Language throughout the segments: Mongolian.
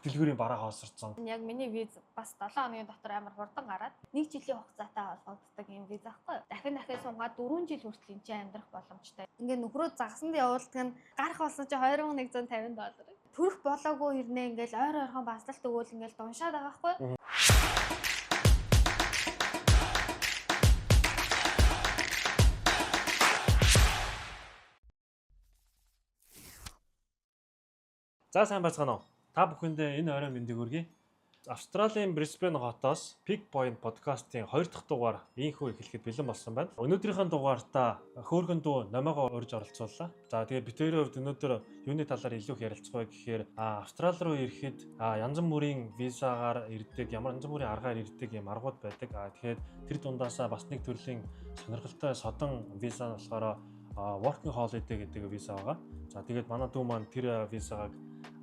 дэлгүүрийн бараа хоосорсон. Яг миний виз бас 7 хоногийн дотор амар хурдан гараад 1 жилийн хугацаатай олгогддог юм виз аахгүй юу? Дахин дахин сунгаад 4 жил хүртэл энэ чинь амьдрах боломжтой. Ингээ нөхрөө загсанд явуулдаг нь гарах болсон чи 2150 доллар. Төрөх болоогүй хэрнээ ингээл ойр ойрхон баслалт өгөөл ингээл дуншаад байгаа байхгүй юу? За, сайн байцгаана уу? Та бүхэндээ энэ оройн мэндийг хүргэе. Австралийн Брисбен хотоос Peak Point podcast-ийн 2 дахь дугаар ийнхүү эхлэхэд бэлэн болсон байна. Өнөөдрийнхөө дугаартаа хөөрхөн дүү Номоогоо урьж оролцууллаа. За, тэгээ бид хоёрын хувьд өнөөдөр юуны талаар илүү их ярилцах вэ гэхээр Австрали руу ирэхэд янз бүрийн визагаар ирдэг, ямар янз бүрийн аргаар ирдэг юм аргууд байдаг. Тэгэхээр тэр дундаасаа бас нэг төрлийн сонирхолтой содон виза нь болохоор working holiday гэдэг виза байгаа. За, тэгээд манай дүү маань тэр визагааг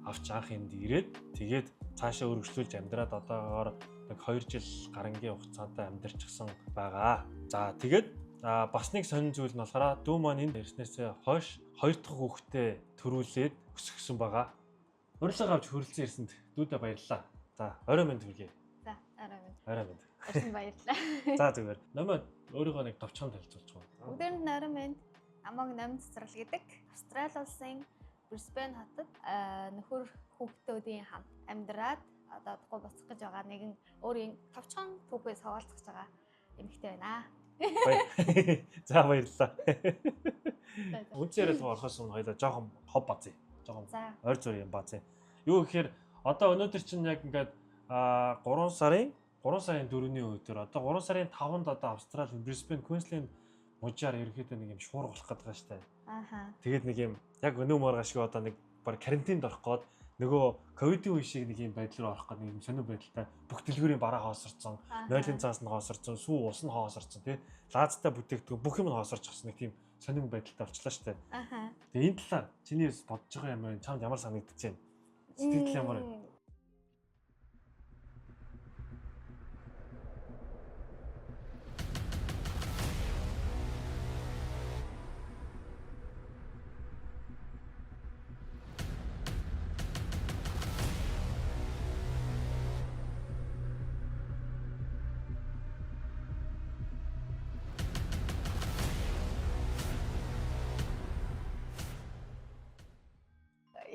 авч анх энд ирээд, тэгээд цаашаа өргөжлүүлж амьдраад одоогоор нэг 2 жил гарангийн хугацаанд амьдарчихсан байгаа. За, тэгээд бас нэг сонин зүйл нь болохоор дүү маань энд ирснээсээ хойш хоёр дахь хүүхдээ төрүүлээд өсгсөн байгаа. Урилга авч хүрэлцэн ирсэнд дүүдээ баярлалаа. За, орой мэнд хүргэе. За, орой мэнд. Орой мэнд. Ирсэн баярлалаа. За, зүгээр. Номоо өөрийгөө нэг товчхон танилцуулж байгаа. Бүгдээрэнд нь орой мэнд. Намайг Номин Цэцэрлэг гэдэг. Австрали улсын Брисбен хотод нөхөр хүүхдүүдийн хамт амьдраад одоо удахгүй буцах гэж байгаа нэгэн өөрийн товчхон түүхээс хаваалцах гэж байгаа эмэгтэй байна. За, баярлалаа. Үндсэн яриад орохоос өмнө хоёлаа жоохон хоб базъя. Жоохон ойр зур юм базъя. Юу гэхээр одоо өнөөдөр чинь яг ингээд 3 сарын 4-ний өдөр, одоо 3 сарын 5-нд одоо Австрали, Брисбен, Квинсленд мужаар ерөнхийдөө нэг юм шуурга болох гэдэг байгаа шүү дээ. Тэгээд нэг юм яг өнөө маргааш шиг одоо нэг баг карантинд орох гээд, нөгөө ковидын үе шиг нэг юм байдал руу орох гээд, нэг юм сонир байдалтай бүх дэлгүүрийн бараа хоосорсон, нойлын цаас нь хоосорсон, сүү ус нь хоосорсон, тий, лаазтай бүтээгдэхүүн бүх юм нь хоосорч авсан нэг тийм сонир байдалтай болчлаа шүү дээ. Тэгээ энэ талаар чиний бодож байгаа юм байна? Чамд ямар санагдаж байна? Сэтгэл ямар байна?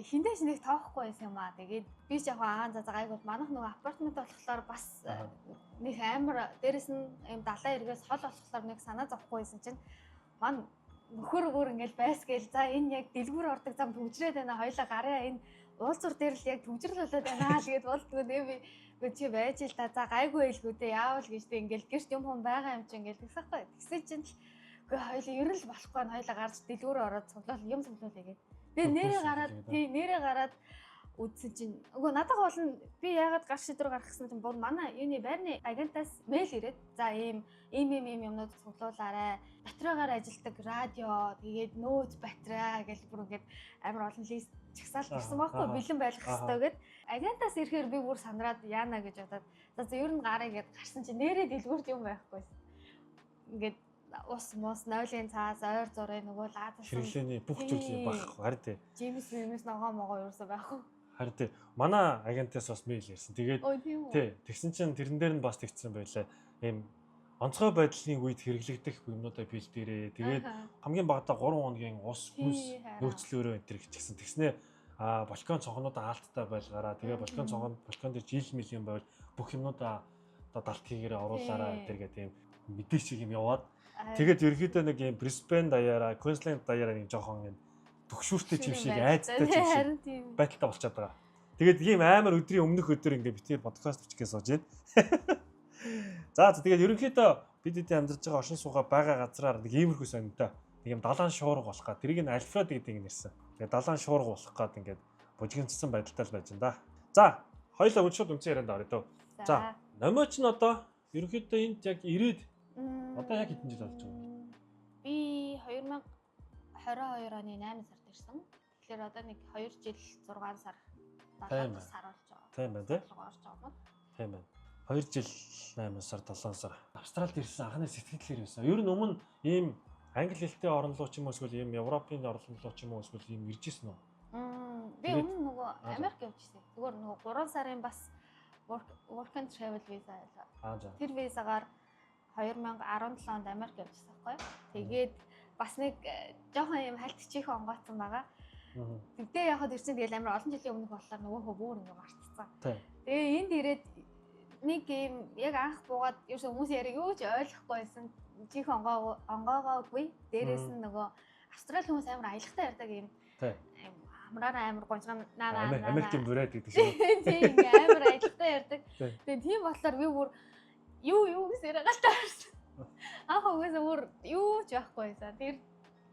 Хиндэж нэг тоохгүй байсан юм аа. Тэгээд би ч яг аа за гайгүй, манайх нөгөө апартмент болохоор бас нэг амар, дээрэс нь юм далайн эргээс хол болохоор нэг санаа зовхгүй байсан чинь ман нөхөр бүр ингээл байс гээл, за энэ яг дэлгүүр ордог зам түгжрээд байна, хоёлаа гараа, энэ уулзур дээр л яг түгжрэл болоод байна л гэд болдгоо. Тэгээ би чи байж л та, за гайгүй байлгүй дээ, яавал гэж тэ ингээл гэрт юм хүн байгаа юм чи ингээл тэгсэхгүй. Тэгсэн чинь л үгүй, хоёлаа ер нь л болохгүй, хоёлаа гарч дэлгүүр ороод цуглуул юм цуглуулъя гэд. Тэгээ нэрээ гараад, тий, нэрээ гараад үзсэн чинь үгүй, надад гол нь би яагаад гар шийдвэр гаргасан чинь бүр манай юуны байрны агентаас мэйл ирээд, за ийм ийм ийм ийм юмнууд цуглуулаарай. Батарейгаар ажилтдаг радио, тэгээд нөөц батарей гэл бүр ингээд амар олон list чагсаалт ирсэн байхгүй, бэлэн байх хэрэгтэй гэд. Агентаас ирэхээр би бүр сандраад яана гэж бодоод, за за ер нь гарыг гэд гарсан чинь нэрээ дэлгүүрт юм байхгүйсэн. Ингээд ус мус, нойлын цаас, ойр зурын нөгөө лаазсан хэрэглээний бүх зүйл юм байхгүй, харин тий. Жимс мэмс, ногоо могоо ерөөсөө байхгүй. Харин тий. Манай агентаас бас мэйл ирсэн. Тэгээд тий, тэгсэн чинь тэрэн дээр нь бас тэгсэн байлаа. Ийм онцгой байдлын үед хэрэглэгдэх юмнуудаа бэлдээрээ. Тэгээд хамгийн багадаа 3 хоногийн ус хүнс нөөцлөөрөө энэ төр гэчихсэн. Тэгснээ балкон цонхнуудаа аалттай байлгаараа. Тэгээ балкон цонхон, балкон дээр жил мэл юм байвал бүх юмнуудаа одоо далт хийгээрээ оруулаараа энэ төр гэдэг юм мэдээ шиг юм яваад. Тэгээд ерөөхдөө нэг юм Брисбен даяараа, Квинсленд даяараа нэг жоохон юм төгшүүртэй чим шиг, айцтай чим шиг байдалтай болчиход байгаа. Тэгээд ийм амар өдрийн өмнөх өдөр ингээ битээр подкаст бичихээ сууж байна. За, тэгээд ерөнхийдөө бид эдийн амьдарч байгаа оршин суугаа байгаа газраар нэг иймэрхүү сонинтой. Нэг юм далайн шуурга болох га. Тэрийг нь Альфред гэдэг нь нэрсэн. Тэгээд далайн шуурга болох гад ингээд бужигнцсан байдалтай л байж энэ да. За, хоёлаа шууд үндсэн ярианд орё дөө. За, Номоо ч нь одоо ерөнхийдөө энд яг ирээд одоо яг хэдэн жил болж байгаа юм? Би 2022 оны 8 сард ирсэн. Тэгэхээр одоо нэг 2 жил 6 сар, 7 сар болж байгаа. Тийм байна тий. Орж байгаа юм. Тийм байна. 2 жил 8 сар, 7 сар. Австралид ирсэн анхны сэтгэлээр байсан. Ер нь өмнө ийм англи хэлтэй орн руу ч юм уу, эсвэл ийм Европын орн руу ч юм уу, эсвэл ийм ирж исэн үү? Би өмнө нөгөө Америк явчихсан. Зүгээр нөгөө 3 сарын бас work and travel visa байлаа. Тэр визагаар 2017 онд Америк явчихсан байхгүй юу? Тэгээд бас нэг жоохон юм хальт чихээ онгоцсон байгаа. Тэгтээ яг хад ирсэн тэгэл амар олон жилийн өмнөх болохоор нөгөөхөө бүр ингээ мартцсан. Тэгээ энд ирээд нэг юм яг анх буугаад ерөөсөө хүмүүс яриаг юу ч ойлгохгүй байсан. Чихээ онгоогоогүй. Дээрээс нь нөгөө Австрали хүмүүс амар аялахтай ярьдаг юм. Амраараа амар гонжгон наа наа. Америкийн бүрээд гэдэг шиг. Тийм ингээ амар аялахтай ярьдаг. Тэгээ тийм болохоор би бүр юу гэсэн яриагаа таарсан. Анх угаасаа бүр юу ч байхгүй байсан. Тэр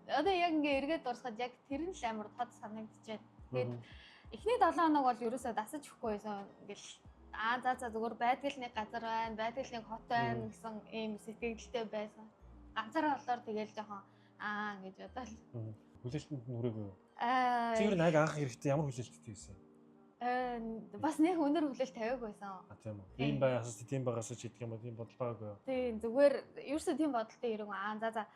одоо яг ингээ эргээд дурсахад яг тэр нь л амар тод санагдчихэв. Тэгээд эхний 7 хоног бол ерөөсөө дасаж өгөхгүй байсан. Ингээл за зүгээр байдаг л нэг газар байна, байдаг л нэг хот байна гэсэн ийм сэтгэлдэлтэй байсан. Ганцаараа болохоор тэгэл жоохон гэж бодоол. Хүлээлтэнд нь хүрээгүй юу? Чи ер нь яг анх ирэхдээ ямар хүлээлттэй байсан? Бас нэг өндөр хүлээлт тавиагүй байсан. А тийм үү. Тийм байгаасаа тийм байгаасаа ч гэдэг юм уу, тийм бодол байгаагүй юу? Тийм, зүгээр ерөөсөө тийм бодолтой ирээгүй. За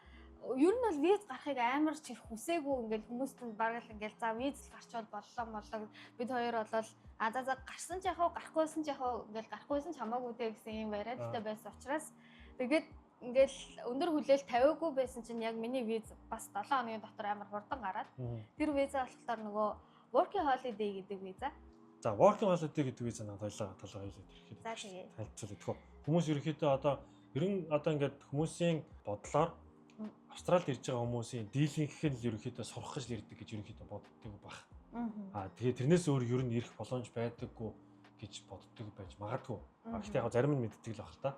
ер нь бол виз гарахыг амар ч их хүсээгүй ингээл хүмүүст нь бараг л ингээл за виз л гарчвал боллоо бид хоёр болол за гарсан ч яах вэ, гарахгүйсэн ч яах вэ ингээл гарахгүйсэн ч хамаагүй дээ гэсэн юм варианттай байсан учраас тэгээд ингээл өндөр хүлээлт тавиагүй байсан чинь яг миний виз бас 7 хоногийн дотор амар хурдан гараад тэр виза болохоор нөгөө working holiday гэдэг виза. За working holiday гэдэг виза надад хоёлаа талаа хэлээд ирэхэд. За тэгээ. Танилцуулъя гэх. Хүмүүс ерөнхийдөө одоо ер нь одоо ингээд хүмүүсийн бодлоор Австралид ирж байгаа хүмүүсийн дийлэнх нь л ерөнхийдөө сурах гэж ирдэг гэж ерөнхийдөө боддог баг. Тэгээ тэрнээс өөр ер нь ирэх боломж байдаггүй гэж боддог байж магадгүй. Гэхдээ яг зарим нь мэддэг л баг л та.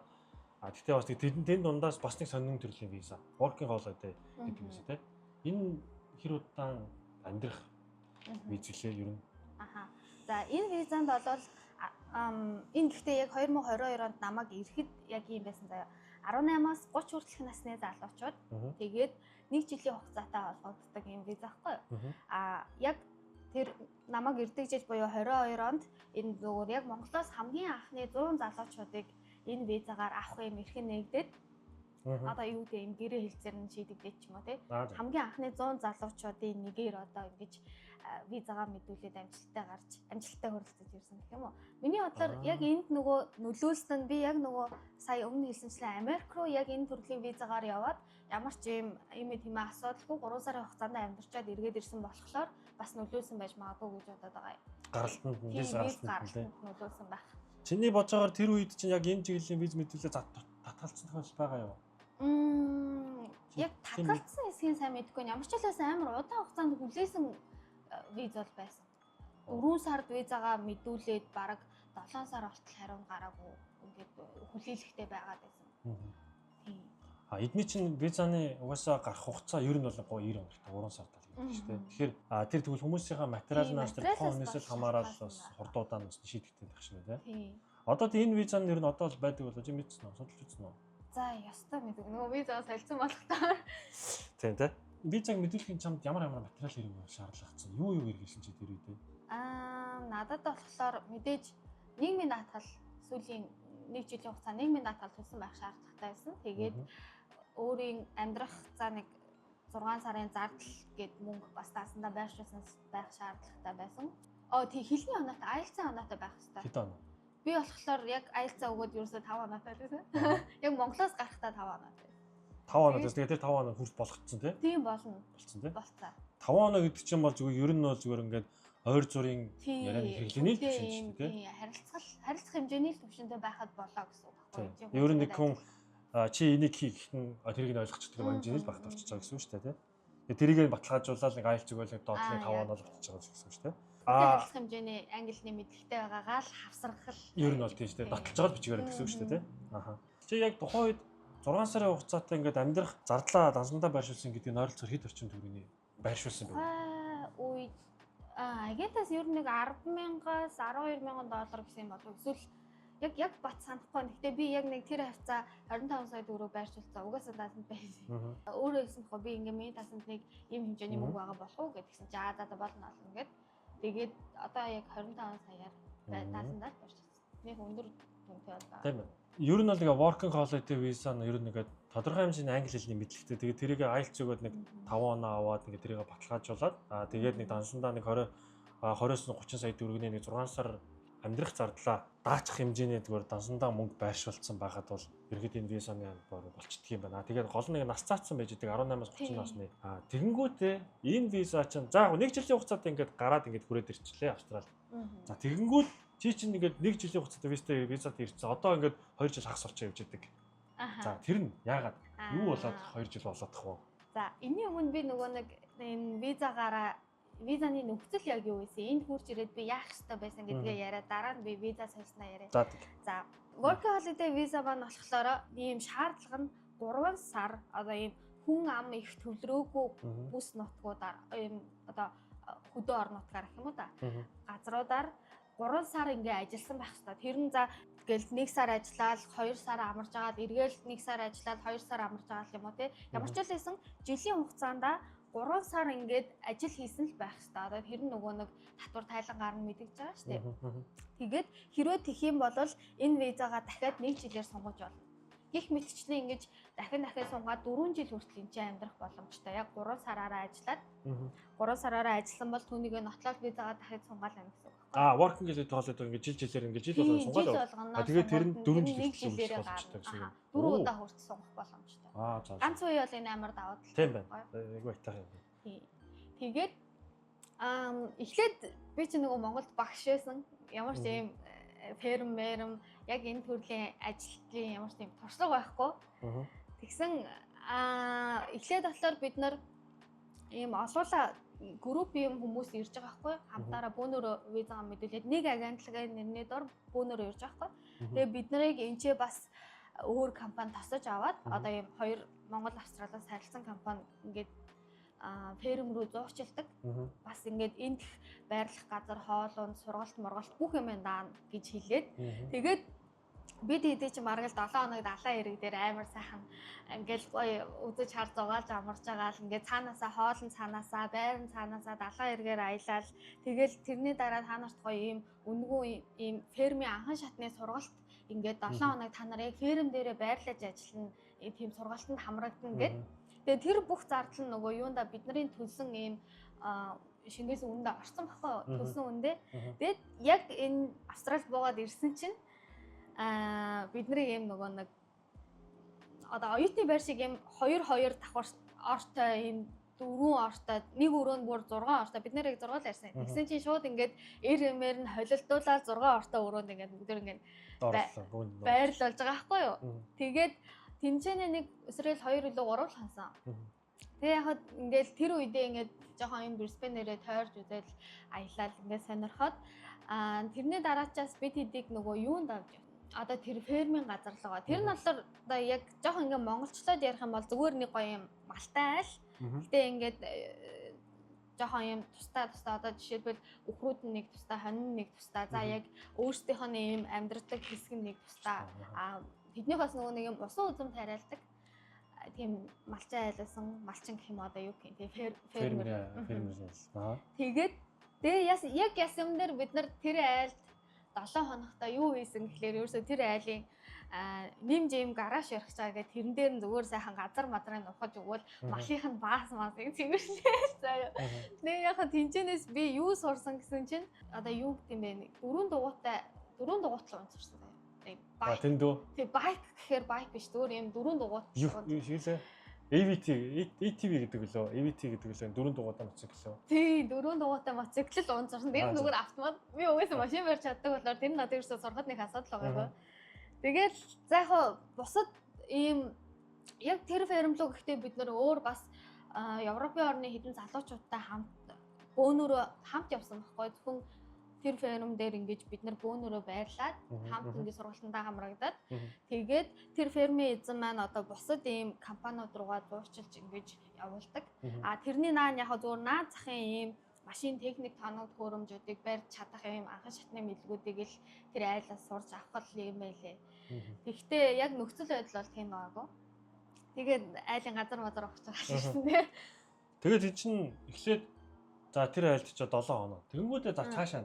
Гэхдээ бас тэнд дундаас бас нэг сонин төрлийн виза, working holiday гэдэг виза тий. Энэ хэр удаан амьдрах виз лээ ер нь? Аха. За энэ визанд бол энэ гэхдээ яг 2022 онд намайг ирэхэд яг ийм байсан заяа. 18-аас 30 хүртэлх насны залуучууд тэгээд нэг жилийн хугацаатай олгогддог юм виза байхгүй юу? Яг тэр намайг ирдэг жил буюу 22 онд энэ зүгээр яг Монголоос хамгийн анхны 100 залуучуудыг энэ визагаар авах юм эрх нь нэгдээд одоо юу гэдэг юм гэрээ хэлцээр нь шийдэгдээд ч юм уу тий. Хамгийн анхны 100 залуучуудын нэгээр одоо ингэж визагаа мэдүүлээд амжилттай гарч амжилттай хүрэлцэж ирсэн гэх юм уу. Миний бодлоор яг энд нөгөө нөлөөлсөн нь би яг нөгөө сая өмнө хэлсэнчлэн Америк руу яг энэ төрлийн визагаар яваад ямар ч юм тийм асуудалгүй 3 сарын хугацаанд амьдарчаад эргээд ирсэн болохоор бас нөлөөлсөн байж магадгүй гэж бодоод байгаа юм. Гаралтанд нь виз гаралтанд нөлөөлсөн байх. Чиний бодож байгаагаар тэр үед чинь яг энэ чиглэлийн виз мэдүүлээ татгалцсан тохиолдол байгаа юу? Яг татгалцсан хэсгийг сайн мэдэхгүй. Ямар ч байлаас амар удаан хугацаанд хүлээсэн виз бол байсан. 4 сард визагаа мэдүүлээд бараг 7 сар болтол хариу гараагүй ингээд хүлээлгтэй байгаад байсан. Тийм. Эдний чинь визаны угаасаа гарах хугацаа ер нь бол 90 хоногтой 3 сар тал гэдэг шүү дээ. Тэгэхээр тэр тэгвэл хүмүүсийнхаа материалнаас тэр тухайн хүнээс л хамаарал бас хурдуудаа нь бас шийдэгдэх байх шиг байна тийм. Одоо энэ виза нь ер нь одоо л байдаг болоо чи мэдсэн үү? Судалж үзсэн үү? За ёстой мэддэг. Нөгөө визаа солилцсон болох таа. Тийм тий. Визаг мэдүүлэхийн чамд ямар ямар материал хэрэг шаардлагатай? Юу хэрэглэсэн чи тэр үедээ? Надад болохоор мэдээж нийгмийн даатгал сүүлийн нэг жилийн хугацаа нийгмийн даатгал төлсөн байх шаардлагатай байсан. Тэгээд өөрийн амьдрах за нэг 6 сарын зардал гээд мөнгө бас даасандаа байршуулсан байх шаардлагатай байсан. Тий хэлний оноотой, IELTS-ийн оноотой байх хэрэгтэй. Хэдэн оноо? Би болохоор яг IELTS-аа өгөөд ерөөсөө 5 оноотой байсан. Яг Монголоос гарахдаа 5 оноотой. 5 оноо байсан. Тэгээд тэр 5 оноо хүрт болгоцсон тий? Тийм болно. Болцсон тий? Болцсон. 5 оноо гэдэг чинь бол зүгээр ер нь бол зүгээр ингээд ойр зургийн ярианы хэрэглээний л түвшин шүү дээ тий? Харилцах хэмжээний л түвшинтэй байхад болоо гэсэн үг байхгүй юу? Ер нь нэг хүн чи энийг хий гэхэд нь тэрийг нь ойлгочихдаг хэмжээний л багт болчихж байгаа гэсэн үг шүү дээ тий? Тэгээд тэрийг нь баталгаажуулаад нэг IELTS өгөөл нэг доотлын 5 оноо л болчихж байгаа гэсэн үг шүү дээ. Харилцах хэмжээний англи мэдлэгтэй байгаагаа л хавсаргах л ер нь бол тийм шүү дээ. Дотолж байгаа л бичгээр гэсэн үг шүү дээ тий? Аха. Чи яг тухайн үед 6 сарын хугацаатай ингээд амьдрах зардлаа дансандаа байршуулсан гэдэг нь ойролцоогоор хэд орчим төгрөгийн байршуулсан бэ? Үед агентаас ер нь нэг 10,000-аас 12,000 доллар гэсэн юм болов. Эсвэл яг бат санахгүй. Гэхдээ би яг нэг тэр хавцаа 25 сая төгрөг байршуулсан. Угаасаа даасанд байсан. Өөрөө хэлсэн тохоо би ингээ миний даасанд нэг ийм хэмжээний мөнгө байгаа болох уу гэдгсэн чи за болно олно гэд. Тэгээд одоо яг 25 саяар даасандаа байршуулсан. Нэг өндөр дүнтэй бол. Тийм ээ. Ер нь бол нэг working holiday visa нь ер нь нэг тодорхой хэмжээний англи хэлний мэдлэгтэй. Тэгээд тэрийг IELTS өгөөд нэг 5 оноо аваад ингээд тэрийг баталгаажуулаад тэгээд нэг дансандаа нэг 20 20-оос 30 сая төгрөгийн нэг 6 сар амьдрах зардлаа даачих хэмжээний зүгээр дансандаа мөнгө байршуулсан байхад бол ерхэд энэ визаны болчдөг юм байна. Тэгээд гол нэг нас заасан байж байгаа 18-аас 30 насны. Тэгэнгүүтээ энэ виза чинь за нэг жилийн хугацаанд ингээд гараад ингээд хүрээд ирчихлээ Австрали. За тэгэнгүүт чи чинь ингээд нэг жилийн хугацаатай визатай ирсэн. Одоо ингээд 2 жил хагас болчихоо явж идэг. За тэр нь яагаад юу болоод 2 жил болоодох вэ? За энэний өмнө би нөгөө нэг энэ визагаараа визаны нөхцөл яг юу вэ? Энд хурж ирээд би яах ёстой байсан гэдгээ яриад дараа нь би виза сольсноо яриа. За working holiday visa маань болохоор ийм шаардлага нь 3 сар одоо ийм хүн ам их төвлөрөөгүй бүс нутгуудаар ийм одоо хөдөө орон нутгаар гэх юм уу да. Газруудаар 3 сар ингээ ажилласан байх ёстой. Тэр нь за тэгэл 1 сар ажиллаад 2 сар амарч агаад эргээл 1 сар ажиллаад 2 сар амарч агаал юм уу те. Ямар ч л байсан жилийн хугацаанд 3 сар ингээд ажил хийсэн л байх хэрэгтэй. Одоо тэр нь нөгөө нэг татвар тайлан гарна мэдэгдэж байгаа шүү дээ. Тэгээд хэрвээ тэх юм бол энэ визагаа дахиад 1 жилээр сунгаж болно. Гэх мэтчлэн ингэж дахин сунгаад 4 жил хүртэл энэ чинь амьдрах боломжтой. Яг 3 сараараа ажиллаад 3 сараараа ажилласан бол түүнийгээ нотлоод визагаа дахиад сунгаал байна гэсэн үг байхгүй. Working holiday ингэж жил жилээр ингэж жил болгоно сунгаал. Тэгээд тэр нь 4 жил хүртэл боломжтой гэсэн үг. 4 удаа хүртэл сунгах боломжтой. Ганц үе бол энэ амар давуу талтай. Тийм байна. Айгу айтайхан юм. Тэгээд эхлээд би чи нөгөө Монголд багш байсан. Ямар ч юм ферм мэрэм яг энэ төрлийн ажилтны ямар ч тийм туршлага байхгүй. Тэгсэн эхлээд болохоор бид нар ийм олуула групп юм хүмүүс ирж байгаа байхгүй. Хамтаараа бөөнөрөө визагаа мэдүүлээд нэг агентлагын нэрний дор бөөнөрөө ирж байгаа байхгүй. Тэгээ бид нарыг энэ ч бас өөр компани тосож аваад одоо ийм хоёр Монгол Австралиас харилцсан компани ингээд ферм рүү зуурчилдаг. Бас ингээд энд байрлах газар, хоол унд, сургалт, моргалт бүх юм даана гэж хэлээд тэгээд бид хэдий чи маргал 7 хоног далайн эрэг дээр амар сайхан ингээл гоё үзэж хар зугаалж амарч байгаа л ингээд цаанаасаа хоол нь цаанаасаа байр нь цаанаасаа далайн эргээр аялал тэгэл тэрний дараа та нарт гоё ийм үнэгүй ийм фермийн анхан шатны сургалт ингээд 7 хоног та нар яг ферм дээрээ байрлаж ажиллана тийм сургалтанд хамрагдана гэд. Тэгээ тэр бүх зардал нь нөгөө юунда бидний төлсөн ийм шингээс үнэндээ орсон баггүй төлсөн үндэ. Тэгээд яг энэ Австралид буугаад ирсэн чинь бидний ийм нөгөө нэг одоо оюутны байр шиг ийм 2 2 давхар ортой ийм 4 ортой нэг өрөөнд бүр 6 ортой бид нэр яг 6 л ярьсан. Тэгсэн чинь шууд ингээд эр эмээр нь холилдуулаад 6 ортой өрөөнд ингээд бүгд ингээд байрлуулж байгаа байхгүй юу. Тэгээд тэнцэнэ нэг өсрөөл 2 илүү 3 л хансан. Тэгээ яг ингээд тэр үедээ ингээд жоохон юм Брисбенээрээ тойрж үзэл аялал ингээд сонирхоод тэрний дараачаас бид хэдийг нөгөө юунд авч одоо тэр фермийн газар л байгаа. Тэр нь болохоор одоо яг жоохон ингээд монголчлоод ярих юм бол зүгээр нэг гоё юм малтай айл. Гэтэ ингээд жоохон юм тусдаа одоо жишээлбэл үхрүүд нь нэг тусдаа, хонь нь нэг тусдаа. За яг өөрсдийнх нь юм амьдрдаг хэсэг нь нэг тусдаа. Тэднийх бас нөгөө нэг юм усан үзэм тариалдаг. Тийм малчин айлсан, малчин гэх юм одоо юу гэх юм. Тийм фермер. Тэгээд тэгээ яг яс юм дээр бид нар тэр айлд 7 хоногтой юу хийсэн гэхлээр ерөөсөө тэр айлын нэмж ийм гараж ярих чаа гэх тэрэн дээр нь зүгээр сайхан газар мадрыг нухаж өгвөл малынх нь баас маасыг цэвэрлээл заяа. Тэгээ яг тэнцэнээс би юу сурсан гэсэн чинь одоо юу гэдэм бэ? Дөрвөн дугуйтай унц сурсан заяа. Байк. Тэнд үү? Тий, байк гэхээр байк биш зүгээр ийм дөрвөн дугуйт. Юу хэлээ? AVT, ATV гэдэг лөө, AVT гэдэг лөө дөрвөн дугуйтай мотоцикл лөө. Тий, дөрвөн дугуйтай мотоцикл л унцарсан. Тэр зүгээр автомат. Би угаасаа машин барьж чаддаг болохоор тэр надад ерөөсөө сурахад нэг асуудал байгаагүй. Тэгэл за яг бусад ийм яг тэр ферм лүү гэхдээ бид нөр өөр бас Европын орны хэдэн залуучуудтай хамт бөөнөрөө хамт явсан байхгүй. Зөвхөн тэр ферм дээр ингэж бид нар бөөнөрөө байрлаад хамт ингэ сургалтандаа хамрагдаад тэгээд тэр фермийн эзэн маань одоо бусад ийм компаниуд руугаа зуурчилж ингэж явуулдаг. А тэрний наан яг зөвөр наад захын ийм машин техник тоног төхөөрөмжүүдийг барьж чадах ийм анхан шатны мэдлгүүдийг л тэр айлаас сурч авах юм байлээ. Тэгэхдээ яг нөхцөл байдал бол тийм байгаагүй. Тэгээд айлын газар мазар ухаж байгаа гэсэн тийм. Тэгээд эн чинь эхлээд за тэр айлд ч 7 хоног. Тэгэнгүүтээ за цаашаа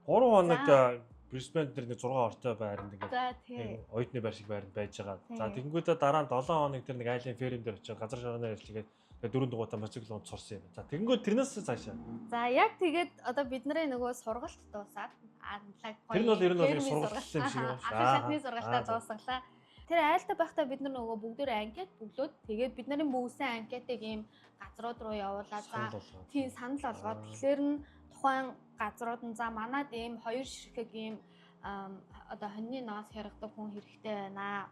3 хоног Брисбен дээр нэг 6 ортой байранд ингээд оюутны байр шиг байранд байж байгаа. За тэгэнгүүтээ дараа нь 7 хоног тэр нэг айлын ферм дээр очиод газар шорооноор ярьчихгээд Тэгээд дөрөв дугуйтай мотоцикл унд сурсан юм. За тэгэнгүүт тэрнээс цаашаа. За яг тэгээд одоо бидний нөгөө сургалт дуусаад анлаг гоё. Тэр нь бол ер нь бол сургалт юм шиг байна. Анхан шатны сургалтаа дуусгалаа. Тэр айлтаа байхдаа бид нар нөгөө бүгдөө анкет бөглөөд тэгээд бид нарын бөглөсөн анкетыг ийм газрууд руу явуулаад за тийм санал болгоод тэгэхээр нь тухайн газрууд нь за манад ийм хоёр ширхэг ийм одоо хоньны ноос хяргадаг хүн хэрэгтэй байна.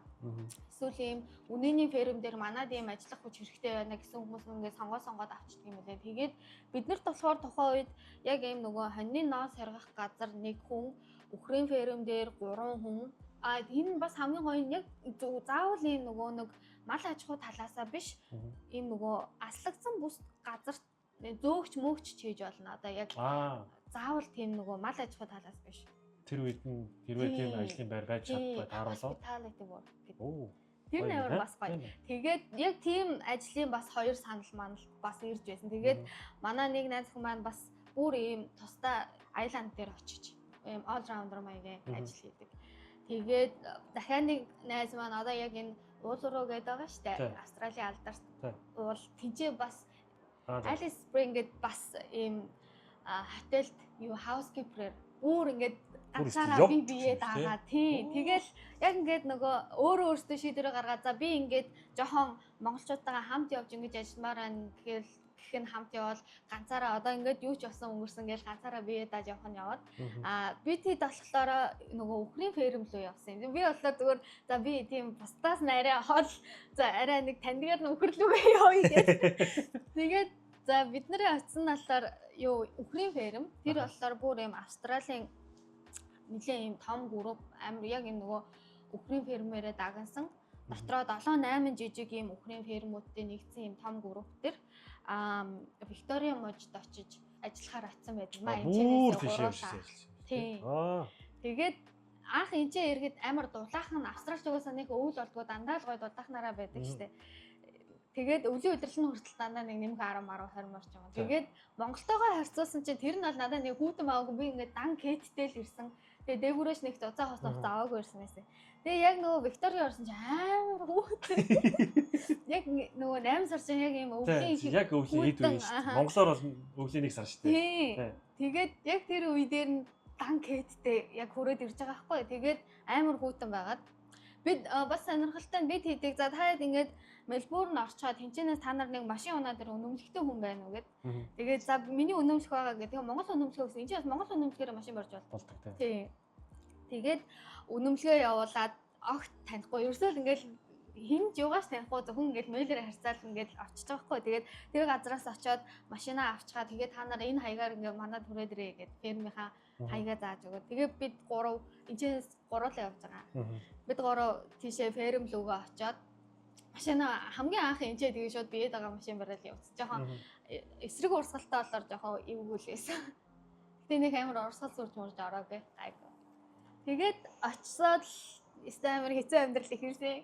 Эсвэл ийм үнэний ферм дээр манад ийм ажиллах хүч хэрэгтэй байна гэсэн хүмүүс нь ингээд сонгоод авчдаг юм лээ. Тэгээд бид нарт болохоор тухайн үед яг ийм нөгөө хоньны ноос хяргах газар нэг хүн, үхрийн ферм дээр 3 хүн. А энэ бас хамгийн гоё нь яг заавал ийм нөгөө нэг мал аж ахуй талаасаа биш ийм нөгөө аслагдсан бүс газарт зөөгч мөөгч хийж болно. Одоо яг заавал тийм нөгөө мал аж ахуй талаас биш. Тэр үед нь хэрвээ тийм ажлын байр байж чадбай тааруулаа. Hospitality work гэдэг. Тэр нээр бас гоё. Тэгээд яг тийм ажлын бас хоёр санал манал бас ирж байсан. Тэгээд манай нэг найз хүн маань бас бүр ийм тусдаа island дээр очиж ийм all rounder маягийн ажил хийдэг. Тэгээд дахиад нэг найз маань одоо яг энэ уул руу гэдэг байгаа шүү дээ. Австралийн алдарт уул тэнцээ бас Alice Spring гэд бас ийм хотелд юу housekeeper бүр ингээд ганцаараа би бие дагаа тий. Тэгэл яг ингээд нөгөө өөрөө өөртөө шийдвэрээ гаргаад за би ингээд жоохон монголчуудтайгаа хамт явж ингэж ажилламаар байна гэхэл гэх нь хамт явбал ганцаараа одоо ингээд юу ч болсон өнгөрсөн гээл ганцаараа бие дааж явах нь яваад би тэд болохоор нөгөө үхрийн ферм рүү явсан юм. Би болохоор зүгээр за би тийм бусдаас нь арай хол за арай нэг таньдгаар нь үхрлүүгээ явъя гэж. Тэгээд за бид нарын очсон нь болохоор юу үхрийн ферм. Тэр болохоор бүр юм Австралийн нэлээ юм том групп амар яг юм нөгөө үхрийн фермээрээ дагнсан. Дотроо 7 8 жижиг юм үхрийн фермүүдтэй нэгдсэн юм том групп төр Виктория мужид очиж ажиллахаар очсон байдаг. Маа энэ ч явж ажилласан. Тийм. Тэгээд анх энэ ч ирэхэд амар дулаахан австралч угаасаа нэг өвөл болдгоо дандаа л гой дулаахнараа байдаг штэ. Тэгээд өвлийн удирдал нь хүртэл дандаа нэг нэмэх 10 10 20 морч юм. Тэгээд Монголтойгоо харьцуулсан чинь тэр нь бол надад нэг хүүтэн аваагүй би ингээд дан кеттэй л ирсэн. Тэгээд дээгүүрээш нэг зузаан хос хувцас аваагүй ирсэн байсан. Тэгээ яг нөгөө Виктория орсон чинь амар хүүтэн. Яг нөгөө 8 сар чинь яг ийм өвлийн яг өвлийн хэд үе шүү дээ. Монголоор бол өвлийн 1 сар шүү дээ. Тэгээд яг тэр үе дээр нь дан кеттэй яг хүрээд ирж байгаа байхгүй. Тэгээд амар хүүтэн байгаад бид бас сонирхолтой нь бид хийдэг. За та хэд ингээд Мельбурн орчоод тэнцэнээс та нар нэг машин унаа дээр үнэмлэхтэй хүн байна уу гэд. Тэгээд за миний үнэмлэх байгаа гэх. Тэгээ Монгол үнэмлэхээ гэсэн. Энд чинь бас Монгол үнэмлэхээр машин барьж болдог тий. Тэгээд үнэмлэхээ явуулаад огт танихгүй. Ерөөсөө л ингээл хин ч югаас танихгүй зөвхөн ингээл мэйлээр харьцаал ингээл очиж байгаа хгүй. Тэгээд тэр газараас очиод машинаа авчгаа. Тэгээд та нар энэ хаягаар ингээд манад хүрээд ирээ гэд фермийнхаа хаягаа зааж өгөө. Тэгээд бид гурав энэчнээс гурлаа явж байгаа. Бид гурав тийшээ ферм лүүгээ очиод машина хамгийн анх энэ ч тэгээ шууд биед байгаа машин барайл явцсан. Жохон эсрэг урсгалтай болохоор жохон эвгүй л байсан. Гэтэ нэг амар урсгал сурж мурж ороогүй. Гайгүй. Тэгээд очсоод л амар хэцүү амьдрал эхэлсэн.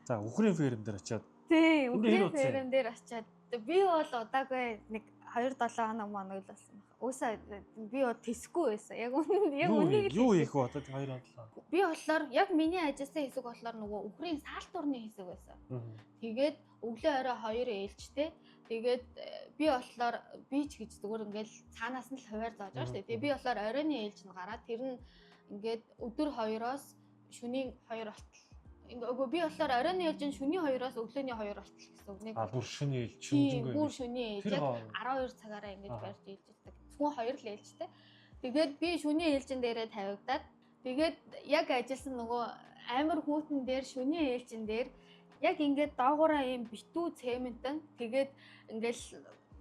За үхрийн ферм дээр очиад. Тий, үхрийн ферм дээр очиад би бол удаагүй нэг 2-7 хоног моног л болсон баг. Уусаа би бол тэсгүй байсан. Яг үнэн яг үнийг л юу хийх вэ одоо 2-7? Би болохоор яг миний ажилласан хэсэг болохоор нөгөө үхрийн саалтурны хэсэг байсан. Тэгээд өглөө орой 2 ээлжтэй. Тэгээд би болохоор би ч гэж зүгээр ингээл цаанаас нь л хуваар зааж байгаа шүү дээ. Тэгээд би болохоор оройн ээлж нь гараад тэр нь ингээд өдөр 2-оос шөнийн 2 болтол. Ингээ би болохоор оройн ээлж нь шөнийн 2-оос өглөөний 2 болтол гэсэн үг. Нэг бүр шөнийн ээлж шөнөжингөө. Бүр шөнийн ээлж яг 12 цагаараа ингэж барьж ээлжилдэг. Зөвхөн 2 л ээлжтэй. Тэгээд би шөнийн ээлжин дээрээ тавигдаад тэгээд яг ажилласан нөгөө амар хүүтэн дээр шөнийн ээлжин дээр яг ингээд доогоороо ийм битүү цементэн тэгээд ингээл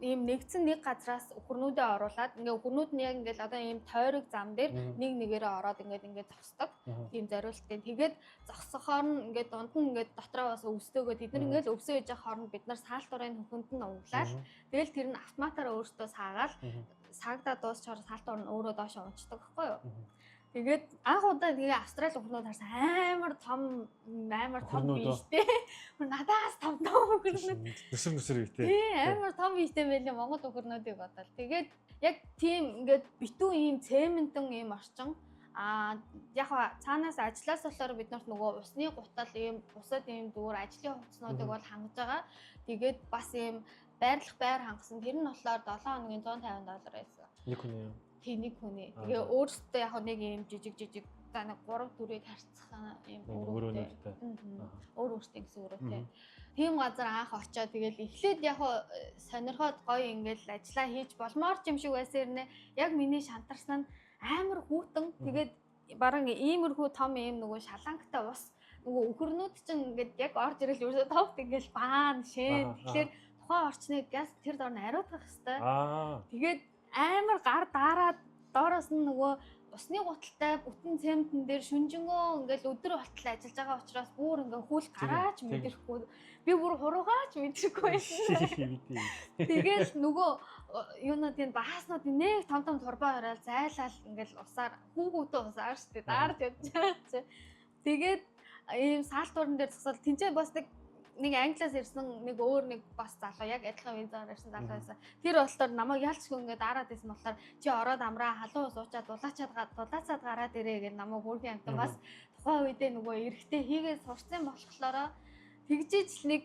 ийм нэгдсэн нэг газраас үхрнүүдээ оруулаад ингээ үхрнүүд нь яг ингээл одоо ийм тойрог зам дээр нэг нэгээрээ ороод ингээд ингээд зогсдог. Тийм зориулттай. Тэгээд зогсохоор нь ингээд дунд нь ингээд дотроо бас өвсдөөгөө тэд нар ингээл өвсөө иж явах хооронд бид нар саалтурын хөхөнд нь углаал. Тэгэл тэр нь автоматар өөртөө саагаал саагдаа дуусчаар саалтур нь өөрөө доош унцдаг байхгүй юу? Тэгээд анх удаа тэгээ Австрали үхрнүүд харсан амар том биетэй. Надаас том үхрнүүд. Нүсэр биетэй. Тий, амар том биетэй байлээ Монгол үхрнүүдийг бодвол. Тэгээд яг тийм ингээд битүү ийм цементэн ийм орчин. Аа яг цаанаас ажлаас болохоор бид нарт нөгөө усны гутал ийм бусад ийм зүгээр ажлын хувцснуудыг бол хангаж байгаа. Тэгээд бас ийм байрлах байр хангасан. Тэр нь болохоор 7 хоногийн $150 байсан. Нэг хүний юу? Тий, нэг хүний. Тэгээ өөрөөсөө яг нэг ийм жижиг жижиг за нэг 3 4-ийг харьцах ийм өрөөнүүдтэй. Өөр өөртөө гэсэн өрөөтэй. Тийм газар анх очоод тэгэл эхлээд яг сонирхоод гоё ингээл ажиллаа хийж болмоор ч юм шиг байсан юм нэ. Яг миний шантарсан нь амар хүүтэн. Тэгээд баран иймэрхүү том ийм нөгөө шалангтай ус нөгөө өхөрнүүд чинь ингээд яг орж ирэл ерөөсөө товт ингээл баан шэн. Тэгэхээр тухайн орчныг газ тэр дор нь ариутгах хэвээр. Тэгээд амар гар дараад доороос нь нөгөө усны гуталтай бүтэн цемтэн дээр шүнжэнгөө ингээл өдөр болтол ажиллаж байгаа учраас бүр ингээ хүл гараач мэдрэхгүй. Би бүр хуруугаач мэдрэхгүй байсан. Тэгэл нөгөө юунуудын бааснуудын нэг том том турбаа ороол зайлаал ингээл усаар хүүгүүдээ усаар штэ даарч явж байгаа чи. Тэгээд ийм саалтуурн дээр зогсоод тэнцээ бас нэг Англиас ирсэн нэг өөр нэг бас залуу яг адилхан визаар ирсэн залуу байсан. Тэр болохоор намайг ялцгүй ингээд дараад исэн болохоор чи ороод амраа халуун суучаад дулаацаад гараад ирээ гэж намайг бүргийн амтан бас тухайн үедээ нөгөө эрэхтэй хийгээд сурцсан болохоор тэгжиж нэг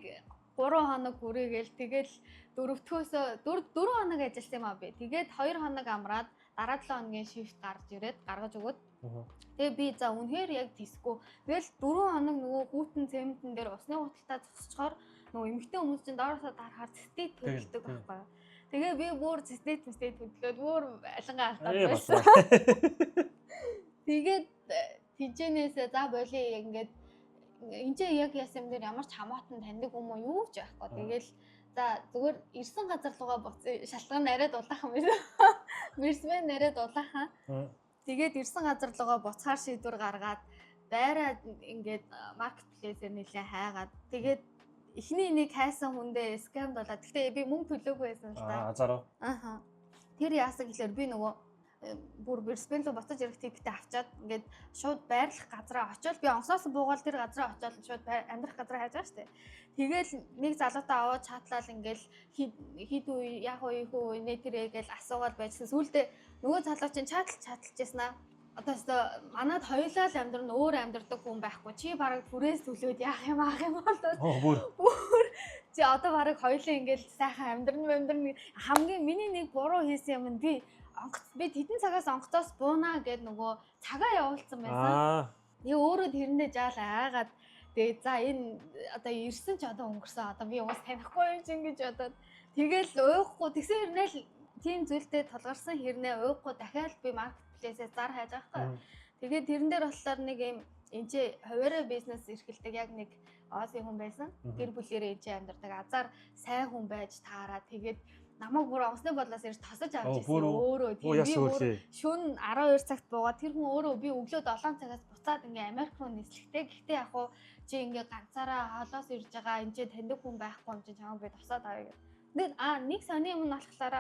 3 хоног хүрээгээл тэгэл дөрөвдөхөөсөө 4 хоног ажилласан юм а би. Тэгээд 2 хоног амраад дараа 7 хоногийн шифт гарч ирээд гаргаж өгөөд. Тэгээ би за үнэхээр яг тийсгүй. Тэгэл 4 хоног нөгөө хүүтэн цементэн дээр усны гуталтаа зогсчихоор нөгөө эмэгтэй хүмүүс чинь доороосоо дарахаар цэцтэй төлдөг байхгүй юу. Тэгээ би бүр цэцтэй цэцтэй төллөөд бүр алингаа алдаад байсан. Тэгээд тижэнээсээ за болиё ингээд энэ ч яг яасан юм дээр ямар ч хамаатан таньдаг юм уу юу ч байхгүй. Тэгэл за зүгээр ирсэн газар руугаа буцъя. Шалтгаан арай дулаахан байсан. Мэрсмэн арай дулаахан. Тэгээд ирсэн газар руугаа буцахаар шийдвэр гаргаад байраа ингээд маркетплейсээр нэлээ хайгаад тэгээд эхний нэг хайсан хүндээ скам болоод гэхдээ би мөнгө төлөөгүй байсан л да. Азар уу? Аха. Тэр яасан гэхлээр би нөгөө бүр Брисбен руу буцаж ирэх тикетээ авчаад ингээд шууд байрлах газараа очиод би онгоцоос буугаал тэр газараа очиод шууд амьдрах газараа хайж байгаа шүү дээ. Тэгэл нэг залуутай аваад чатлал ингээл хид үе яг үе хүү нэ тэрэ гэл асуугаад байжсан. Сүүлдээ нөгөө залуу чинь чатал чаталжсэн аа. Одоо өстө манад хоёулаа л амьдрна өөр амьдрдаг хүн байхгүй. Чи бараг түрээс төлөөд яах юм аах юм бол бүр чи одоо бараг хоёулаа ингээл сайхан амьдрна хамгийн миний нэг буруу хийсэн юм нь би би тэдэн цагаас онгоцоос буунаа гэд нөгөө цагаа явуулсан байсан. Тэгээ өөрөө тэрэндээ жаал айгаад тэгээ за энэ одоо ирсэн ч одоо өнгөрсөн одоо би уус танихгүй юм чинь гэж бодоод тэгэл уухгүй тэгсэн хэрнээ л тийм зүйлтэй тулгарсан хэрнээ уухгүй дахиад би маркетплейсээ зар хайж байгаа байхгүй. Тэгээд тэрэн дээр болохоор нэг юм энэ ч хуваараа бизнес эрхэлдэг яг нэг Осын хүн байсан. Гэр бүлээрээ энэ ч амьдардаг. Азар сайн хүн байж таараа тэгээд намайг бүр онгоцны бодлоос ирж тосож авч ирсэн өөрөө. Тийм би бүр шөнө 12 цагт буугаад тэр хүн өөрөө би өглөө 7 цагаас буцаад ингээ Америк руу нислэхтэй. Гэхдээ яг хуу чи ингээ ганцаараа холоос ирж байгаа энэ ч таньдаг хүн байхгүй юм чи чамайг би тосоод авъя гэх. Тэгээд нэг сони юм нь болохоор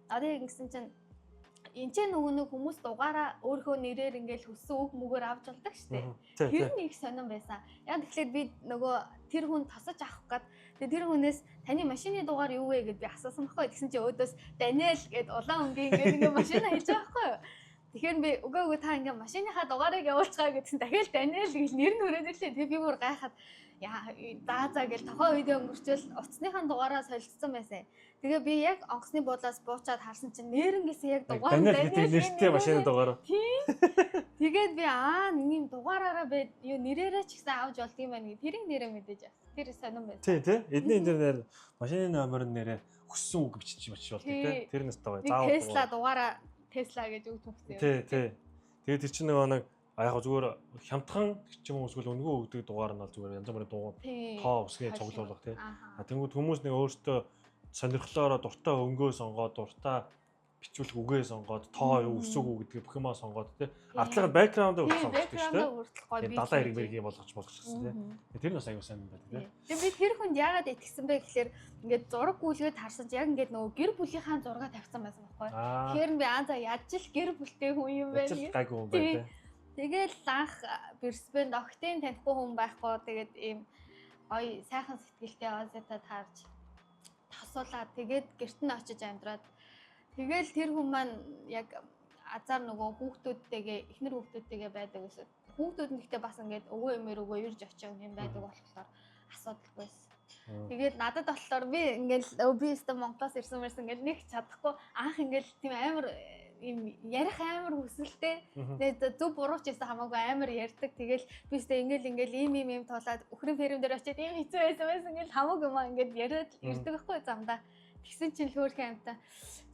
одоо яг ингэсэн чинь энэ ч нөгөө нэг хүмүүс дугаараа өөрийнхөө нэрээр ингээл хөссөн үг мөгөөр авч болдог шүү дээ. Тэр нь их сонирн байсан. Яг тэгэхээр би нөгөө тэр хүн тосож авах гээд тэгээ тэр хүнээс таны машины дугаар юу вэ гэд би асуусан байхгүй. Тэгсэн чинь өөдөөс Даниэл гэд улаан өнгийн ингээд ингээ машина хэлж байгаа байхгүй юу. Тэгэхээр би үгүй та ингээ машиныхаа дугаарыг явуулчихаа гэдсэн дахиад Даниэл гэж нэр нь өрөөд ирлээ. Тэгээ би бүр гайхаад яа за гэл тохоо үедээ өнгөрчөөл утасныхаа дугаараа солилцсон байсан. Тэгээ би яг онгоцны буудлаас буучаад харсан чинь нэрнгээсээ яг дугаар Даниэл гэдэг нэртэй машины дугаар. Тийм. Тэгээд би нэг юм дугаараараа байд юу нэрээрээ ч гэсэн авч болд юм байна гэ. Тэрийг нэрээ мэдээж авсан. Тэр сонирн байсан. Тий, тий. Эдний энэ нэр машины номер нь нэрээ хүссэн үг бичиж бичиж болдог тий. Тэр нь өстой гоё. Заавал Tesla дугаараа Tesla гэж үг түгсэн юм. Тий, тий. Тэгээд тэр чинь нөгөө нэг яг зүгээр хямдхан ч юм уу эсвэл өнгөө өгдөг дугаар нь бол зүгээр янз бүрийн дуу тоо үсгийн цуглуулга тий. А тэнгууд хүмүүс нэг өөртөө сонирхлоороо дуртай өнгөө сонгоод дуртай бичүүлэх үгээ сонгоод тоо юу өсөг үү гэдгийг бүх юмаа сонгоод тий. Ардлага бэкграундаа хүртэл сонгодог шүү дээ. Далайн хэрэг мэрэг юм болгож болгочихсон тий. Тэр нь бас аюу сайн байдаг тий. Тэгээ би тэр хүнд яагаад итгэсэн бэ гэхлээр ингээд зураг гүйлгээд харсан чи яг ингээд нөгөө гэр бүлийнхаа зураг тавьсан байсан байхгүй. Тэгэхээр би аа за яаж л гэр бүлтэй хүн юм бэ гэх. Гайгүй хүн байна тий. Тэгэл анх Брисбенд огтын танихгүй хүн байхгүй тэгээд ийм гоё сайхан сэтгэлтэй Озитай таарч тасуулаад тэгээд гэрт нь очиж амьдраад тэгэл тэр хүн маань яг Азар нөгөө хүүхдүүдтэйгээ, эхнэр хүүхдүүдтэйгээ байдаг гэсэн. Хүүхдүүд нь гэхдээ бас ингээд өвөө эмээр өгөө ирж очиод юм байдаг болохоор асуудалгүй байсан. Тэгээд надад болохоор би ингээл би өстө Монголоос ирсэн мэрсэн ингээл нэг чадахгүй анх ингээл тийм амар юм ярих амар хүсэлтэй. Тэгээд зөв буруу ч гэсэн хамаагүй амар ярьдаг. Тэгэл би өстө ингээл ингээл ийм ийм ийм тулаад өхрийн ферм дээр очиод ийм хэцүү байсан байсан ингээл хамаагүй юм ингээд яриад ирдэг байхгүй замдаа. Тэгсэн чинь л хөөрхөн амтаа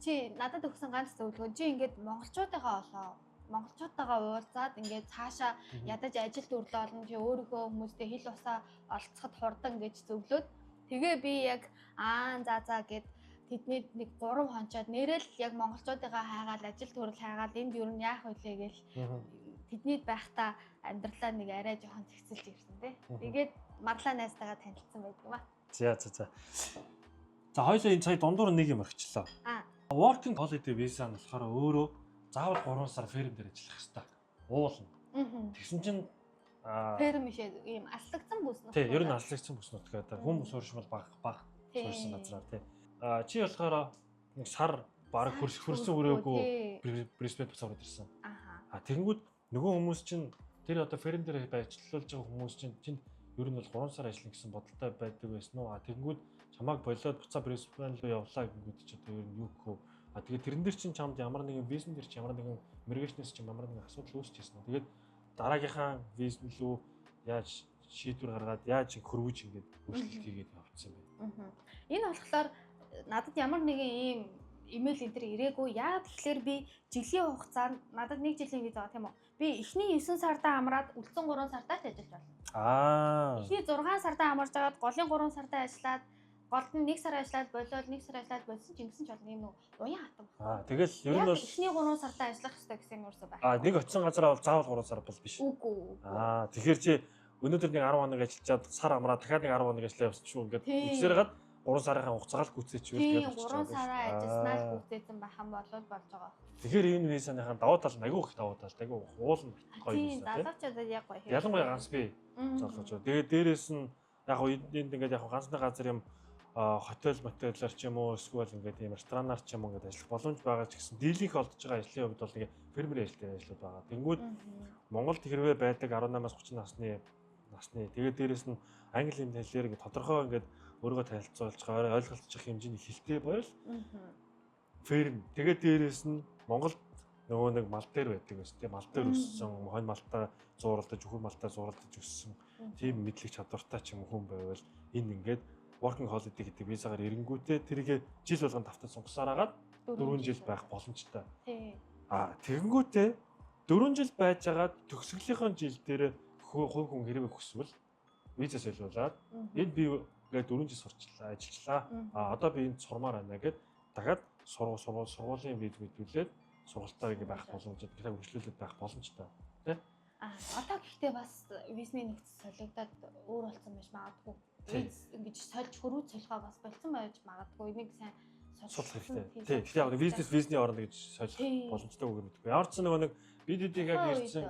чи надад өгсөн ганц зөвлөгөө чи ингээд монголчуудыгаа олоо. Монголчуудтайгаа уулзаад ингээд цаашаа ядаж ажил төрлөө олно, чи өөрийнхөө хүмүүстэй хэл усаа олцоход хурдан гэж зөвлөөд, тэгээ би яг аа за за гэд тэдний нэг 3 хончоод нэрэл яг монголчуудыгаа хайгаал ажил төрөл хайгаал энд юу нь яах вүлээ гээл тэднийд байхдаа амьдралаа нэг арай жоохон зэгцэлж ирсэн тий. Тэгээд марлаа найзтайгаа танилцсан байдаг юм а. За за за. За, хоёлаа энэ сая дундуур нэг юм орхичлаа. Working holiday visa нь болохоор өөрөө заавал 3 сар ферм дээр ажиллах хэрэгтэй. Уулна. Тэгсэн чинь ферм биш ээ, ийм аслагдсан бүс нутг. Тий, ер нь аслагдсан бүс нутг гэдэг. Хүн суурьшмал баг баг суурьсан газраар тий. Чи болохоор нэг сар бараг хөрсөн өрөөгүй Брисбен буцаад ирсэн. Тэгэнгүүт нөгөө хүмүүс чинь тэр одоо ферм дээр ажиллаж байгаа хүмүүс чинь чинд ер нь бол 3 сар ажиллана гэсэн бодолтой байдаг байсан уу? Тэгэнгүүт чамааг болиод буцаа Брисбен руу явлаа гэнгүүт чи одоо ер нь юу гэх вэ? Тэгээд тэрэн дээр чинь чамд ямар нэгэн визэн дээр чи ямар нэгэн мэргэжнээс чинь ямар нэгэн асуудал үүсчихсэн үү? Тэгээд дараагийнхаа визэн рүү яаж шийдвэр гаргаад, яаж хөрвүүж ингээд өөрчлөлт хийгээд явцсан бэ? Энэ болохоор надад ямар нэгэн ийм имэйл энэ төр ирээгүй. Яагаад тэгэхээр би жилийн хугацаанд надад 1 жилийн виз байгаа, тийм үү? Би эхний 9 сардаа амраад үлдсэн 3 сардаа ч ажиллаж болно. Эхний 6 сардаа амарж агаад голын 3 сардаа ажиллаад, голд нь 1 сар ажиллаад болоод 1 сар ажиллаад болсон ч ингэсэн ч болно, юм нэг уян хатан. Тэгэл ер нь бол эхний 3 сардаа ажиллах хэрэгтэй гэсэн юм юусэн байх. Нэг очисон газараа бол заавал 3 сар бол биш. Үгүй. Тэгэхээр чи өнөөдөр нэг 10 хоног ажиллачаад сар амраа дахиад нэг 10 хоног ажиллаа явсан шүү ингээд үгсээр гад 3 сарынхаа хугацааг л гүйцээч юу тэгээд 3 сараа ажилласнаа л гүйцээсэн байх юм бол болж байгаа. Тэгэхээр энэ визаныхаа давуу тал нь айгүй их давуу тал, айгүй уулна гоё виза тийм. Залуучуудад яг гоё. Ялангуяа ганц би залуучууд. Тэгээд дээрэс нь яг энд ингээд яг ганцны газар юм хотел мотеллар ч юм уу эсвэл ингээд ийм ресторанаар ч юм уу ингээд ажиллах боломж байгаа ч гэсэн дийлэнх олдож байгаа ажлын хувьд бол нэг фермерийн ажил ажлууд байгаа. Тэнгүүд Монголд хэрвээ байдаг 18-аас 30 насны тэгээд дээрэс нь англи хэлээр ингээд тодорхой ингээд өөрийгөө танилцуулж байгаа, ойлголцох хэмжээний хэлтэй байвал ферм. Тэгээд дээрэс нь Монголд нөгөө нэг мал дээр байдаг байсан тийм, мал дээр өссөн, хонь малтаа зууралдаж, үхэр малтаа зууралдаж өссөн тийм мэдлэг чадвартай ч юм хүн байвал энэ ингээд working holiday гэдэг визагаар эренгүүтээ тэрийг жил болгон тавтан сунгасаар агаад 4 жил байх боломжтой. Тэгэнгүүтээ 4 жил байжгаад төгсгөлийнхөө жил дээр хувь хүн хэрвээ хүсвэл виза солиулаад энд би ингээд 4 жил сурчлаа, ажиллажлаа. Одоо би энд сурмаар байна гэд дахиад сургуулийн виз мэдүүлээд сургалтаар ингэ байх боломжтой, дахиад хөгжлүүлээд байх боломжтой. Тэ? Одоо гэхдээ бас визний нөхцөл солигдоод өөр болсон байж магадгүй. Виз ингэж сольж хөрвүүц солихоо бас болцсон байж магадгүй. Энийг сайн судлах хэрэгтэй. Тий. Тэгэхээр яг бизнес визний оронд гэж солих боломжтой үг мэдгүй. Ямар ч нөгөө нэг BDD-г яг ирсэн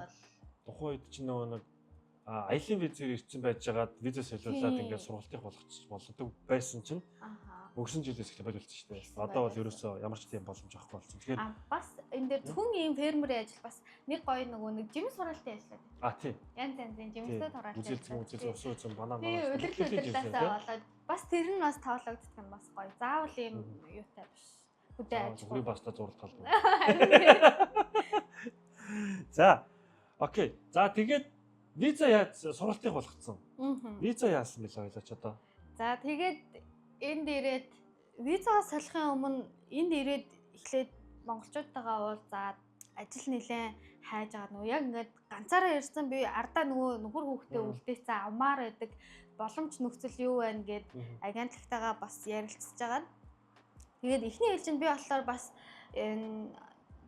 тухайн үед чинь нөгөө нэг аялын визээр ирсэн байжгаад виза солиулаад ингээд сургалтыг болгодог байсан чинь өнгөрсөн жилээс эхлээд болчихсон шүү дээ. Одоо бол ерөөсөө ямар ч тийм боломж авахгүй болсон. Тэгэхээр бас энэ дээр зөвхөн ийм фермерийн ажил бас нэг гоё нөгөө нэг жимс хураалтын ажил. Тий. Янз янзын жимстэй хураалтын. Үзэлцэн үзэлцэн ус үзэн банан банан. Тий, үлрэл үлрэлээсээ болоод бас тэр нь бас тоологдох юм бас гоё. Заавал ийм юутай биш. Хөдөө аж ахуй. Баста зурлах талбай. За. Окей. За, тэгээд виза яаж сургалтыг болгоцсон? Виза яасан бэлээ ойлооч одоо? За, тэгээд энд ирээд визагаа солихын өмнө энд ирээд эхлээд монголчуудтайгаа уулзаад ажил нэлээд хайж байгаа, нөгөө яг ингээд ганцаараа ирсэн би ардаа нөгөө нөхөр хүүхдээ үлдээсэн, авмаар байдаг боломж нөхцөл юу байна гэд агентлагтайгаа бас ярилцж байгаа. Тэгээд эхний ээлжинд би болохоор бас энэ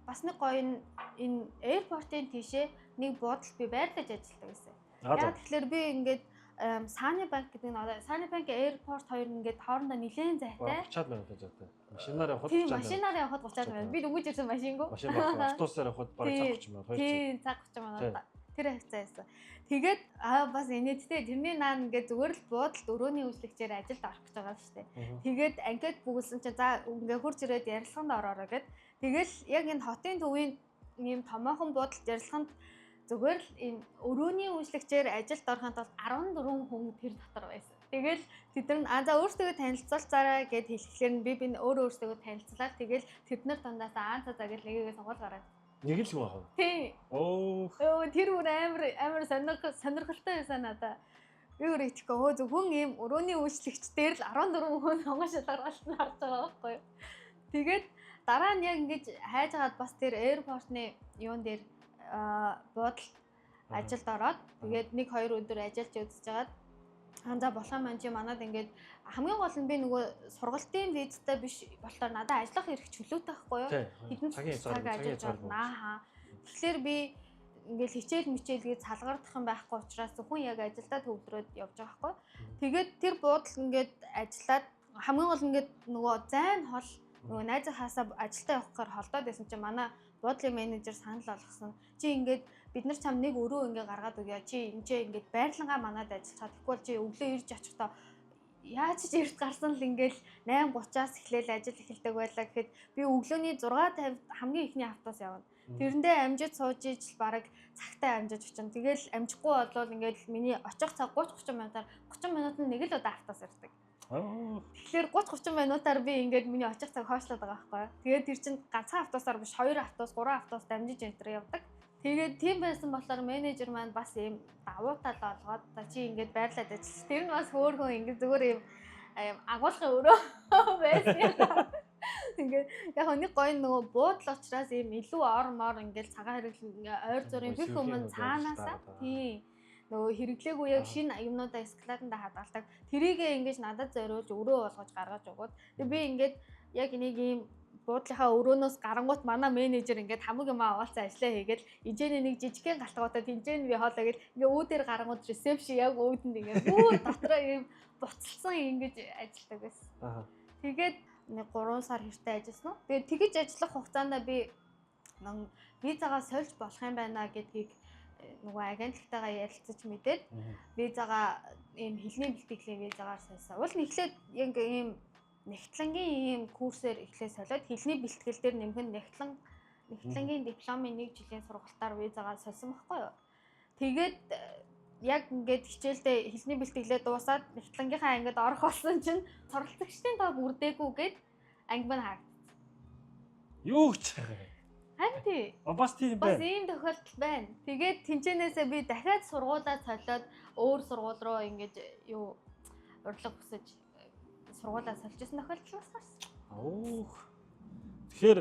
бас нэг гоё энэ airport-ын тийшээ нэг буудалд би байрлаж ажилладаг гэсэн. Яг тэгэхээр би ингээд Sunnybank гэдэг нь одоо Sunnybank Airport хоёр ингээд хоорондоо нэлээд зайтай. 30 минут зайтай. Машинаар явхад 30 минут. Машинаар явхад 30 минут. Би дөнгөж ирсэн машингүй. Машин баг автобусаар явхад бараг цаг 30 минут. Тийм, цаг 30 минут. Тэр хавцаа байсан. Тэгээд бас инээдтэй тэрний наан ингээд зүгээр л буудалд өрөөний үйлчлэгчээр ажилд орох гэж байгаа шүү дээ. Тэгээд анкет бүгэлсэн чинь за ингээд хурж ирээд ярилцлаганд ороорой гэд. Тэгэл яг энэ хотын төвийн ийм томоохон буудалд ярилцлаганд зүгээр л ийм өрөөний үйлчлэгчээр ажилд орохын тулд 14 хүн тэр дотор байсан. Тэгэл тэд нар а за өөрсдөө танилцуулцаарай гэд хэлэхлээр нь би өөрөө өөрсдөө танилцлаа. Тэгэл тэд нар дундаас аа за за гэл нэгээгээ сонгуул гараад. Нэг л хүн аах. Тий. Оо. Тэр бүр амар амар сонирхолтой байсан надаа. Би өөр итгэхгүй өө зөвхөн ийм өрөөний үйлчлэгч дээр л 14 хүн сонгон шалгаргалт нь харж байгаа байхгүй юу. Тэгээд дараа нь яг ингэж хайж хагаад бас тэр аэропортны юун дээр буудалд ажилд ороод тэгээд 1-2 өдөр ажиллаж үзэж хагаад за болох юм чи манад ингээд хамгийн гол нь би нөгөө сургалтын визтэй биш болохоор надад ажиллах эрх чөлөөтэй байхгүй юу? Хэдэн цаг ажиллаж байна. Тэгэхээр би ингээл хичээл мичээлгээ салгардах юм байхгүй учраас зөвхөн яг ажилдаа төвлөрөөд явж байгаа байхгүй. Тэгээд тэр буудал ингээд ажиллаад хамгийн гол ингээд нөгөө зайн хол нөгөө найзынхаасаа ажилдаа явах гэхээр холдоод байсан чинь манай буудлын менежер санал болгосон. Чи ингээд бид нар чам нэг өрөө ингээ гаргаад өгье. Чи энэ ч ингээд байрлангаа манад ажиллах. Тэгэхгүй бол чи өглөө ирж очихдоо яаж ч эрт гарсан л ингээл 8:30-аас эхлээл ажил эхэлдэг байлаа гэхэд би өглөөний 6:50 хамгийн ихний автобус явна. Тэрэндээ амжиж сууж ижил бараг цагтаа амжиж очино. Тэгэл амжихгүй болвол ингээл миний очих цаг 30 минутаар 30 минутанд нэг л удаа автобус ирдэг. Тэгэхээр 30 минутаар би ингээд миний очих цаг хойшлоод байгаа байхгүй. Тэгээд тэр чинь ганцхан автобусаар биш 2 автобус, 3 автобус дамжиж энэ төр явдаг. Тэгээд тийм байсан болохоор менежер маань бас ийм давуу тал олгоод за чи ингээд байрлаад ажиллаж. Тэр нь бас хөөрхөн ингээд зүгээр ийм агуулгын өрөө байсан юм. Ингээд яг нэг гоё нөгөө буудал учраас ийм илүү ор мор ингээд цагаан хэрэглэн ойр зургийн бүх юм цаанаасаа тийм нөгөө хэрэглээгүй яг шинэ юмнуудаа складанда хадгалдаг. Тэрийгээ ингэж надад зориулж өрөө болгож гаргаж өгөөд. Тэгээ би ингээд яг нэг ийм буудлынхаа өрөөнөөс гарангуут манай менежер ингээд хамаг юм аваалцсан ажиллаа хийгээл эжээний нэг жижигхэн галтгуудаа тэнцэн би хоолоо гэл ингээ үүдээр гарангуут ресепшн яг үүдэнд ингээ бүр дотроо ийм буцалсан ингэж ажилладаг байсан. Тэгээд нэг 3 сар хэртэ ажилласан уу. Тэгээд тэгэж ажиллах хугацаанд би визагаа сольж болох юм байна гэдгийг нөгөө агентлагтайгаа ярилцаж мэдээд визагаа ийм хэлний бэлтгэлийн визагаар сольсон. Уул нь эхлээд яг ийм нэгтлангийн ийм курсээр эхлээд солиод хэлний бэлтгэл дээр нэмэх нь нэгтлангийн дипломын 1 жилийн сургалтаар визагаа сольсон байхгүй юу. Тэгээд яг ингээд хичээлдээ хэлний бэлтгэлээ дуусаад нэгтлангийнхаа ангид орох болсон чинь суралцагчдын тоо бүрдээгүй гээд анги маань хаагдсан. Юу гэж байгаа юм? Харин тий. Бас тийм байна. Бас ийм тохиолдол байна. Тэгээд тэнцэнээсээ би дахиад сургуулаа солиод өөр сургууль руу ингэж юу урилга хүсэж сургуулаа сольжсэн тохиолдол бас гарсан. Өөх. Тэгэхээр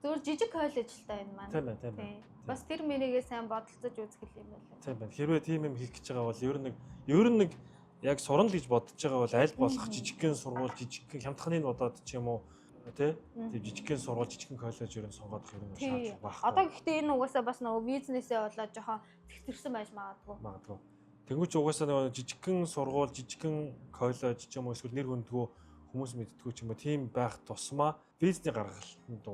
зөвхөн жижиг коллеж л та энэ маань. Тийм байна, тийм байна. Бас тэр мэрийгээ сайн бодолцож үзэх юм байлаа. Тийм байна. Хэрвээ тийм юм хийх гэж байгаа бол ер нь нэг яг сурна л гэж бодож байгаа бол аль болох жижигхэн сургууль, жижигхэн хямдханы бодоод ч юм уу тий? Тийм жижигхэн сургууль, жижигхэн коллеж ер нь сонгоод ер нь шаардлага байхгүй. Одоо гэхдээ энэ угаасаа бас нөгөө бизнесээ болоод жоохон тэтэрсэн байж магадгүй. Тэнгүүч угаасаа нөгөө жижигхэн сургууль, жижигхэн коллеж ч юм уу эсвэл нэр хүндгүү хүмүүс мэддэггүй ч юм уу тийм байх тусмаа бизнесний гаргалтанд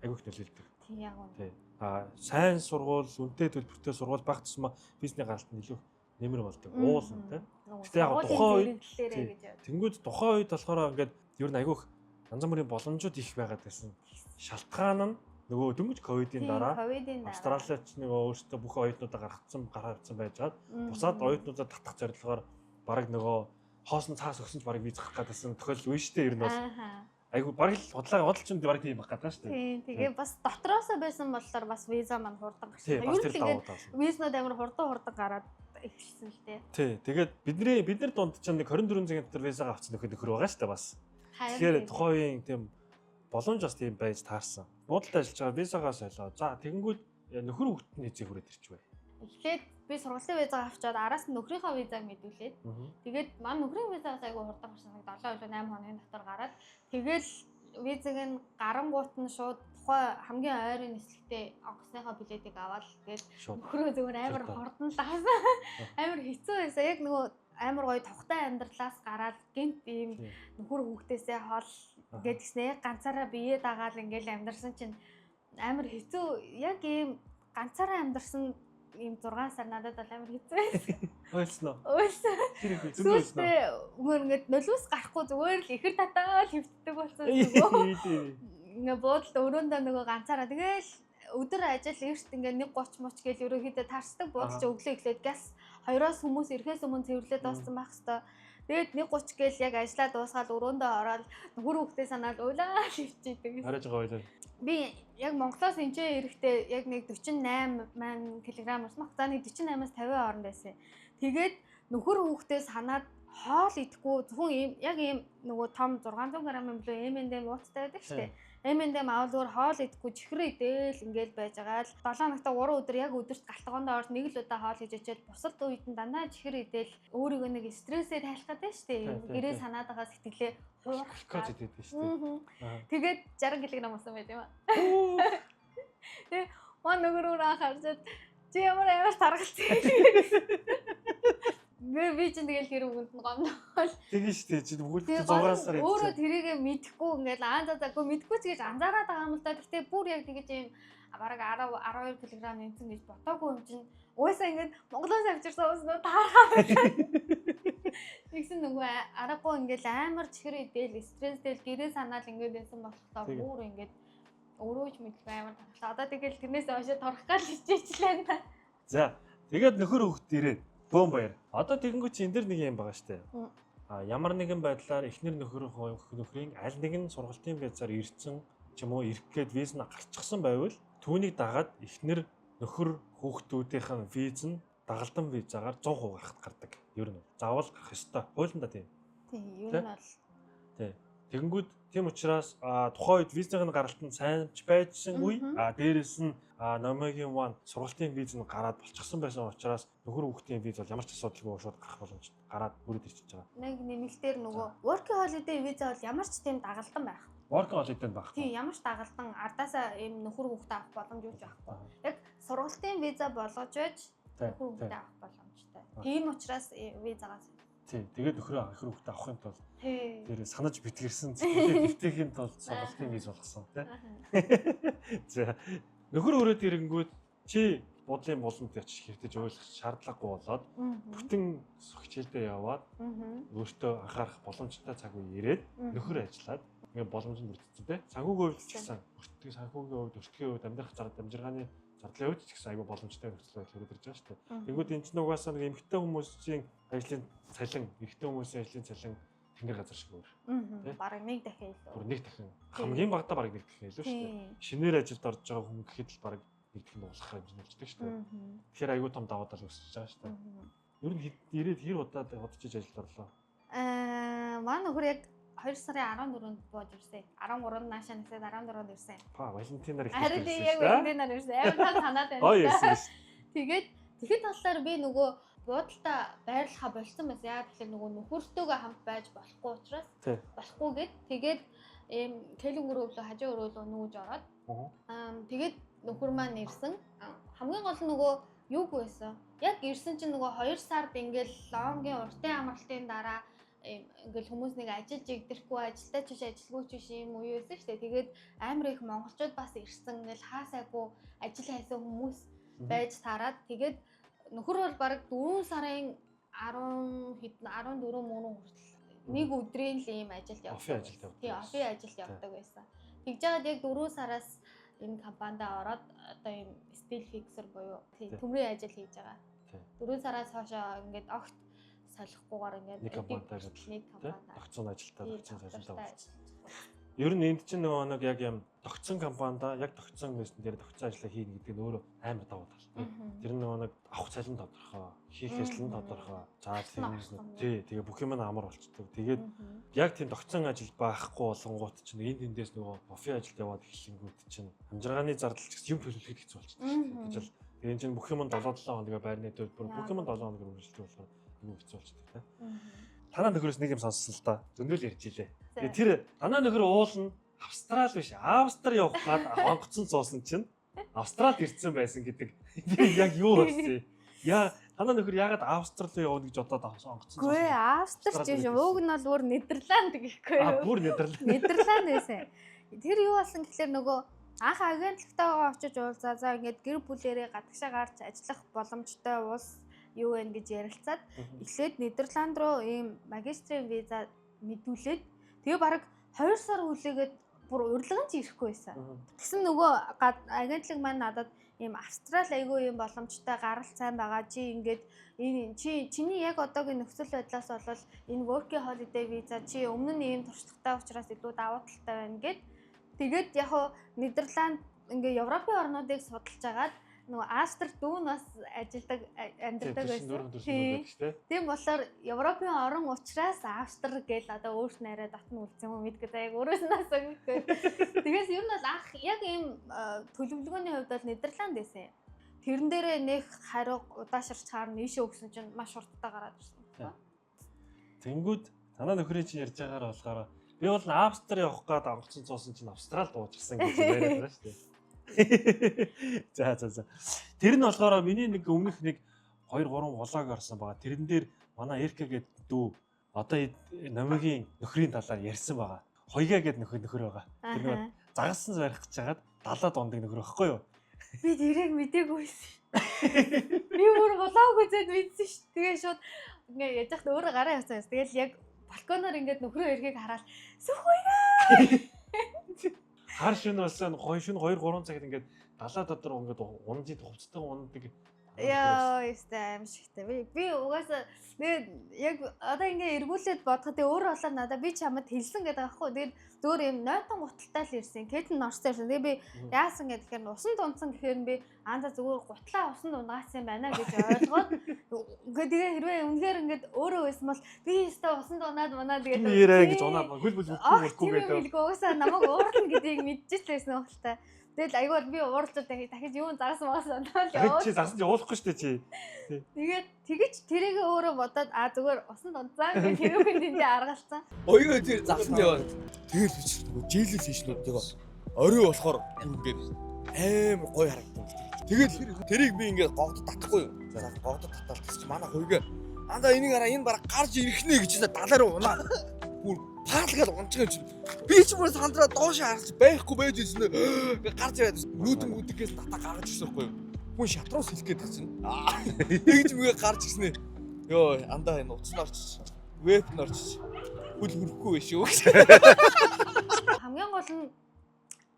аягүй их нөлөөлдөг. Тийм яг үнэ. Тий. А сайн сургууль, үнэтэй төлбөртэй сургууль байх тусмаа бизнесний гаргалтанд илүү нэмэр болдог. Уулна тий. Гэтэ яг тухайн үед тэнгүүд тухайн үед болохоор ингээд ер нь аягүй их янз бүрийн боломжууд их байгаад байсан. Шалтгаан нь нөгөө дөнгөж ковидын дараа Австралиач нөгөө өөрсдөө бүх оюутнуудаа гаргацсан байжгаад бусад оюутнуудаа татах зорилгоор бараг нөгөө хоосон цаас өгсөн ч бараг виз гарах гэдсэн тохиолдол үе штэ ер нь бол айгу бараг л худлаа ч юм бараг тийм байх гэдэг штэ. Тийм тэгээ бас дотроосоо байсан болохоор бас виза маань хурдан гарсан. Ер нь тэгээд визнууд амар хурдан гараад эхэлсэн л дээ. Тий тэгээд бид нар дунд чинь нэг 24 цагийн дотор визагаа авсан нөхөр байгаа штэ бас. Тэгэхээр тухайн үеийн тийм боломж бас тийм байж таарсан. Буудалд ажиллаж байгаа визагаа солио. За тэгэнгүүт нөхөр хүүхэд нь эзээ хүрээд ирчихвэ. Эхлээд би сургуулийн визагаа авчаад араас нь нөхрийнхөө визаг мэдүүлээд тэгээд маань нөхрийн визагаас айгүй хурдан гарсан. 7 или 8 хоногийн дотор гараад тэгэл визаг нь гарангуут нь шууд тухайн хамгийн ойрын нислэгтээ онгоцныхоо билетийг аваад тэгэл нөхрөө зүгээр амар хурдан л авсан. Амар хэцүү байсан. Яг нөгөө амар гоё тухтай амьдралаас гараад гинт ийм нөхөр хүүхдээсээ хол ингээд гиснэ ганцаараа бие дагаал ингээл амьдарсан чинь амар хэцүү. Яг ийм ганцаараа амьдарсан ийм 6 сар надад бол амар хэцүү байсан. Ойлсон уу? Ойлсон. Тэр их зөндөө ойлсон. Өмнө ингээд нулимс гарахгүй зүгээр л ихэр татаал хөвтдөг болсон нөгөө. Ингээ буудалд өрөөндөө нөгөө ганцаараа тэгэл өдөр ажил эрт ингээ 1:30 мөч гээл ерөөхдөө таарсдаг, буудалж өглөө эхлээд газ 2-оос хүмүүс ирэхээс өмнө цэвэрлээ дууссан байх хэвээр. Тэгээд 1:30 гээл яг ажиллаа дуусгаад өрөөндөө ороод нөхөр хүүхдээ санаал уйлаа хөвчийдэг. Хараж байгаа байлаа. Би яг Монголоос энэ ирэхдээ яг нэг 48 маань килограмм өрсөн баг. За нэг 48-аас 50 хооронд байсан. Тэгээд нөхөр хүүхдээ санаад хоол идэхгүй зөвхөн ийм яг ийм нөгөө том 600 г юм блөө M&M ууцтай байдаг шүү дээ. M&M авал өөр хоол идэхгүй чихрээ идээл ингээл байж байгаа л 7 хоногт 3 өдөр яг өдөрт галтгоондоо орж нэг л удаа хоол хийж очиад бусад үед нь дандаа чихэр идээл өөрийгөө нэг стрессээ тайлах гэдэг шүү дээ. Гэрээ санаад байгаа сэтгэлээ хуурах гэдэг шүү дээ. Тэгээд 60 кг болсон байт юм аа. Тэгээ маа нөхөр өөр анхаарчаад чи ямар амар таргалцсан. Би чинь тэгэл тэр үгэнд нь гомдоол. Тэгээ шүү дээ. Чи бүгд 6 сар өөрөө тэрийг мэдэхгүй ингээл аа за заагүй мэдэхгүй ч гэж анзаараад байгаа юм л да. Гэтэ бүр яг тэгэж юм бараг 10 12 кг нэмсэн гэж бодоогүй юм чинь угаасаа ингээд Монголоос авчирсан ус нөө таархаа. Тэгсэн нөгөө аргагүй ингээл амар чихэр идээл стресстэй гэрээ санаал ингээд байсан болохоор бүр ингээд өөрөө ч мэдлгүй амар тархлаа. Одоо тэгэл тэрнээс хойш торох гал хичээчлээ та. За тэгээд нөхөр хөвгт ирээд бөөн баяр. Одоо тэгэнгүүт чи энэ дэр нэг юм байгаа штэ. А ямар нэгэн байдлаар эхнэр нөхөр нөхрийн аль нэгэн сургалтын визаар ирсэн ч юм уу ирэх гээд виз нь гарчихсан байвал түүнийг дагаад эхнэр нөхөр хүүхдүүдийнх нь виз нь дагалдан визагаар 100% гарахад гардаг. Ер нь заавал гарах ёстой. Хуулиндаа тийм. Тийм, ер нь бол. Тийм. Тэгэнгүүт тийм учраас тухайн үед визийн гаралт нь сайн ч байжсан үе дээрэс нь Номигийн 1 сургалтын виз нь гараад болчихсон байсан учраас нөхөр хүүхдийн виз бол ямар ч асуудалгүй шууд гарах боломж гараад бүрээд ирчихэж байгаа. Нэг нэмэлтээр нөгөө working holiday виза бол ямар ч тийм дагалдан байх. Working holiday байхгүй. Тийм, ямар ч дагалдан ардаасаа ийм нөхөр хүүхдээ авах боломж юуч байхгүй. Яг сургалтын виза болгож байж нөхөр хүүхдээ авах боломжтой. Тийм учраас визагаа. Тийм, тэгээд нөхрөө нөхөр хүүхдээ авахын тулд тэр санаж битгэрсэн сэтгэлээ битгээхийн тулд сургалтын виз болгосон тий. За нөхөр өрөөд ирэнгүүт чи бодлын буланд очиж хэртэж ойлгох шаардлагагүй болоод бүтэн хичээлдээ яваад өөртөө анхаарах боломжтой цаг үе ирээд нөхөр ажиллаад ингээд боломж нь бүрдсэн тий. Санхүүгийн хувьд ч гэсэн өртгийн санхүүгийн хувьд өртгийн хувьд амьдрах зардал амжиргааны зардлын хувьд ч гэсэн айгүй боломжтой нөхцөл байдал өрөөд ирж байгаа шүү дээ. Тэнгүүд энэ чинь угаасаа нэг эмэгтэй хүмүүсийн ажлын цалин, эрэгтэй хүмүүсийн ажлын цалин тэнгэр газар шиг өөр. Бараг нэг дахин илүү. Бүр нэг дахин. Хамгийн багадаа бараг нэг дахин илүү шүү дээ. Шинээр ажилд орж байгаа хүн гэхэд л бараг нэг дахин нуглах хэмжээнд болчдөг шүү дээ. Тэгэхээр айгүй том давуу тал өсөж байгаа шүү дээ. Ер нь ирээд хэр удаад удаж ажилд орлоо? Манай нөхөр яг 2 сарын 14-нд бууж ирсэн. 13-нд наашаа нисээд 14-нд ирсэн. Па, Валентинаар их ирсэн. Харин яг Валентинаар ирсэн. Амар та санаад байна. Гоё ирсэн шүү. Тэгээд тэгэхэд талаар би нөгөө буудалта байрлахаа болцсон байсан. Яагаад гэхээр нөгөө нөхөртөөгөө хамт байж болохгүй учраас болохгүй гэд тэгээд ийм кэлэн өрөөлөө хажуу өрөөлөө нүүж ороод тэгээд нөхөр маань ирсэн. Хамгийн гол нь нөгөө юуг байсан. Яг ирсэн чинь нөгөө 2 сард ингээл лонгийн уртын амралтын дараа ингээл хүмүүс нэг ажиллаж игдэрэхгүй ажилтаа ч биш ажилгүй ч биш юм уу байсан шүү дээ. Тэгээд амар их монголчууд бас ирсэн. Ингээл хаасайгүй ажил хайсан хүмүүс байж таарад тэгээд нөхөр бол бараг 4 сарын 10 хэдэн 14 мөрөн хүртэл нэг өдрийн л ийм ажилд явдаг. Офи ажилд явдаг. Тийм, офи ажилд явдаг байсан. Тэгж жагаад яг 4 сараас энэ компанид ороод одоо ийм steel fixer буюу төмрийн ажил хийж байгаа. 4 сараас хойшоо ингээд огт солихгүйгээр ингээд нэг компанид ажил нэг компанид тогтсон ажилтаа тогтсон цалинтай болсон. Ер нь энд чинь нөгөө нэг яг юм тогтсон компанида яг тогтсон мессен дээр тогтсон ажлаа хийнэ гэдэг нь өөрөө амар давуу тал. Тэр нөгөө нэг авах цалин тодорхой, хийх ажил нь тодорхой. За тий, тэгээ бүх юм нь амар болчдөг. Тэгээд яг тийм тогтсон ажил байхгүй болонгууд чинь энд тэндээс нөгөө офи ажилд яваад эхлэнгүүт чинь амжиргааны зардал ч гэсэн юм төлөвлөхөд хэцүү болчдөг шүү дээ. Гэж л тэгээ энэ чинь бүх юм нь 7-7 хоногоо байрны төлбөр бүх юм нь 7 хоногор үргэлжлэх болохоор айгүй хэцүү болчдөг тий. Танаа нөхрөөс нэг юм сонссон л да. Зөндөл ярьж илээ. Тэгээ тэр танаа нөхөр уулна Австрал биш, Австри явах гад онгоцон суусан чинь Австралид ирсэн байсан гэдэг. Би яг юу болсон юм? Яа, танаа нөхөр яагаад Австрал руу явна гэж бодоод онгоцон суусан? Үгүй Австрч биш. Уг нь бол бүр Нидерланд гэхгүй юу? А, бүр Нидерланд. Нидерланд байсан. Тэр юу болсон гэхлээр нөгөө анх агентлагтайгаа очиж уулзаа. За ингээд гэр бүлэрээ гадагшаа гарч ажиллах боломжтой улс юу вэ гэж ярилцаад эхлээд Нидерланд руу ийм магистрийн виза мэдүүлээд тэгээ бараг 2 сар хүлээгээд Бүр урилган ч ирэхгүй байсан. Тэгсэн нөгөө агентлаг маань надад ийм Австрали айгүй юм боломжтой гарал сайн байгаа. Чи ингээд энэ чиний яг одоогийн нөхцөл байдлаас бол энэ working holiday visa чи өмнө нь ийм туршлагатай учраас илүү давуу талтай байна гэд. Тэгээд яг хуу Нидерланд ингээ Европын орнуудыг судалж агаад нөгөө Австри дүүн бас ажилдаг амьдардаг байсан. Тийм болохоор Европын орон учраас Австри гээл одоо өөрт нь арай дотн үлдсэн юм мэдгүй за яг өөрөөс нь асуухгүй. Тэгээс ер нь бол анх яг ийм төлөвлөгөөний хувьд бол Нидерланд байсан юм. Тэрэн дээрээ нэх хариу удаашарч хаар нийшээ өгсөн чинь маш хурдтай гараад ирсэн. Тэнгүүд танаа нөхрийн чинь ярьж байгаагаар болохоор би бол Австри явах гээд онгоцон цуусан чинь Австралид уужсан гэж яриад байгаа шүү дээ. За за за. Тэр нь болохоор миний нэг өмнөх нэг 2 3 влог орсон байгаа. Тэрэн дээр манай Эрка гэдэг дүү одоо номигийн нөхрийн талаар ярьсан байгаа. Хоёгаа гэдэг нөхөр байгаа. Тэр нэг загассан барих гэж хагаад 70-аад ондог нөхөр байхгүй юу? Би тэрийг мдээгүй байсан. Би бүр влог үзээд мэдсэн шүү. Тэгээ шууд ингээ яж хат өөрөө гараа явсан юм. Тэгэл яг балконоор ингээд нөхрөө эргийг хараад сүх хоёгаа. Хар шөнө болсон гоё шөнө 2 3 цагт ингээд далаа дотор ингээд унжид хувцтай ундаг. Яа, ёстой аимшигтай. Би угаасаа тэгээд яг одоо ингээ эргүүлээд бодоход тэгээ өөр болоо надаа би чамд хэлсэн гэдэг аахгүй. Тэгээд зөөр юм нойтон гуталтай л ирсэн. Кэтэн орсон ирсэн. Тэгээ би яасан гэхээр усан дунцсан гэхээр би аанда зүгээр гутлаа усан дунгаасан юм байна гэж ойлгоод ингээ тэгээ хэрвээ үнэхээр ингээд өөрөө байсан бол би ёстой усан дунаад манаа тэгээд нэрээ гэж унаад хөл бүл бүрхгүй гэдэг. Угаасаа намайг уурлна гэдгийг мэдчихсэн байсан хэл та. Тэгэл айгүй би ууралж дахиж юун загас магас санаал яваа. Чи загас чи уулахгүй шүү дээ чи. Тэгээд тэгэж тэрийг өөрөө бодоод а зүгээр усан дунцаа гэх тэрүүхэн тэндээ аргалцсан. Оёо тэр загсан яваа. Тэгэл бичдэг. Жилэл хийшнүүд тэгээ орой болохоор ингээд амар гоё харагдсан. Тэгэл тэрийг би ингээд гогдод татахгүй юу. За гогдод татаал тэгс чи манай хоёгаа андаа энийг хараа энэ бараг гарч ирэх нэ гэж далаа руу унаа. Бүр паалгаад унж байгаа юм чинь. Би ч бүр сандраа доош харж байхгүй байж ирсэн. Гарч ирээд нүүдэн гүдгээс татаа гаргаж ирсэн байхгүй юу. Хүн шатроос хэлэх гээд чинь. Тэгж мүгээ гарч ирсэн. Йоо андаа энэ утас нь орчиж. Веб нь орчиж. Хөл хөрөхгүй байх шүү гэж. Хамгийн гол нь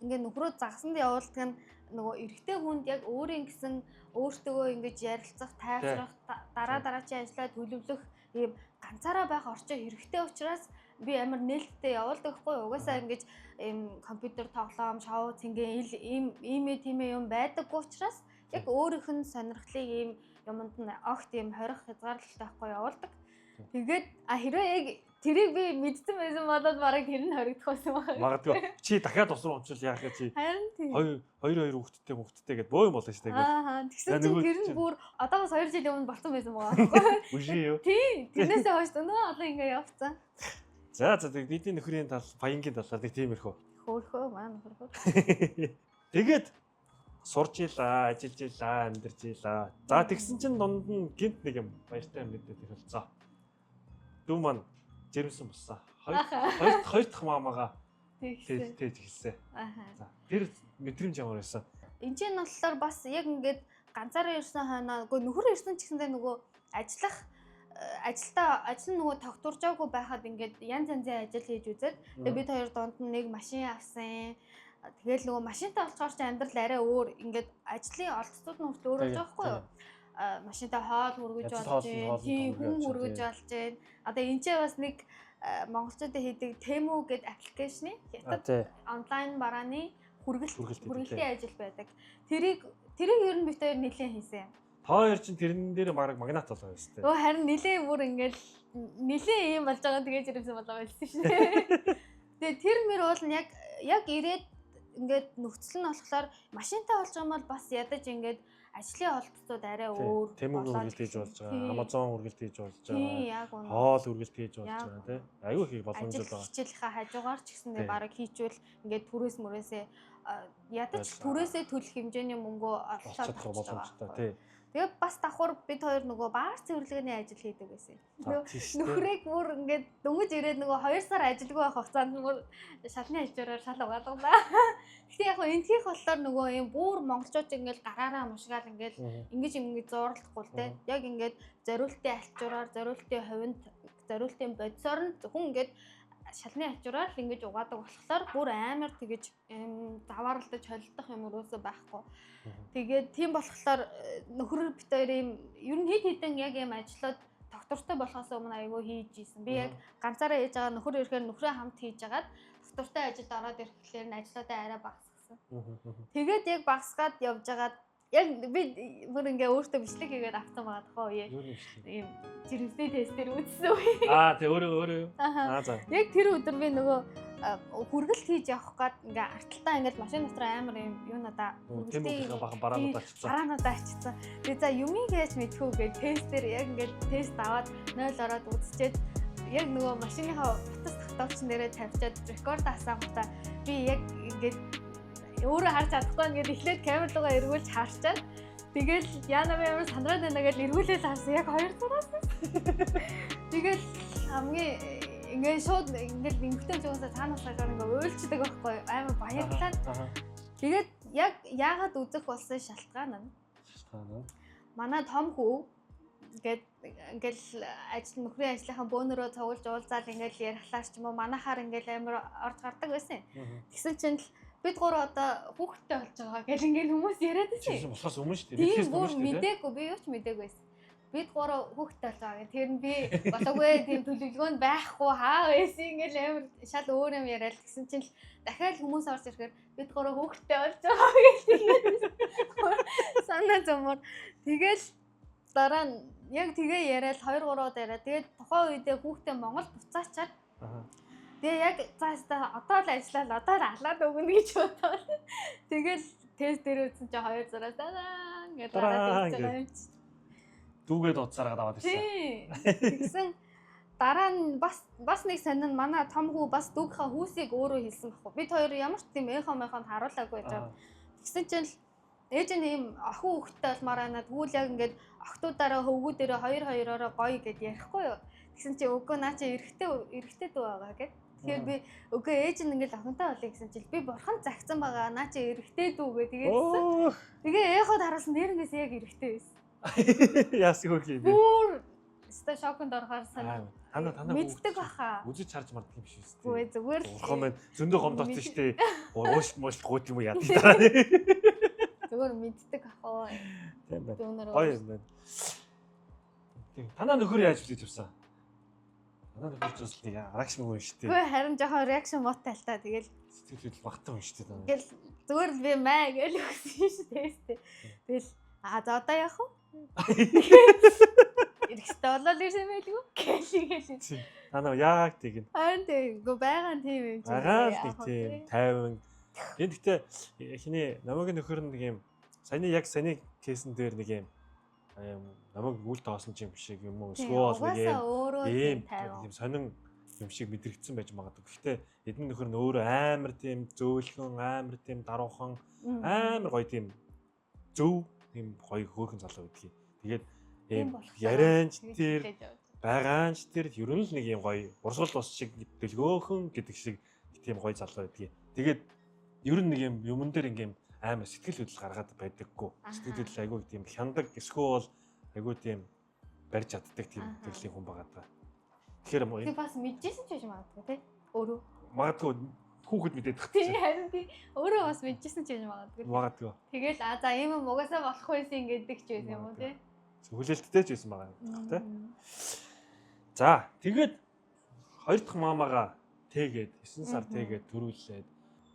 ингээ нөхрөө загсанд явуулдаг нь нөгөө эрэгтэй хүнд яг өөрийн гэсэн өөртөөгөө ингэж ярилцах, тайвшрах, дараа дараачийн ажлаа төлөвлөх ийм ганцаараа байх орчин хэрэгтэй учраас би амар нээлттэй явуулдаг хгүй. Угаасаа ингэж ийм компьютер тоглоом, шоу, цэнгийн ил ийм иймээ тиймээ юм байдаггүй учраас яг өөрийнх нь сонирхлыг ийм юмд нь огт ийм хорих хязгаарлалт байхгүй явуулдаг. Тэгээд хэрвээ яг тэрийг би мэдсэн байсан болоод бараг тэр нь хоригдох байсан баг. Магадгүй. Чи дахиад ус руу унчвал яах вэ чи? Харин тийм. Хоёр хүүхэдтэй мөхттэй гэдээ боо юм болно шүү дээ. Аа тэгсэн чинь тэр нь бүр одоогоос 2 жилийн өмнө болсон байсан байгаа байхгүй. Үшээ юу? Тийм. Тэрнээсээ хойш өнөө олон ингэ явцсан. За за тэг бидний нөхрийн тал, баянгийн талаар нэг тиймэрхүү. Хөөхөө маань нөхөр. Тэгээд сурч илаа, ажиллаж илаа, амьдарч илаа. За тэгсэн чинь дунд нь гинт нэг юм баяртай мэдээ тохиолцоо. Дүү маань жирэмсэн болсон. Хоёр дахь маамагаа тэгж хэлсэн. За тэр мэдрэмж ямар байсан? Энд чинь болохоор бас яг ингээд ганцаараа ирсэн хойноо үгүй нөхөр ирсэн ч гэсэндээ нөгөө ажиллах ажилдаа ажил нөгөө тогтворжоогүй байхад ингээд янз янзын ажил хийж үзээд тэгээ бид хоёр дунд нь нэг машин авсан. Тэгэл нөгөө машинтай болохоор ч амьдрал арай өөр ингээд ажлын олдцууд нь хүртэл өөр болж байгаа байхгүй юу? Машинтай хоол хүргэж болж гин, тийм хүн хүргэж болж гин. Одоо энэ ч бас нэг монголчуудын хийдэг Temu гэдэг аппликейшны хятад онлайн барааны хүргэлтийн ажил байдаг. Тэрийг ер нь бид хоёр нэлээд хийсэн юм. Та хоёр чинь тэрэн дээр бараг магнат болоо байсан тийм. Өө харин нэлээд бүр ингээл нэлээд юм болж байгаа тэгэж ирсэн болоо байсан шин. Тэгээ тэр мөр уул нь яг ирээд ингээд нөхцөл нь болохоор машинтай болж байгаа юм бол бас ядаж ингээд ажлын олдцууд арай өөр. Temu үргэлж хийж болж байгаа. Amazon үргэлж хийж болж байгаа. Хоол үргэлж хийж болж байгаа тий. Аюу их боломж байгаа. Хичээлийнхаа хажуугаар ч гэсэндээ бараг хийчвэл ингээд түрээс мөрөөсөө ядаж түрээсээ төлөх хэмжээний мөнгөө олцоод боломжтой тий. Тэгээд бас давхар бид хоёр нөгөө баар цэвэрлэгээний ажил хийдэг байсан. Нөхрийг бүр ингээд дөнгөж ирээд нөгөө 2 сар ажилгүй байх хугацаанд бүр шалны хажуураар шал угаалгалаа. Гэтэ яг хөө энтхийх болохоор нөгөө юм бүр монголчууд ингээд гараараа мушгаал ингээд ингэж ингэж зууралдахгүй л те. Яг ингээд зориултын альчуураар, зориултын хувинд, зориултын бодисоор нь зөвхөн ингээд шалны ачуураар л ингэж угаадаг болохоор бүр амар тэгэж заваарлаж холилдох юм өрөөсөө байхгүй. Тэгээд тийм болохоор нөхөр бит хоёр юм ер нь хэд хэдэн яг юм ажлууд доктортой болохоос өмнө айгүй хийж исэн. Би яг ганцаараа хийж байгаа, нөхөр ирэхээр нөхрөө хамт хийж агаад, доктортой ажилд ороод ирэхлээр нь ажлуудаа арай багасгасан. Тэгээд яг багасгаад явж агаад яг би бүр ингээ өөртөө бичлэг хийгээд авсан байгаа тохоо үе. Юу юм бичлэг? Ийм жирэмсний тест дээр үзсэн үе. Аа, тий, өөрөө өөрөө юу? Аа, за. Яг тэр өдөр би нөгөө хүргэлт хийж явах гээд ингээ арталтаа ингээд машин дотор амар юм юунадаа хүргэлтийн бахан бараанууд ачсан. Бараануудаа ачсан. Тэгээ за юмыг яаж мэдхүү гэж тест дээр яг ингээд тест аваад 0 ороод үзчихэд яг нөгөө машиныхаа утас тогтоогч нэрээ тавьчаад рекорд асаангуудаа би яг ингээд өөрөө харж чадахгүй ингээд эхлээд камер руугаа эргүүлж харчаад, тэгэл яана би амар сандраад байна гэж эргүүлээл харсан, яг 2 зураас. Тэгэл хамгийн ингээд шууд ингээд эмгтэн жуусаа цаанаас гараад ингээд уйлчдаг байхгүй, амар баярлаад. Тэгээд яг яагаад үзэх болсон шалтгаан нь манай том хүү ингээд ингээл ажил нөхрийн ажлынхаа бөөнөрөө цуглаж уулзаал ингээл ярихлаар ч юм уу манахаар ингээл амар орж гардаг байсан. Тэгсэн чинь л бид гурав одоо хүүхэдтэй болж байгаа гэл ингээл хүмүүс яриад байсан. Чинь болохоос өмнө шүү дээ. Мэдэхээс өмнө шүү дээ. Мдээгүй, би юу ч мдээгүй байсан. Бид гурав хүүхэдтэй болж байгаа гэх. Тэр нь би болоогүй, тийм төлөвлөгөө нь байхгүй хаа байсан ингээл амар шал өөр юм яриад, тэгсэн чинь л дахиад хүмүүс орж ирэхээр бид гурав хүүхэдтэй болж байгаа гэл тэгээд санаа зовмор. Тэгэл дараа нь яг тэгээ яриад 2 3 удаа яриад, тэгээд тухайн үедээ хүүхдээ Монгол буцаачаад, тэгээ яг зааштай одоо л ажиллаад одоо л алаад өгнө гэж бодоод, тэгэл тест дээр үзсэн чинь 2 зураас дараа ингээд гараад ирж байгаа юм чи. Дүүгээд уцаараад аваад ирсэн. Тэгсэн дараа нь бас нэг сонин нь манай том хүү бас дүүгийнхаа хүүсийг өөрөө хэлсэн байхгүй. Бид хоёр ямар ч тийм эхо мэхонд харуулаагүй байж байгаа. Тэгсэн чинь л ээж нь ийм охин хүүхэдтэй болмоор байна. Тэгвэл яг ингээд охтуудаараа хөвгүүдээрээ хоёр хоёроороо гоё гэд ярихгүй юу. Тэгсэн чинь үгүй, наа чи эрэгтэй дүү байгаа гэд. Тэгэхээр би үгүй, ээж нь ингээл охинтой болъё гэсэн чинь би бурхан загцсан байгаа. Наа чи эрэгтэй дүү гэ тэгээд. Тэгээ эход харуулсан, нэрнээс яг эрэгтэй байсан. Яасан хөрх юм бэ? Бүр өстой шоконд орохоор сан. Танаа мэддэг баха. Үзэж харж марддаг юм биш үү? Үгүй, зүгээр л. Бурхан маань зөндөө гомдооцсон шүү дээ. Уушт муушт гуйд юм уу яадаг дараа. Зүгээр мэддэг ах уу. Тийм байна. Гоё юм байна. Тийм. Танаа нөхөр яаж хүлээж авсан? Танаа нөхөр ч бас нэг арагш мөн шүү дээ. Үгүй, харин жоохон реакшн муутай л та. Тэгэл сэтгэл хөдлөл багтан хүн шүү дээ. Тэгэл зүгээр л би маа гэж өгсөн шүү дээ. Тэгэл а за одоо яах вэ? Эргэжтэй болоод ирсэн байлгүй гэл гэл. Танаа яг тэгнэ. Харин тийм үгүй, байгаа нь тийм юм чи. Байгаа л нэг тийм тайван. Энэ гэхдээ хиний намаагийн нөхөр нэг юм саяны яг саяны кейсэн дээр нэг юм намайг үл тоосон юм шиг юм уу, эсвэл нэг юм ийм сонин юм шиг мэдрэгдсэн байж магадгүй. Гэхдээ эдэн нөхөр нь өөрөө амар тийм зөөлхөн, амар тийм даруухан, амар гоё тийм зөв тийм гоё хөөрхөн залуу гэдгийг. Тэгээд ийм ярианч тэр байгаанч тэр ер нь л нэг юм гоё урсгал ус шиг дэлгөөхөн гэдэг шиг тийм гоё залуу байдгийг. Тэгээд ер нь нэг юм юмн дээр ингээм амар сэтгэл хөдлөл гаргаад байдаггүй. Сэтгэл хөдлөл айгүй тийм хяндаг, эсвэл айгүй тийм барьж чаддаг тийм төрлийн хүн байгаа даа. Тэгэхээр би бас мэдчихсэн ч байж магадгүй тий. Өөрөө. Магадгүй хүүхэд мэдээд тах. Тий, харин тий. Өөрөө бас мэдчихсэн ч байж магадгүй. Магадгүй. Тэгэл а за ийм юм угаасаа болох байсан гэдэг ч байсан юм уу тий. Хүлээлттэй ч байсан байгаа юм тий. За, тэгээд хоёр дахь мамагаа тэгээд 9 сар тэгээд төрүүлээд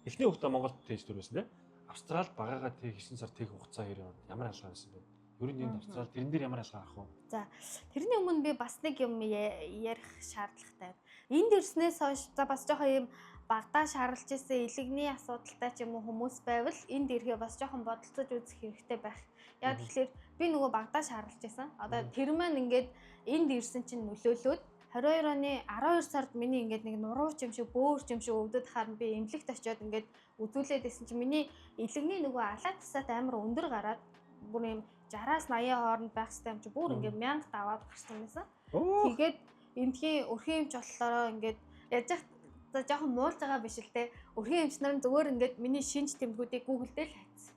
эхний хүүхдээ Монголд тээж төрүүлсэн тий. Австралид багаагаа тэг 9 сар тэг хугацаа хэрэг ямар ялгаа байсан бэ? Ер нь энд Австрал тэрэн дээр ямар ялгаа авах вэ? За, тэрний өмнө би бас нэг юм ярих шаардлагатай. Энд ирснээс хойш за бас жоохон юм багадаа шаарлж исэн илэгний асуудалтай ч юм уу хүмүүс байвал энд ирэхээ бас жоохон бодолцож үзэх хэрэгтэй байх. Яг тэгэхээр би нөгөө багадаа шаарлж исэн. Одоо тэр маань ингээд энд ирсэн чинь нөлөөлөөд 22 оны 12 сард миний ингээд нэг нуруу ч юм шиг бөөр ч юм шиг өвдөд харна, би эмнэлэгт очиод ингээд үзүүлээд байсан чинь миний илэгний нөгөө алаа тасаад амар өндөр гараад бүр юм 60-аас 80 хооронд байх хэрэгтэй юм чи бүр ингээд 1000 даваад гарсан байсан. Тэгээд эндхийн өрхийн эмч болохоор ингээд яаж за жоохон муулж байгаа биш л те. Өрхийн эмч нар нь зүгээр ингээд миний шинж тэмдгүүдийг Google дээр л хайцсан.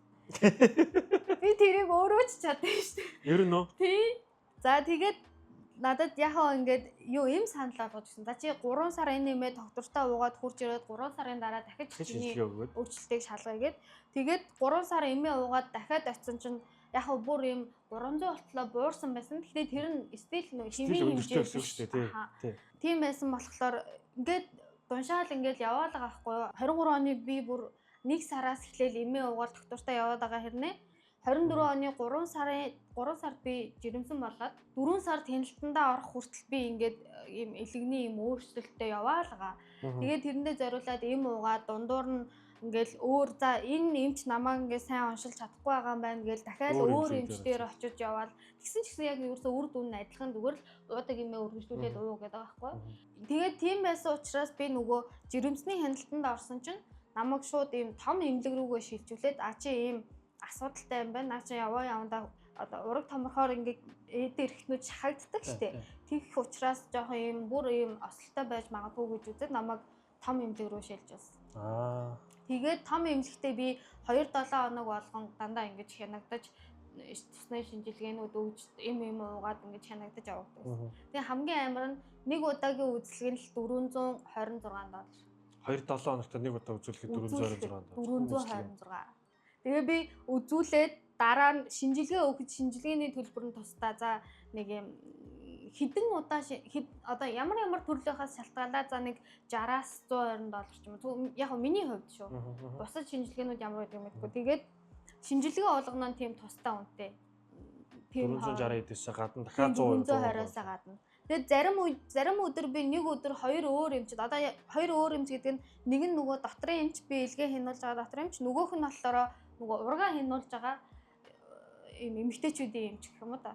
Би тэрийг өөрөө ч чадсан шүү дээ. Ер нь үү? Тий. За тэгээд Надад яхаа ингээд юу им санал болгож ирсэн. За чи 3 сар энэ нэмээ доктортой уугаад хурж ирээд 3 сарын дараа дахиж чиний өөрчлөлтийг шалгая гэд. Тэгээд 3 сар эмээ уугаад дахиад очисон чинь яг хав бүр им 300 болтлоо буурсан байсан. Гэхдээ тэр нь стил нөө химийн хэмжээ шүү дээ. Тийм байсан болохоор ингээд дуншаал ингээд яваал байгаа байхгүй юу. 23 оны би бүр 1 сараас эхлээл эмээ уугаад доктортой яваад байгаа хэрнээ 24 оны 3 сард би жирэмсэн болоод 4 сард хяналтандаа орох хүртэл би ингээд ийм элэгний ийм өөрчлөлттэй яваал байгаа. Тэгээд тэрэндээ зориулаад эм уугаад дундуур нь ингээл өөр за энэ эмч намайг ингээд сайн уншилж чадахгүй байгаа юм байна гээл дахиад өөр эмч дээр очиж яваал. Тэгсэн ч гэсэн яг ерөөсөө үр дүн нь адилхан, зүгээр л уудаг эмээ өргөжлүүлээд уу гэдэг байгаа байхгүй. Тэгээд тийм байсан учраас би нөгөө жирэмсний хяналтанд орсон чинь намайг шууд ийм том эмнэлэг рүүгээ шилжүүлээд а чи ийм асуудалтай юм байна. Наа чи яваа явандаа одоо ураг томорхоор ингээд эд эрхтнүүд шахагддаг штэ. Тэгэх учраас жоохон ийм бүр ийм осолтой байж магадгүй гэж үзээд намайг том эмнэлэг рүү шилжүүлсэн. Тэгээд том эмнэлэгтээ би 2-7 хоног болгон дандаа ингэж хянагдаж цусны шинжилгээнүүд өгж эм эм уугаад ингэж хянагдаж явагдав. Тэгээ хамгийн амар нь нэг удаагийн үзлэг нь л $426. 2-7 хоногт нэг удаа үзүүлэхэд $426. 426. Тэгээ би үзүүлээд дараа нь шинжилгээ өгөхөд шинжилгээний төлбөр нь тусдаа за нэг юм хэдэн удаа одоо ямар ямар төрлөөхөөс шалтгаалаа за нэг 60-аас $120 ч юм уу. Яг нь миний хувьд шүү. Бусад шинжилгээнүүд ямар байдаг мэдгүй. Тэгээд шинжилгээ болгоно нь тийм тусдаа үнэтэй. 460 эдээс гадна дахиад 120-оос гадна. Тэгээд зарим өдөр би нэг өдөр хоёр өөр эмчид одоо хоёр өөр эмч гэдэг нь нэг нь нөгөө дотрын эмч би илгээ хянуулж байгаа дотрын эмч, нөгөөх нь болохоор нөгөө ургаа хянуулж байгаа ийм эмэгтэйчүүдийн эмч гэх юм уу та.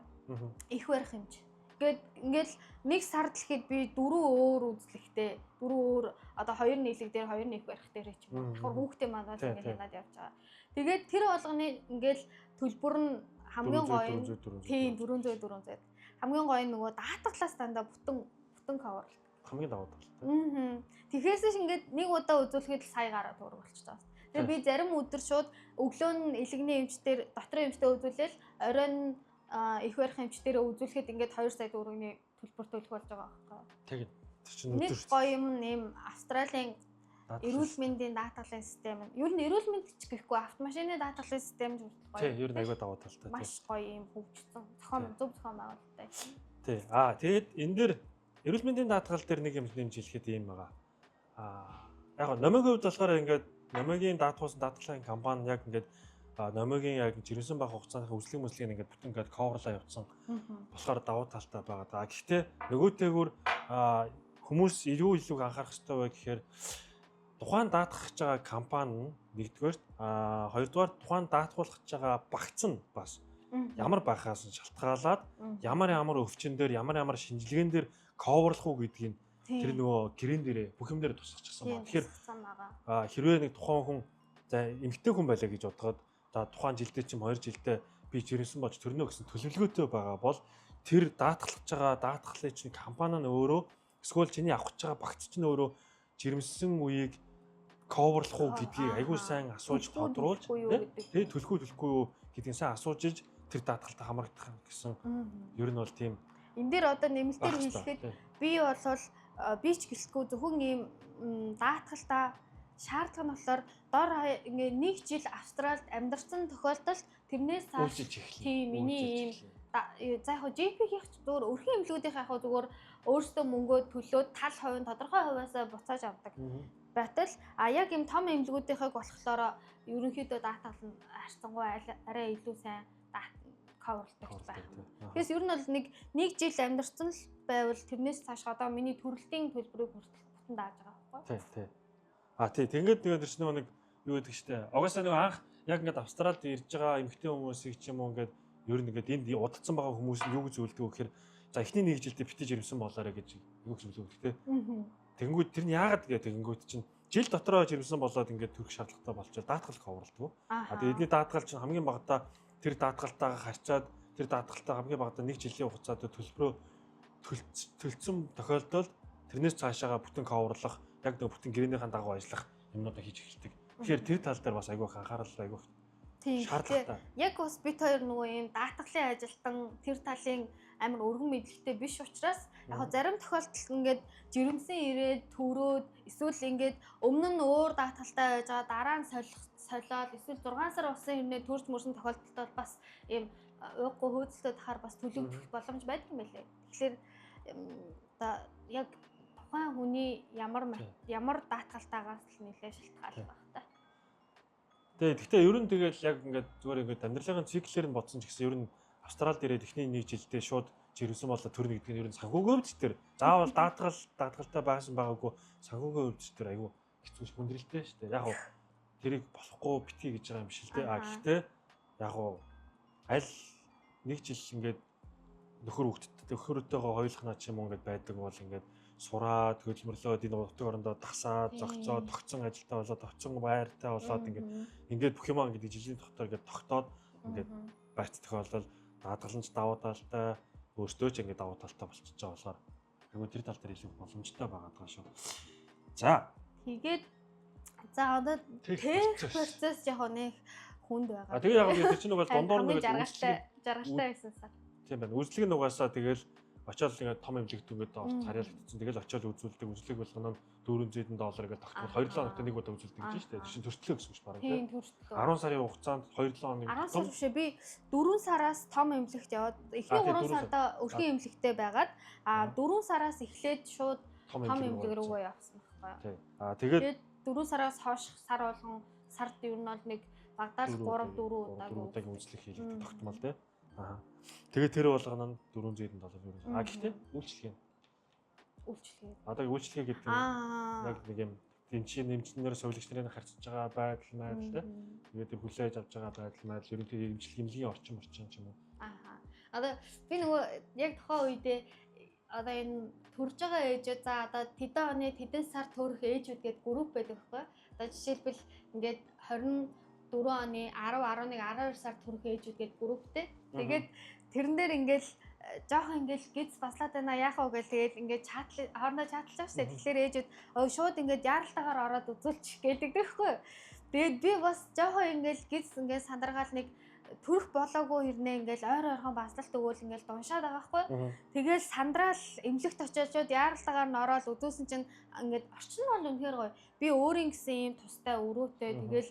Их барих эмч. Ингээд ингээл нэг сард л хэд би дөрөв өөр үзлэгтэй, дөрөв өөр одоо хоёр нийлэг дээр хоёр нэг барих дээр ч юм уу. Давхар хүүхдээ манаас ингээд хянаад явж байгаа. Тэгээд тэр болгоны ингээл төлбөр нь хамгийн гоё нь тийм 400 400. Хамгийн гоё нь нөгөө даатгалаас дандаа бүтэн cover. Хамгийн давуу талтай. Тэгэхээр ч ингээд нэг удаа үзүүлэхэд л сая гараа төгрөг болчихж байгаа. Тэгээ би зарим өдөр шууд өглөө нь элэгний эмчтэр дотрын эмчтэй үзүүлээл оройн их барих эмчтэрээ үзүүлэхэд ингээд 2 сая төгрөгийн төлбөр төлөх болж байгаа байхгүй. Тэг. Тэр чинь өдөр. Нэг гоё юм нэм Австралийн эрүүл мэндийн даатгалын систем нь. Ер нь эрүүл мэнд ч гэхгүй автомашины даатгалын систем ч хүртэл гоё. Тий, ер нь аягүй давуу талтай. Маш гоё юм хөгжсөн. Зохион зөв зохион байгуулалттай. Тий. Аа, тэгээд энэ дэр эрүүл мэндийн даатгал дээр нэг юм нэмж хэлэхэд ийм байгаа. Аа, яг номигийн хувьд болохоор ингээд номигийн даатгуулсан даатгалын компани яг ингээд номигийн яг жирэмсэн байх хугацааны үзлэг мүслэгийг ингээд бүтэн ингээд cover-лаа явуулсан болохоор давуу талтай байгаа. За гэхдээ нөгөөтэйгүр хүмүүс илүү анхаарах хэрэгтэй бай гэхээр тухайн даатгах гэж байгаа компани нь нэгдүгээр, хоёрдугаар тухайн даатгуулах гэж байгаа багц нь бас ямар байхаас нь шалтгаалаад ямар ямар өвчин дээр ямар ямар шинжилгээн дээр cover-лах уу гэдгийг тэр нөгөө гэрэн дээрээ бүх юм дээр тусгачихсан байна. Тэгэхээр хэрвээ нэг тухайн хүн за эмэгтэй хүн байлаа гэж бодоход за тухайн жилдээ чим 2 жилдээ би жирэмсэн болж төрнө гэсэн төлөвлөгөөтэй байгаа бол тэр даатгалж байгаа даатгалын чинь компани нь өөрөө эсвэл чиний авах гэж байгаа багц чинь өөрөө жирэмсэн үеийг cover-лах уу гэдгийг айгүй сайн асууж тодруулж тэгээ төлөхгүй төлөхгүй юу гэдгийг сайн асууж иж тэр даатгалтай хамрагдах гэсэн ер нь бол тийм. Энэ дээр одоо нэмэлтээр хэлэхэд би бол би ч гэлтгүй зөвхөн ийм даатгалтай шаардлага нь болохоор дор ингээ нэг жил Австралид амьдарсан тохиолдолд тэрнээс цааш тийм миний ийм за яг GP-ийнх ч зүгээр өрхийн эмнэлгүүдийнх яг зүгээр өөрсдөө мөнгөө төлөөд тал хувийн тодорхой хувиасаа буцааж авдаг. Байтал а яг ийм том эмнэлгүүдийнхийг болохоор ерөнхийдөө даатгал нь харьцангуй арай илүү сайн cover-лдаг байх юм. Тэгэхээр ер нь бол нэг жил амьдарсан л байвал тэрнээс цааш одоо миний төрөлтийн төлбөрийг хүртэл бүтэн дааж байгаа байхгүй. Тий, тий. А тий, тэгээд нэг тэр чинь нэг юу гэдэг штэ. Угаасаа нэг анх яг ингээд Австралид ирж байгаа эмэгтэй хүмүүсийг ч юм уу ингээд ер нь ингээд энд удацсан байгаа хүмүүс нь юу гэж зөвлөдөг вэ гэхээр за эхний нэг жилдээ битэж ирсэн болоорой гэж юу гэж зөвлөдөг те. Тэгэнгүүт тэр нь яагаад гэ тэгэнгүүт чинь жил дотроо жирэмсэн болоод ингээд төрөх шаардлагатай болчиход даатгал cover-лдаг. А тэгээд эдний даатгал чинь хамгийн багадаа тэр даатгалтайгаа харьцаад тэр даатгалтаа хамгийн багадаа нэг жилийн хугацаанд төлбөрөө төлцсөн тохиолдолд тэрнээс цаашаага бүтэн cover-лах, яг нэг бүтэн гэрээнийхэн дагуу ажиллах юмнуудаа хийж эхэлдэг. Тэгэхээр тэр тал дээр бас айгүй их анхаарал айгүй шаардлагатай. Яг бас бит хоёр нөгөө юм даатгалын ажилтан тэр талын амар өргөн мэдлэгтэй биш учраас яг зарим тохиолдолд ингээд жирэмсэн ирээд төрөөд эсвэл ингээд өмнө нь өөр даатгалтай байж байгаа, дараа нь солих солиод эсвэл 6 сар болсон хэрнээ төрж мөрсөн тохиолдолд бол бас ийм ууггүй хөөцөлтөд тахаар бас төлөгдөх боломж байдаг юм байлээ. Тэгэхээр одоо яг тухайн хүний ямар ямар даатгалтайгаас л нэлээд шалтгаална байх та. Тэгээ гэхдээ ер нь тэгэл яг ингээд зүгээр ингээд амьдралын циклээр нь бодсон ч гэсэн ер нь Австралид ирээд эхний нэг жилдээ шууд жирэмсэн болоо төрнө гэдэг нь ер нь санхүүгийн хувьд тэр заавал даатгалтай байсан байгаагүй, санхүүгийн хувьд тэр айгүй хэцүү хүндрэлтэй шүү дээ. Яг уу тэрийг болохгүй битгий гэж байгаа юм биш л дээ. А гэхдээ яг уу аль нэг жил ингээд нөхөр хөвгттэй нөхөртэйгөө хоёулахнаа ч юм уу ингээд байдаг бол ингээд сураад хөдөлмөрлөөд энэ нутаг орондоо дасаад зогцоод тогтсон ажилтаа болоод тогтсон байртай болоод ингээд ингээд бүх юмаа ингээд жилийн дотор ингээд тогтоод ингээд байц тохиолдол даатгаланч давуу талтай, өөртөө ч ингээд давуу талтай болчихж байгаа болохоор айгуу тэр тал дээр илүү боломжтой байгаа даа шүү. За. Тэгээд за одоо тех процесс яг нэг хүнд байгаа. А тэгээ яг тэр чинь угаас дундуур нэг жаргалтай байсан сар. Тийм байна. Үзлэг нь угаасаа тэгэл очиод ингээд том эмнэлэгт ингээд харьяалагдсан. Тэгэл очиод үзүүлдэг. Үзлэг болгоно нь $400 гэдэг тогтмол 2-7 хоногт нэг удаа үзүүлдэг гэж шүү дээ. Тэр чинь төртлөө гэсэн үг бараг тийм. Төртлөө. 10 сарын хугацаанд 2-7 хоног. 10 сар биш ээ. Би 4 сараас том эмнэлэгт яваад эхний 3 сарда өрхийн эмнэлэгтээ байгаад 4 сараас эхлээд шууд том эмнэлэг рүүгээ явсан байхгүй юу. Тийм. Аа тэгээд 4 сараас хойш сар болгон сард ер нь бол нэг багадаа 3 4 удаагийн үзлэг хийлэгдэх тогтмол тий. Аа. Тэгээ тэр болгоно нь $400 ер нь. А гэхдээ үйлчлэгээ. Үйлчлэгээ. Одоо үйлчлэгээ гэдэг нь яг нэг юм тэнцийн нэмэлтнэр сувилагч нарын харьцаж байгаа байдал майдал тий. Тэгээд тэр хүлээж авч байгаа байдал майдал ерөнхийдөө эмчилгээ эмнэлгийн орчин орчин ч юм уу. Аа. Одоо би нөгөө яг тухайн үедээ одоо энэ төрж байгаа ээжүүд за одоо тэдэн оны тэдэн сар төрөх ээжүүд гээд групп байдаг байхгүй. Одоо жишээлбэл ингээд 24 оны 10 11 12 сар төрөх ээжүүд гээд групптэй. Тэгээд тэрэн дээр ингээл жоохон ингээл гиз баслаад байна яах вэ гэл тэгээд ингээд чатл хоорондоо чатлаж байгаа шүү дээ. Тэгэхээр ээжүүд ой шууд ингээд яаралтайгаар ороод үзүүлчих гэлдэг байхгүй. Тэгээд би бас жоохон ингээл гиз ингээд сандаргаал нэг төрөх болоогүй хэрнээ ингээл ойр ойрхон баслалт өгөөл ингээл дуншаад байгаа байхгүй. Тэгэл сандраал эмнэлэгт очиод шууд яаралтайгаар нь ороод үзүүлсэн чинь ингээд орчин нь бол үнэхээр гоё. Би өөрийн гэсэн ийм тустай өрөөтэй тэгэл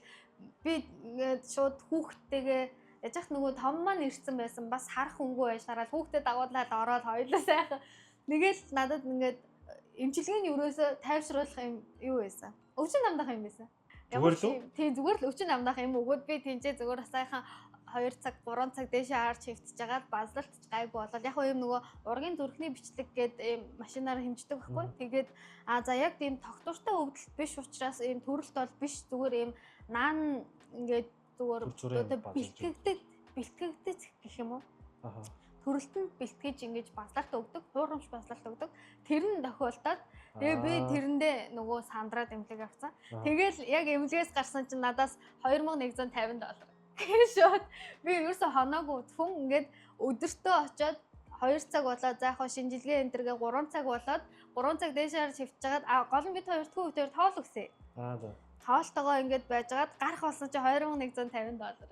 би ингээд шууд хүүхдтэйгээ яж хат нөгөө том маань ирсэн байсан бас харах өнгөө байж хараад хүүхдэд дагуулаад ороод хоёулаа сайхан. Нэгэл надад ингээд эмчилгээний өрөөсөө тайвшруулах юм юу байсан. Өвчин намдах юм байсан. Зүгээр л үү? Тийм зүгээр л өвчин намдах юм өгөөд би тэнцээ зүгээр сайхан 2 цаг 3 цаг дээшээ харж хэвтэж байгаад базлалт ч гайгүй болол яг юм нөгөө ургийн зүрхний бичлэг гээд ийм машинаар хэмждэг байхгүй. Тэгээд а за яг тийм тогтвортой өвдөлт биш учраас ийм төрөлт бол биш зүгээр ийм наан ингээд зүгээр одоо бэлтгэгдэх гэх юм уу? Аа. Төрөлтөнд бэлтгэж ингэж базлалт өгдөг, хуурамч базлалт өгдөг. Тэр нь тохиолдоод тэгээ би тэрэндээ нөгөө сандраад эмнэлэг авсан. Тэгэл яг эмнэлгээс гарсан чинь надаас $2150 шууд би ерөөсө хоноогүй хүн ингээд өдөртөө очиод 2 цаг болоод за яг шинжилгээ энэ тэргээ 3 цаг болоод 3 цаг дээшээр шивтж хагаад гол нь бид хоёр дахь өдөр тоол өгсөн. Аа за. Тоолтойгоо ингээд байжгаад гарах болсон чи $2150.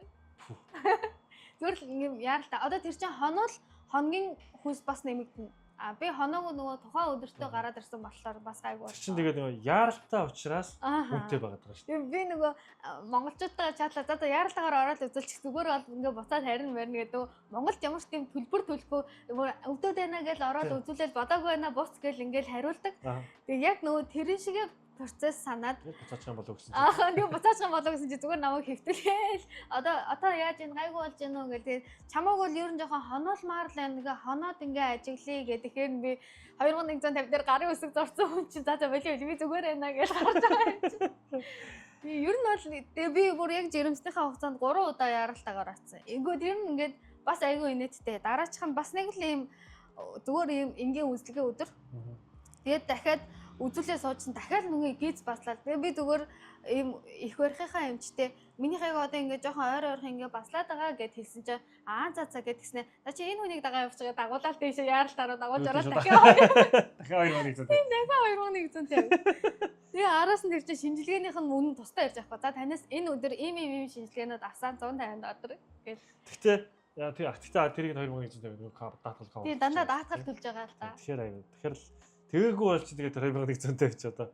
Зүгээр л ингээд яаралтай. Одоо тэр чинь хоноол хоногийн хөлс бас нэмэгдэнэ. А би хоноогүй нөгөө тухайн өдөртөө гараад ирсэн болохоор бас гайгүй. Тэр чинь тэгээд нөгөө яаралтай учраас үнэтэй байгаад байгаа шүү дээ. Би нөгөө монголчуудтайгаа чатлаа. За яаралтайгаар ороод үзүүлчих зүгээр бол ингээ буцаад харин марина гэдэг. Монголд ямар ч тийм төлбөр төлөхгүй өвдөд байна гэж ороод үзүүлэл бодоогүй байна буц гэл ингээл хариулдаг. Тэгээд яг нөгөө тэрэн шигээ процесс санаад буцаачих юм болов гэсэн чинь. Аа тэгээ буцаачих юм болов гэсэн чи зүгээр намайг хэвтэлээл. Одоо яаж ин гайгүй болж гинөө гэл тэгээд чамааг бол ер нь жоохон хоноолмаар л байна. Тэгээ хоноод ингээ ажиглая гэх. Тэгэхээр би 2150 дээр гарын үсэг зорцсон хүн чинь за болио би зүгээр байна гэж гарч байгаа юм чинь. Би ер нь бол тэгээ би бүр яг жирэмснийхаа хугацаанд 3 удаа яаралтайгаар очсон. Ингүүд ер нь ингээд бас айгүй инээдтэй. Дараачих нь бас нэг л ийм зүгээр ийм энгийн үзлэгийн өдөр. Тэгээд дахиад үзүүлээ суужсан дахиад нүгэ гиз баслаа. Тэгээ би зүгээр ийм их барихынхаа эмчтэй минийхээ одоо ингээ жоохон ойр ойрхон ингээ баслаад байгаа гэд хэлсэн чинь аа за за гэд тэгснэ. За чи энэ хүнийг дагаа явуучихгаа дагуулаад тийшээ яаралтаараа дагуулж ороод дахиад 2150. Тийм дахиад 2150. Тэгээ араас нь тэр чинь шинжилгээнийх нь үнэн тусдаа ярьж байхгүй. За танаас энэ өдөр ийм ийм ийм шинжилгээнүүд авсан $150 гэл. Гэхдээ Яа тий гэхдээ тэрийг 2150 нөгөө даатгал cover. Тий дандаа даатгал төлж байгаа л да. Тэгэхээр аюу. Тэгэхээр л тэгээгүй бол чи тэгээд 2150 чи одоо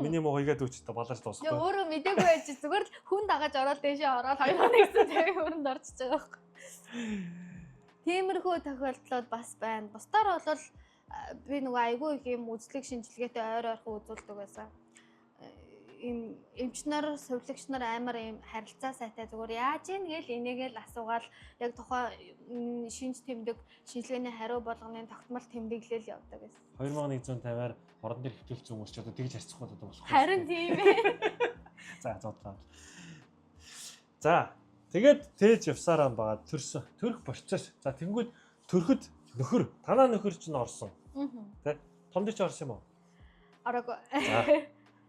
миний муу хуйгаад үуч одоо балаж дуусахгүй. Яа өөрөө мдээгүй байж зүгээр л хүн дагаж ороод дээшээ ороод 2150 өрөнд орчиж байгаа байхгүй. Тиймэрхүү тохиолдлууд бас байна. Бусдаар бол би нөгөө айгүй их юм үзлэг шинжилгээтэй ойр ойрхон үзүүлдэг байсан. Ийм эмчнэр, сувилагч нар амар ийм харилцаа сайтай зүгээр яаж ийн гээл энийгээл асуугаал яг тухайн шинж тэмдэг, шинжилгээний хариу болгоны тогтмол тэмдэглэл явдаг гэсэн. 2150-аар хорон дээр хэвтүүлсэн хүмүүс ч одоо тэгж харьцахгүй одоо болохгүй. Харин тийм ээ. За зодлоо. За тэгээд тээж явсараа байгаа төрсөн. Төрөх процесс. За тэнгүүд төрөхөд нөхөр, танаа нөхөр чинь орсон. Тэ? Том дээр чи орсон юм уу? Ороогүй. За.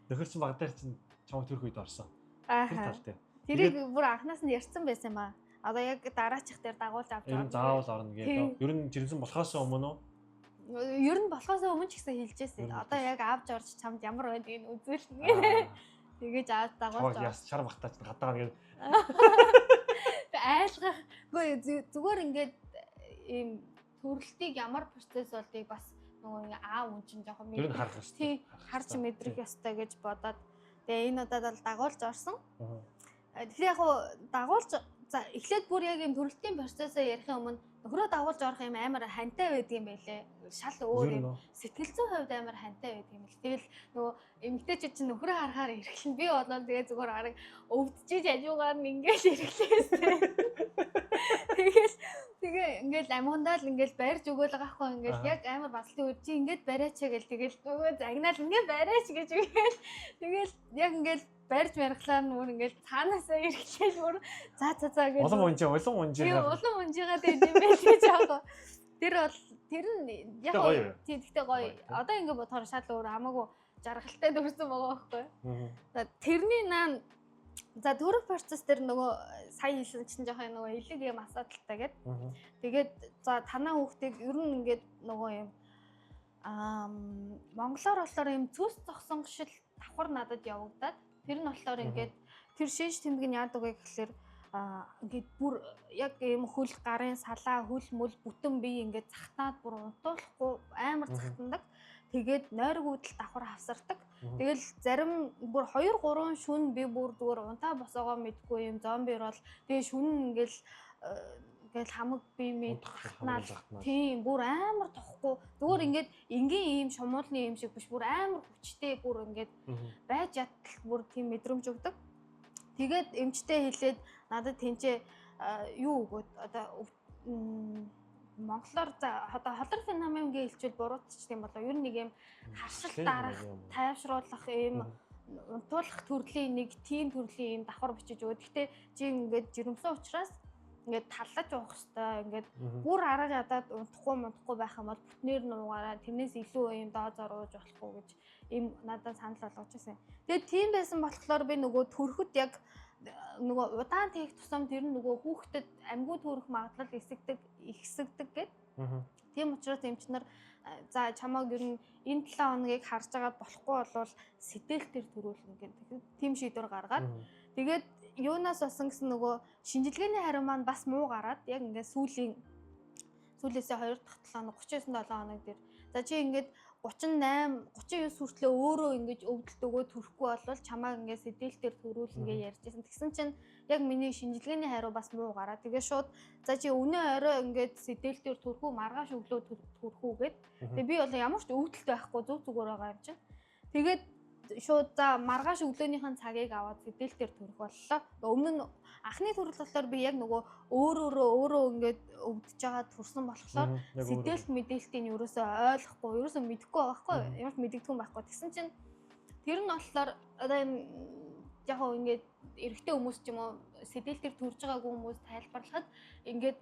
Нөхөр чинь баг дээр чинь чамайг төрөх үед орсон. Тэр тал дээр. Тэрийг бүр анханаас нь ярьсан байсан юм аа. Одоо яг дараачих дээр дагуулж авч Ер нь заавал орно гэдэг. Ер нь жирэмсэн болохоос өмнө үү? Ер нь болохоос өмнө ч гэсэн хэлжсэн. Одоо яг авч орж чамд ямар байдгийг үзүүлнэ гэх. Тэгэж авч дагуулж. Яс шар бахтаа чинь гадаа гээд. Айлгах. Үгүй зүгээр ингээд ийм төрөлтийг ямар процесс болдгийг бас нөгөө ингээ аав үн чинь жоохон ер нь харах ёстой. Харж мэдрэх ёстой гэж бодоод тэгээ энэ удаад бол дагуулж орсон. Тэгэхээр яг хуу дагуулж за эхлээд бүр яг юм төрөлтийн процессоо ярихын өмнө нөхрөө дагуулж орох юм амар хантай байдаг юм байлээ. Шал өөр юм. Сэтгэл зүйн хувьд амар хантай байдаг юм л. Тэгэл нөгөө эмэгтэйчүүд чинь нөхрөө харахаар эрхлэн би болоод тэгээ зүгээр арга өвдөж хажуугаар нь ингээл эрхлээсээ. Тэгэл тэгээ ингээл амгандаа л ингээл барьж өгөөл байгаа хгүй ингээл яг амар бацлын үр чи ингээд бариач гэл тэгэл нөгөө загнаал ингээд бариач гэж үгээл тэгэл яг ингээл барьж барихлаар нь бүр ингээл цаанаасаа эрхлээл бүр за за за гэж улам унжаа улам унжаа улам унжигаад байд юм байл гэж яах. Тэр бол тэр нь яг тий тэгтээ гоё. Одоо ингээд бодохоор шал өөр хамаагүй жаргалтай дөрсөн байгаа байхгүй. За тэрний наан за төрөх процесс дээр нөгөө сая хэлсэн чинь жоохон нөгөө элэг юм асуудалтай гээд. Тэгээд за танаа хүүхдийг ер нь ингээд нөгөө юм монголоор болохоор юм цөс зогсон гişл давхар надад явагдаад тэр нь болохоор ингээд тэр шинж тэмдэг нь яадаг вэ гэхлээр ингээд бүр яг ийм хөл гарын салаа хөл мөл бүтэн бие ингээд захтаад бүр унтуулахгүй амар захтандаг. Тэгээд нойрог үүдэл давхар хавсардаг. Тэгэл зарим бүр 2 3 шүн би бүр зүгээр унтаа босоогоо мэдгүй юм зомби бол тэгээ шүн ингээл ингээл хамаг би мэд захтнаал тийм бүр амар тухгүй зүгээр ингээд энгийн ийм шумуулны юм шиг биш бүр амар хүчтэй бүр ингээд байж ядтал бүр тийм мэдрэмж өгдөг. Тэгээд эмчтэй хэлээд надад тэнцээ юу өгөөд одоо монголоор за одоо холор феномен гэж хэлчихвэл буруутчих юм болоо. Ер нь нэг юм харшил дарах, тайвшруулах ийм унтуулах төрлийн нэг тийм төрлийн ийм давхар бичиж өгөөд. Гэхдээ чи ингээд жирэмсэн учраас ингээд таллаж уух хэвээр ингээд бүр арга ядаад унтахгүй байх юм бол бүтнээр нь уугаараа тэрнээс илүү ийм дооцоор ууж болохгүй гэж ийм надад санал болгож байсан. Тэгээд тийм байсан болохоор би нөгөө төрөхөд яг нөгөө удаан тийх тусам тэр нь нөгөө хүүхдэд амьгүй төрөх магадлал ихсэгдэг гэд. Тийм учраас эмч нар за чамааг ер нь энэ 7 хоногийг харж байгаа болохгүй болвол сэтэл төр төрүүлнэ гэдэг тийм шийдвэр гаргаад тэгээд юунаас болсон гэсэн нөгөө шинжилгээний хариу маань бас муу гараад яг ингээд сүүлээсээ 2 дахь 7 хоног 39 7 хоног дээр за чи ингээд 38 39 хүртлээ өөрөө ингэж өвдөлт өгөө төрөхгүй болвол чамааг ингээд сэтэл дээр төрүүлнэ гэж ярьжсэн. Тэгсэн чинь яг миний шинжилгээний хариу бас муу гараа. Тэгээ шууд за чи өнөө орой ингээд сэтэл дээр төрөх үү маргааш өглөө төрөх үү гэд. Тэгээ би бол ямар ч өвдөлт байхгүй зүг зүгээр байгаа юм чинь. Тэгээд шууд за маргааш өглөөнийхэн цагийг аваад сэтэл дээр төрөх боллоо. Өмнө нь анхны төрөл болохоор би яг нөгөө өөрөө ингээд өвдөж байгаа төрсөн болохоор сэтэлт мэдээлтийг ерөөсөө ойлгохгүй, ерөөсөө мэдэхгүй байгаа байхгүй юу? Ямар ч мэдэгдэхүүн байхгүй. Тэгсэн чинь тэр нь болохоор одоо юм яг хөө ингээд эрэгтэй хүмүүс ч юм уу сэтэл дээр төрж байгаагүй хүмүүс тайлбарлахад ингээд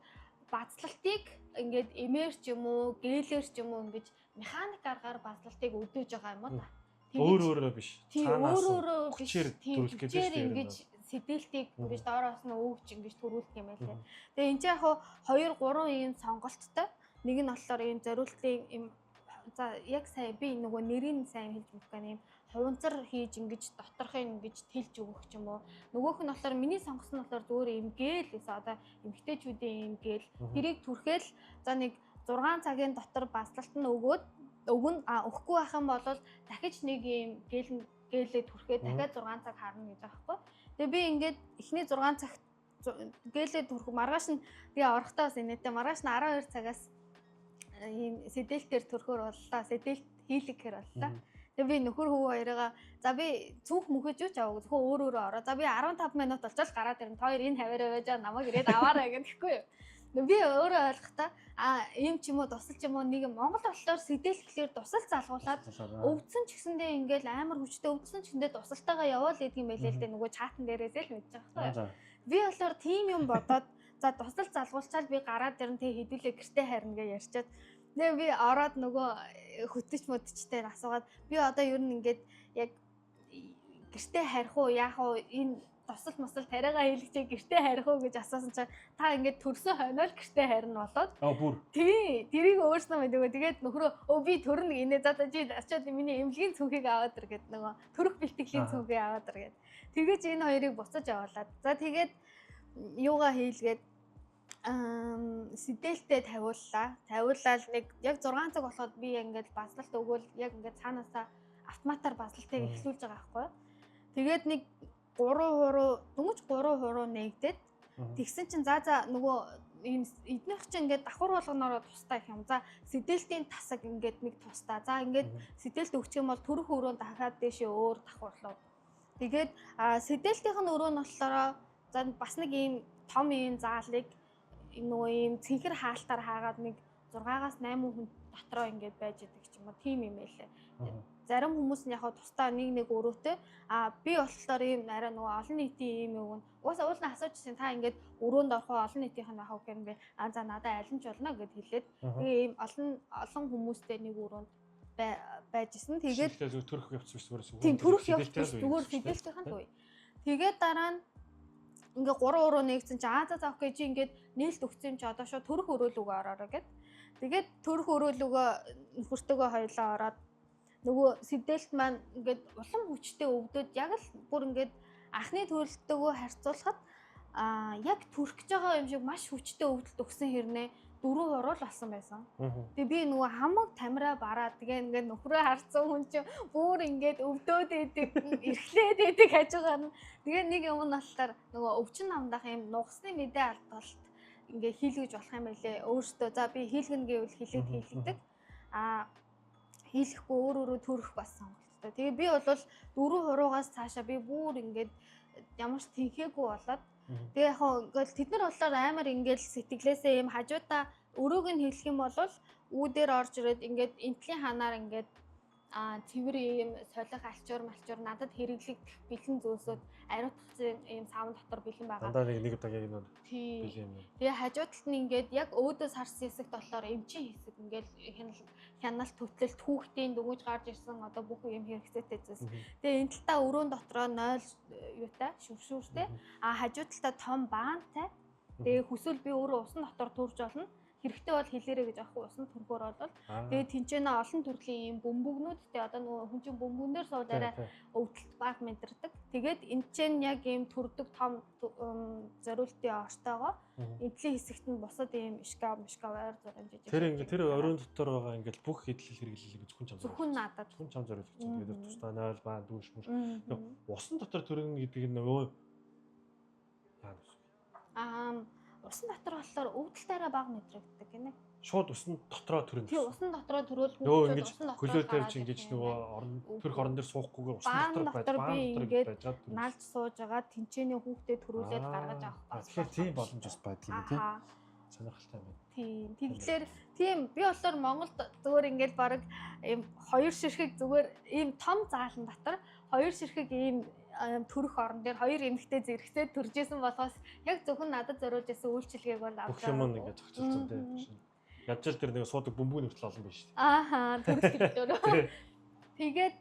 базлалтыг ингээд эмээр ч юм уу, гэлээр ч юм уу ингэж механик аргаар базлалтыг өдөөж байгаа юм уу та. Өөр өөрөө биш. Цаанаас хүчээр төрүүлэх гэж байна. Ингэж сэтэлтийг ингэж доороос нь өгч ингэж төрүүлдэг юм байлээ. Тэгээ энэ чинь яг 2 3 ийм сонголттой. Нэг нь болохоор ийм зориултын ийм за яг сайн би нөгөө нэрийг сайн хэлж мэдэхгүй юм. хуванцар хийж ингэж доторхыг ингэж тэлж өгөх ч юм уу. Нөгөөх нь болохоор миний сонгосон нь болохоор зүгээр ийм гэл гэсэн, одоо эмгтээчүүдийн ийм гэл, тэрийг түрхээл за нэг 6 цагийн дотор базлалт нь өгөөд өгөн, а өгөхгүй байх юм бол дахиж нэг ийм гэл гэлээ түрхээ дахиад 6 цаг харна гэж байгаа байхгүй. Тэгээ би ингээд эхний 6 цагт гэлээ түрх, маргааш нь би орохдоо бас инээдтэй, маргааш нь 12 цагаас ийм сэдэлтээр түрхөөр боллоо. Сэдэлт хийлэг гэхэр боллоо. Тэгээ би нөхөр хүү хоёроо за би цүнх мөхөж юу ч аваагүй, зөвхөн өөр өөрөө ороо. За би 15 минут болчоод гараад ирнэ. Та хоёр энэ хаваараа байж байгаа, намайг ирээд аваарай гэхгүй юу. Би өөрөө ойлгохдоо а ийм ч юм уу тусал ч юм уу нэг Монгол болохоор сэдэлтэхлээр тусал залгуулад өвдсөн ч гэсэндээ ингээл амар хүчтэй өвдсөн ч гэсэндээ тусалтайгаа яваал гэдэг юм байлээ л дээ, нөгөө чатан дээрээсээ л мэдчих байхгүй юу. Би болохоор тийм юм бодоод за тусал залгуулчаал би гараад ирнэ, тэг хэдүүлээ гэртээ харна гэж ярьчаад тэгээ би ороод нөгөө хөтөч мөдчтэй асуугаад би одоо ер нь ингээд яг гэртээ харих уу яах уу, энэ тусал мусал тариагаа хийлгчээ гэртээ харих уу гэж асуусан чинь та ингээд төрсөн хойноо л гэртээ харина болоод. Аа бүр. Тий, тэрийг өөрснөө мэдээгүй. Тэгээд нөхрөө өө би төрнө гинэ. За за чи очиод миний эмнэлгийн цүнхийг аваад ир гэд, нөгөө төрөх бэлтгэлийн цүнхийг аваад ир гэд. Тэгэж энэ хоёрыг буцаж аваалаад. За тэгээд юугаа хийлгээд сэдэлтэй тавиуллаа. Тавиулаад нэг яг 6 цаг болоход би ингээд базлалт өгөөл яг ингээд цаанаасаа автоматар базлалтыг эхлүүлж байгаа байхгүй юу. Тэгээд нэг 3 хуруу дөнгөж 3 хуруу нээгдээд тэгсэн чинь за за нөгөө ийм эднийх чинь ингээд давхар болгоноороо тустай их юм. За сэдэлтийн тасаг ингээд нэг тустай. За ингээд сэдэлт өгчих юм бол төрөх өрөөнд дахиад дээшээ өөр давхарлуу. Тэгээд сэдэлтийнх нь өрөө нь болохоор за бас нэг ийм том ийм заалыг нөгөө ийм цэнхэр хаалтаар хаагаад нэг 6-аас 8 хүн дотроо ингээд байж идэг ч юм уу, тийм юм байлээ. Зарим хүмүүс нь яг тусдаа нэг нэг өрөөтэй, а би болохоор ийм арай нөгөө олон нийтийн ийм юм. Угаасаа уул нь асуужсэн, та ингээд өрөөнд орох уу, олон нийтийнх нь байх уу гэх юм бэ? А за надад аль нь ч болно гэд хэлээд тэгээ ийм олон олон хүмүүстэй нэг өрөөнд байж исэн. Тэгээд зүгээр төрөх явц биш, зүгээр тийм төрөх явц биш, зүгээр сэдэлтийнх нь үе. Тэгээд дараа нь ингээ 3 өрөө нээгдсэн чи аа за за окей чи ингээд нээлт өгсөн юм чи одоо шууд төрөх өрөөлүүгөө ороорой гэд. Тэгээд төрөх өрөөлүүгөө нөхөртөөгөө хоёлаа ороод нөгөө сэдэлт маань ингээд улам хүчтэй өвдөд яг л бүр ингээд анхны төрөлтөөгөө харьцуулахад яг төрөх гэж байгаа юм шиг маш хүчтэй өвдөлт өгсөн хэрнээ 4 хуруул болсон байсан. Тэгээ би нөгөө хамаг тамираа бараад тэгээ ингээд нөхрөө харцсан хүн чинь бүр ингээд өвдөөд идэг, эрхлээд идэг хажуугаар нь. Тэгээ нэг юм нь болохоор нөгөө өвчин намдах юм нугасны мэдээ алдалт ингээд хийлгэж болох юм байлээ. Өөртөө за би хийлгэнэ гэвэл хилээд хийлгдэг. Аа хийлэхгүй өөр өөрөө төрөх бас сонголттой. Тэгээ би бол 4 хуруугаас цаашаа би бүр ингээд ямар ч тэнхээгүй болоод тэгээ яг ингээл тэд нар болохоор амар ингээл сэтгэлээсээ юм хажуудаа өрөөг нь хэлэх юм бол үүдээр орж ирээд ингээд энтлийн ханаар ингээд цэвэр ийм солих алчуур малчуур надад хэрэглэгдэх бэлэн зүйлсүүд ариутгацын ийм савн дотор бэлэн байгаа. Дандаа нэг удаа яг нэг бэлэн юм. Тэгээ хажуу талд нь ингээд яг өөдөөс харсан хэсэгт болохоор эмчийн хэсэг ингээд хяналт хөтлөлт хүүхдийн дөнгөж гарч ирсэн одоо бүх юм хэрэгцээтэй зүйлс. Тэгээ энэ талтаа өрөөн дотроо 0 юутай шүршүүртэй. А хажуу талтаа том баантай. Тэгээ хүсвэл би өөрөө усан дотор төрж олно. Хэрэгтэй бол хэлээрэй гэж аахгүй, усан төрхөөр бол тэгээд тэнцэнэ олон төрлийн ийм бөмбөгнүүдтэй одоо нөгөө хүн чинь бөмбөгнөр суул арай өвдөлт баг мэдэрдэг. Тэгээд энэ чинь яг ийм төрдөг том зориултын ортойгоо энтлийн хэсэгт нь бусад ийм шкаф мшкаф ойр зур юм жижиг. Тэр ингээ тэр оройн дотор байгаа ингээл бүх хэдлэл хэрэглэл ингээ зөвхөн чам. Зөвхөн надад. Зөвхөн чам зориулагдсан. Тэгээд тусдаа 0 баа дүүш мүш. Усан дотор төргөн гэдэг нь нөгөө яа вэ? Аа усан дотор болохоор өвдөлтөөрөө бага мэдрэгддэг гинэ. Шууд усан дотроо төрөн. Тий, усан дотроо төрөөл хүүхдүүд усан дотроо хөлөө тавьж ингэж нөгөө орон төрөх орон дээр суухгүйгээр усан дотор байж баан дотор байж байгаа. Налж сууж байгаа тэнцээний хүүхдээ төрүүлээд гаргаж авах бас. Тэгэхээр тийм боломж бас байдаг юм тий. Сонирхолтой юм байна. Тийм. Тэгэхээр тийм би болохоор Монголд зүгээр ингээд баг ийм хоёр ширхэг зүгээр ийм том заалан дотор хоёр ширхэг ийм төрөх орон дээр хоёр эмэгтэй зэрэгцээ төржсэн болохоос яг зөвхөн надад зориулж исэн үйлчилгээг бол авч бүх юм ингээд зохицолцсон тийм. Ядч л тэр нэг суудаг бөмбөг нүртэл олон биш шүү дээ. Ааха, төрөх төрлөөр. Тэгээд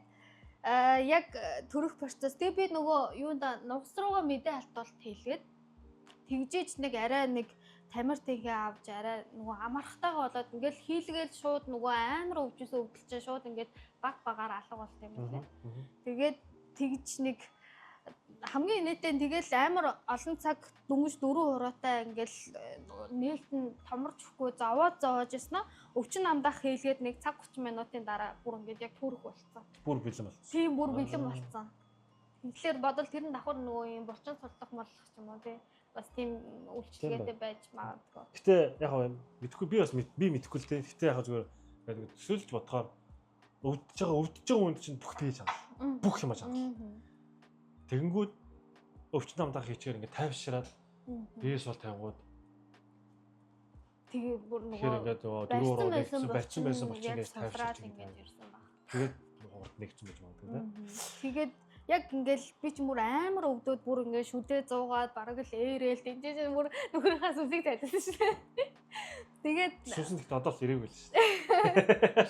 яг төрөх процесс. Тэгээ би нөгөө юунда нугас руугаа мэдээ алтуулт хийлгээд тэгжээж нэг арай нэг тамир тэнхээ авч арай нөгөө амархтайгаа болоод ингээл хийлгээл шууд нөгөө амар өвжөөсөө өвдөл чинь шууд ингээд баг багаар алга болт юм лээ. Тэгээд тэгж нэг хамгийн инээдтэй нь тэгэл амар олон цаг дөнгөж 4 хуруутай ингээл нээлт нь томорч өгөхгүй зовоод зовоож яснаа өвчин намдах хийлгээд нэг цаг 30 минутын дараа бүр ингээд яг төрөх болцсон. Бүр бэлэн болсон. Тийм, бүр бэлэн болцсон. Тэгэхээр бодвол тэр нь давхар нөгөө юм булчин сурлах моллох ч юм уу тий. Бас тийм үйлчилгээтэй байж магадгүй. Гэтэ яг хаа мэдхгүй би бас би мэдхгүй л тий. Гэтэ яг зүгээр ингээд төсөөлж бодохоор өвдөж байгаа хүнд чинь бүх тэгж чанал. Бүх юм чанал. Тэгэнгүүт өвчин намдаах хийчихээр ингээд тайвшраад бие сул тавингууд тэгээ бүр нөгөө ингээд нөгөө дөрөв уруу нэгдсэн барьсан байсан болчих ингээд тайвширч ингээд ирсэн баг. Тэгээд урд нэгдсэн байж магадгүй тий. Тэгээд яг ингээл би ч мөр амар өвдөөд бүр ингээд шүдээ зуугаад бараг л ээрээл тэнцээ чинь бүр нөхрийнхаа сүсийг зайлсан шүү дээ. Тэгээд сүсэн гэхдээ одоо л ирээгүй л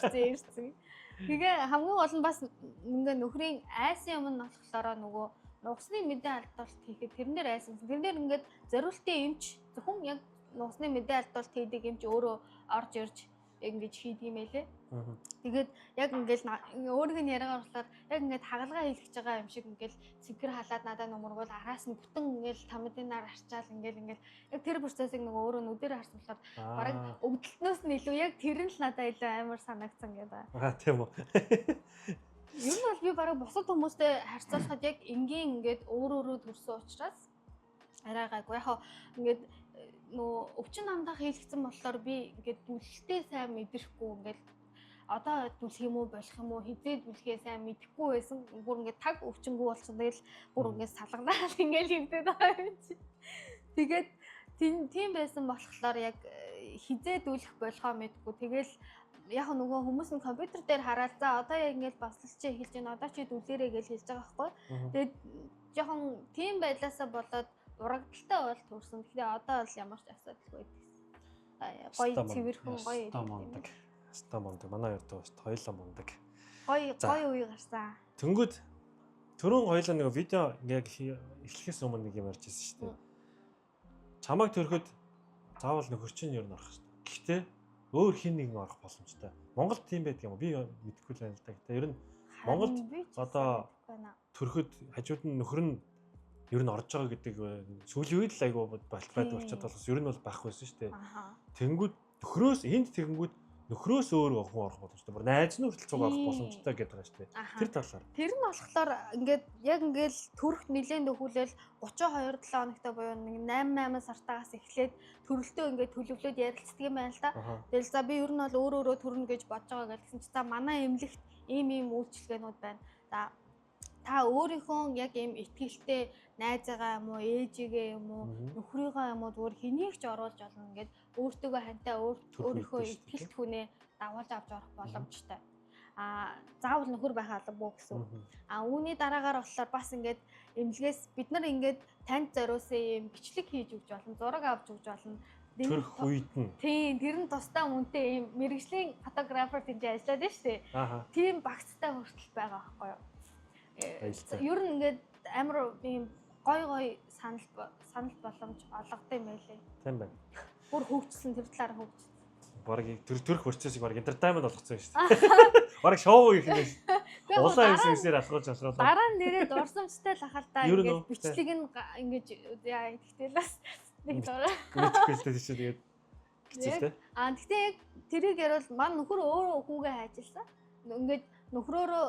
шүү дээ. Ирсэн. Тэгээ хамгийн гол нь бас ингээ нөхрийн айсан юм нь болохоор нөгөө нугасны мэдээ алдуулт хийхэд тэрнээр айсан. Тэрнээр ингээд зориултын эмч зөвхөн яг нугасны мэдээ алдуулт хийдэг эмч өөрөө орж ирж ингэж хийдэг юм байлээ. Тэгээд яг ингээл өөрийнх нь яриагаар болохоор яг ингээд хагалгаа хийлгэж байгаа юм шиг ингээл цэнхэр халаад надад нумаргуул араас нь бүтэн ингээл тамдинаар арчаал ингээл яг тэр процессыг нөгөө өөрөө нүдээр харсан болохоор бараг өвдөлтнөөс нь илүү яг тэр нь л надад илүү амар санагдсан гэдэг. Аа тийм үү. Ер нь бол би бараг бусад хүмүүстэй харьцуулахад яг энгийн ингээд өөр өөрөө төрсөн учраас арай гайгүй. Яг ингээд нөгөө өвчин намдах хийлгцэн болохоор би ингээд дүлэлтээ сайн мэдрэхгүй ингээд одоо дүлэх юм уу болох юм уу хизээ дүлэхээ сайн мэдэхгүй байсан. Бүр ингээд таг өвчнгүү болсон. Тэгэл бүр ингээд салганаад ингээд хөвдөд байгаа юм чи. Тэгээд тийм байсан болохоор яг хизээ дүлэх болохоо мэдгүй. Тэгэл яг нөгөө хүмүүс нь компьютер дээр хараад за одоо яг ингээд бослолч эхэлж байна. Одоо чи дүлээрэй гэж хэлж байгаа байхгүй. Тэгээд жоохон тийм байдлаасаа болоод урагдaltaй бол төрсөн. Тэгэхээр одоо бол ямар ч асуудалгүй гэсэн. Гоё цэвэрхэн гоё. Мундаг. Хаста мундаг. Манай хоёр дөө хоёлаа мундаг. Гоё гоё үе гарсан. Тэнгүүд түрүүн хоёлаа нэг видео ингээд эхлэхээс өмнө нэг юм ярьж ирсэн шүү дээ. Чамайг төрөхөд заавал нөхөр чинь ер нь орох хэрэгтэй. Гэхдээ өөр хин нэгэн орох боломжтой. Монголд тийм байдаг юм уу? Би мэдэхгүй л байна л да. Гэтэ ер нь Монголд одоо төрөхөд хажууд нь нөхөр нь ер нь орж байгаа гэдэг сүүлийн үед л айгүй байдаг болчиход болохоос ер нь бол байхгүй байсан шүү дээ. Тэнгүүд нөхрөөс энд тэгэнгүүт нөхрөөс өөр хүн орох боломжтой. Бүр найз нь хүртэл цуг орох боломжтой гэдэг байгаа шүү дээ. Тэр талаар. Тэр нь болохоор ингээд яг ингээд төрөх нэлээд нөхүүлэл 32 7 хоногтой буюу 8 8 сартаагаас эхлээд төрөлтөө ингээд төлөвлөд ярилцдаг юм байна л да. Тэгэл за би ер нь бол өөр өөрөө төрнө гэж бодож байгаа гэсэн чи за манай эмнэлэгт ийм ийм үйлчилгээнүүд байна. За та өөрийнхөө яг ийм итгэлтэй найзаагаа юм уу, ээжигээ юм уу, нөхрийгөө юм уу зүгээр хэнийг ч оруулж олно ингээд өөртөөгөө хантай өөрийнхөө итгэлт хүнээ дагуулж авч орох боломжтой. А заавал нөхөр байх албагүй гэсэн. А үүний дараагаар болохоор бас ингээд эмнэлгээс бид нар ингээд танд зориулсан ийм бичлэг хийж өгч болно, зураг авч өгч болно. Төрөх үед нь. Тийм, тэр нь тусдаа үнэтэй ийм мэрэгжлийн фотографер тийж ажиллаад байна шүү дээ. Тийм багцтай хүртэл байгаа байхгүй юу? Ер нь ингээд амар ийм гой гой санал боломж олгодог юм байлээ. Тийм байна. Бүр хөгжсөн, тэр талаар хөгжсөн. Бараг төрөх процессыг бараг entertainment болгоцсон шүү дээ. Бараг шоу гэх юм байна. Улаан хэсгээр алхуулж алхуулаа. Дараа нь нэрээ дурсамжтай л ахал та ингээд бичлэг нь ингэж яа гэхдээ л бас нэг дураа. Мэдхгүй л дээ тийш тэгээд хэцүү л дээ. Аа гэхдээ яг тэрийг яриул мань нөхөр өөрөө хүүгээ хайжилсан. Ингээд нөхрөөрөө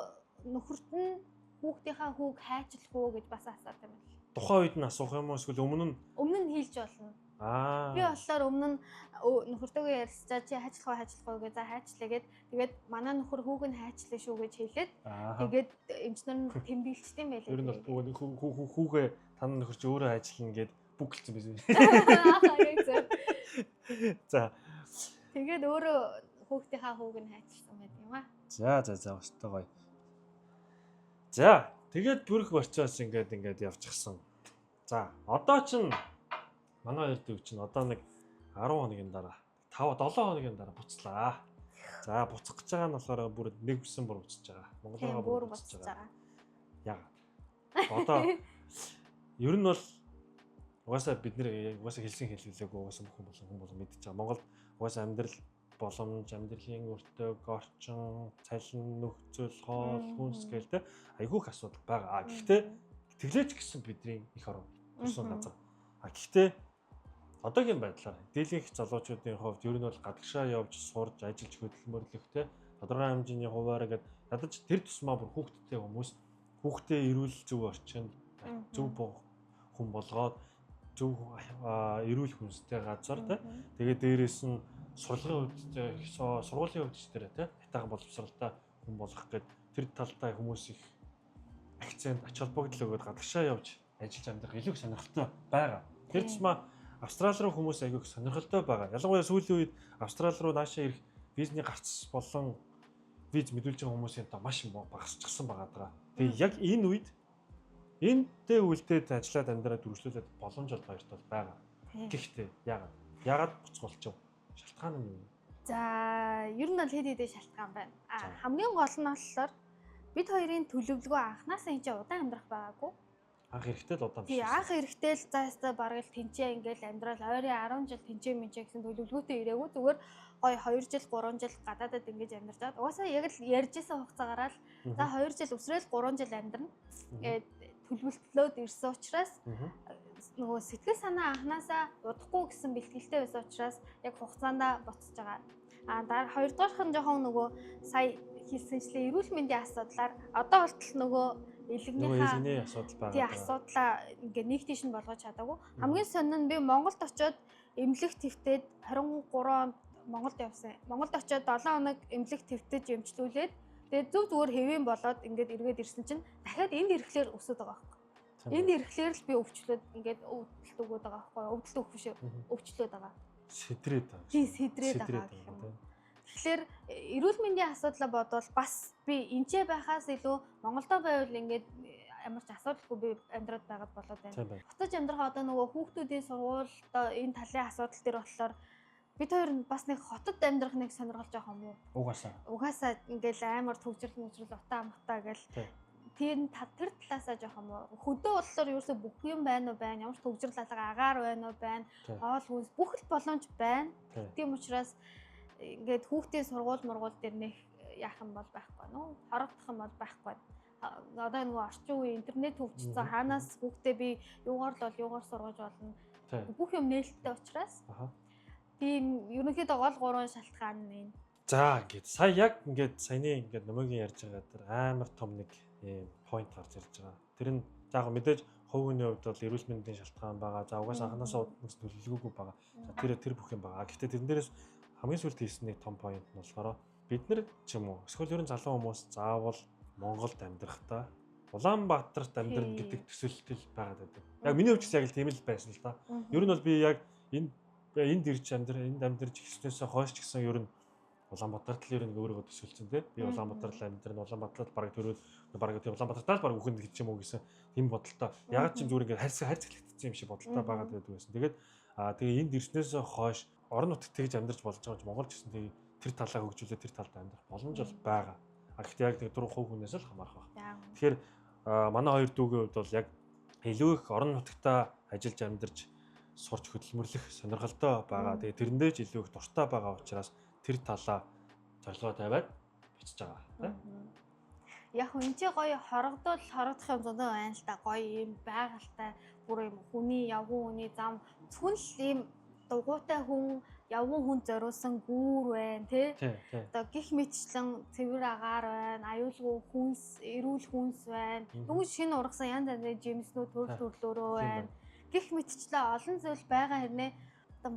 нөхөрт нь хүүхдийнхаа хүүг хайчлах уу гэж бас асуусан юм байна. Тухайн үед нь асуух юм уу эсвэл өмнө нь? Өмнө нь хэлж болно. Аа. Би болохоор өмнө нь нөхөртөөгөө ярилцаа чи хайчлах уу гэж за хайчлаа гэд тэгээд манай нөхөр хүүг нь хайчлаа шүү гэж хэлээд тэгээд эмчнэр нь тэмдэглэжтэй юм байлээ. Ер нь бол хүүгээ тань нөхөр чи өөрөө хайчлана гэд бүгэлцсэн байсан. Яг зөв. За. Тэгээд өөрөө хүүхдийнхаа хүүг нь хайчлсан байт юм аа. За за за өстой гоё. За тэгээд бүрх процесс ингээд явчихсан. За одоо чинь манай хоёр дүү чинь одоо нэг 10 хоногийн дараа 5 7 хоногийн дараа буцлаа. За буцах гэж байгаа нь болохоор бүр нэг үсэн бүр буцаж байгаа. Монгол руу бүр буцаж байгаа. Яагаад? Одоо ер нь бол Угаасаа бид нэр угаасаа хэлсэн хэлүүлээгүй угаасаа бүх хүн болон мэдчихэж байгаа. Монголд угаасаа амьдрал боломж, амьдралын өртөг, орчин, цалин, нөхцөл, хоол, хүнс гээл те айгүй их асуудал байгаа. А гэхдээ тэглээч гэсэн бидний их орон төрсөн газар. А гэхдээ одоогийн байдлаар дийлэнх залуучуудын хувьд ер нь бол гадагшаа явж сурж, ажиллаж хөдөлмөрлөх те тодорхой хэмжээний хуваараа гэд ядаж тэр тусмаа бүр хүүхдтэй хүмүүс хүүхдээ эрүүл зөв орчинд зөв хүн болгоод зөв эрүүл хүнстэй газар те тэгээд дээрээс нь сурлагын хувьд сургуулийн хувьд ч тэр те хятаахан боловсралтай хүн болгох гээд тэр талдаа хүмүүс их акцент ач холбогдол өгөөд гадагшаа явж ажиллаж амьдрах илүү их сонирхолтой байгаа. Тэр тусмаа Австрали руу хүмүүс айгүй их сонирхолтой байгаа. Ялангуяа сүүлийн үед Австрали руу наашаа ирэх визний гарц болон виз мэдүүлж байгаа хүмүүсийн тоо маш багасчихсан байгаа даа. Тэгээ яг энэ үед энтэй үлдээд ажиллаад амьдраад үргэлжлүүлээд боломж бол хоёрт бол байгаа. Гэхдээ яагаад буцгуулчих? Шалтгаан нь юу вэ? За, ер нь бол хэд хэдэн шалтгаан байна. Хамгийн гол нь болохоор бид хоёрын төлөвлөгөө анханасаа энэ чинь удаан амьдрах байгаагүй. Анх эрэхтэй л удаан биш. Тий, анх эрэхтэй л заастаа бараг л тэнцээ ингээл амьдрал ойрын 10 жил тэнцээ мэнцээ гэсэн төлөвлөгөөтэй ирээгүй. Зүгээр гоё 2 жил 3 жил гадаадад ингэж амьдарч байгаа. Угаасаа яг л ярьжсэн хугацаагаараа л за 2 жил өсрөөл 3 жил амьдрна гээд төлөвлөлтлөөд ирсэн учраас нөгөө сэтгэл санаа анханасаа удахгүй гэсэн бэлтгэлтэй байсан учраас яг хугацаанд буцаж байгаа. А дараа хоёрдугаарх нь жоохон нөгөө сая хэлсэнчлээ эрүүл мэндийн асуудлаар одоо болтол нөгөө элэгний асуудал байгаа. Тий, асуудлаа ингээ нэг тийш нь болгож чадаагүй. Хамгийн сонин нь би Монголд очиод эмнэлэг твтээд 23 онд Монголд явсан. Монголд очиод 7 хоног эмнэлэг твтэж эмчлүүлээд тэгээд зөв зүгээр хэвэн болоод ингээд эргээд ирсэн чинь дахиад энд ирэхлээр өсөд байгаа байхгүй. Энд ирэхлээр л би өвчлөөд ингээд өвдөлт өгөөд байгаа байхгүй. Өвдөлт өгөх биш өвчлөөд байгаа. Сэтрээд байгаа. Тий, сэтрээд байгаа гэх юм. Тэгэхээр эрүүл мэндийн асуудлаа бодвол бас би энчээ байхаас илүү Монголдо байвал ингээд ямар ч асуудалгүй би амьдраад байгаад болоод байна. Буцаж амьдрах одоо нөгөө хүүхдүүдийн сургууль одоо энэ талын асуудал дээр болохоор бид хоёр бас нэг хотод амьдрах нэг сонирхол жоох юм уу? Угаасаа ингээл амар төвжрэл мүжрэл утаа мутаа гэл тэр талаасаа жоох юм уу? Хөдөө болохоор ерөөсөө бүх юм байна уу байна? Ямар ч төвжрэл алга агаар байна уу байна? Хоол хүнс бүх л боломж байна. Тийм учраас ингээд хүүхдийн сургууль мургуул дээр нэх яах юм бол байхгүй нөө хорогдох юм бол байхгүй. Одоо нөгөө орчин үеийн интернет хөгжсөн хаанаас хүүхдээ би юугаар л бол юугаар сургаж болно. Бүх юм нээлттэй учраас. Тийм ерөнхийдөө гол гурван шалтгаан нь энэ. За ингээд сая яг ингээд саяны ингээд номогийн ярьж байгаа дээр амар том нэг ийм point гарч ирж байгаа. Тэр нь за яг мэдээж хувь хүний хувьд бол эрүүл мэндийн шалтгаан байгаа. За угаасаа анханасаа удаас төлөвлөгөөгүй байгаа. За тэр бүх юм байгаа. Гэхдээ тэрэн дээрээс хамгийн сүүлд хийсэн нэг том point нь болохоор бид нар ч юм уу эсвэл ерөн залуу хүмүүс заавал Монголд амьдрахдаа Улаанбаатарт амьдрна гэдэг төсөөлтөл байгаад байдаг. Яг миний хувьд ч яг л тийм л байсан л да. Ер нь бол би яг энд ирж энд амьдарч эхэлснээсээ хойш ч гэсэн ер нь Улаанбаатарт л ер нь өөрийгөө төсөөлсөн тий. Би Улаанбаатарт л амьдрна, Улаанбаатарт бараг төрөөд бараг тийм Улаанбаатартаа л бараг үхэн гэж юм уу гэсэн тийм бодолтой. Яг ч юм зүгээр ингээд хайрцаглагдсан юм шиг бодолтой байгаад байдаг байсан. Тэгээд тэгээ энд ирснээсээ хойш орон нутагт тэгж амьдарч болж байгаа ч Монгол ч гэсэн тэг тэр талаа хөгжүүлээ тэр талд амьдрах боломж бол байгаа. А гэхдээ яг тэг дөрөв хувь хүнээс л хамаарах байх. Тэгэхээр манай хоёр дүүгийн хувьд бол яг илүү их орон нутагтаа ажиллаж амьдарч сурч хөдөлмөрлөх сонирхолтой байгаа. Тэгээ тэрэндээ ч илүү их дуртай байгаа учраас тэр талаа зорилгоо тавиад буцаж байгаа тийм. Яг энэ ч гоё хорогдвол хорогдох юм зөндөө байна л да. Гоё юм байгальтай бүр юм хүний явган хүний зам зөвхөн л ийм дугуйтай хүн явган хүн зориулсан гүүр байна тий. Одоо гих мэтчлэн цэвэр агаар байна, аюулгүй хүнс, эрүүл хүнс байна. Дөнгөж шинэ ургасан янз янзын жимснүүд төрөл төрлөөрөө байна. Гих мэтчлэн олон зүйл байгаа хэрнээ одоо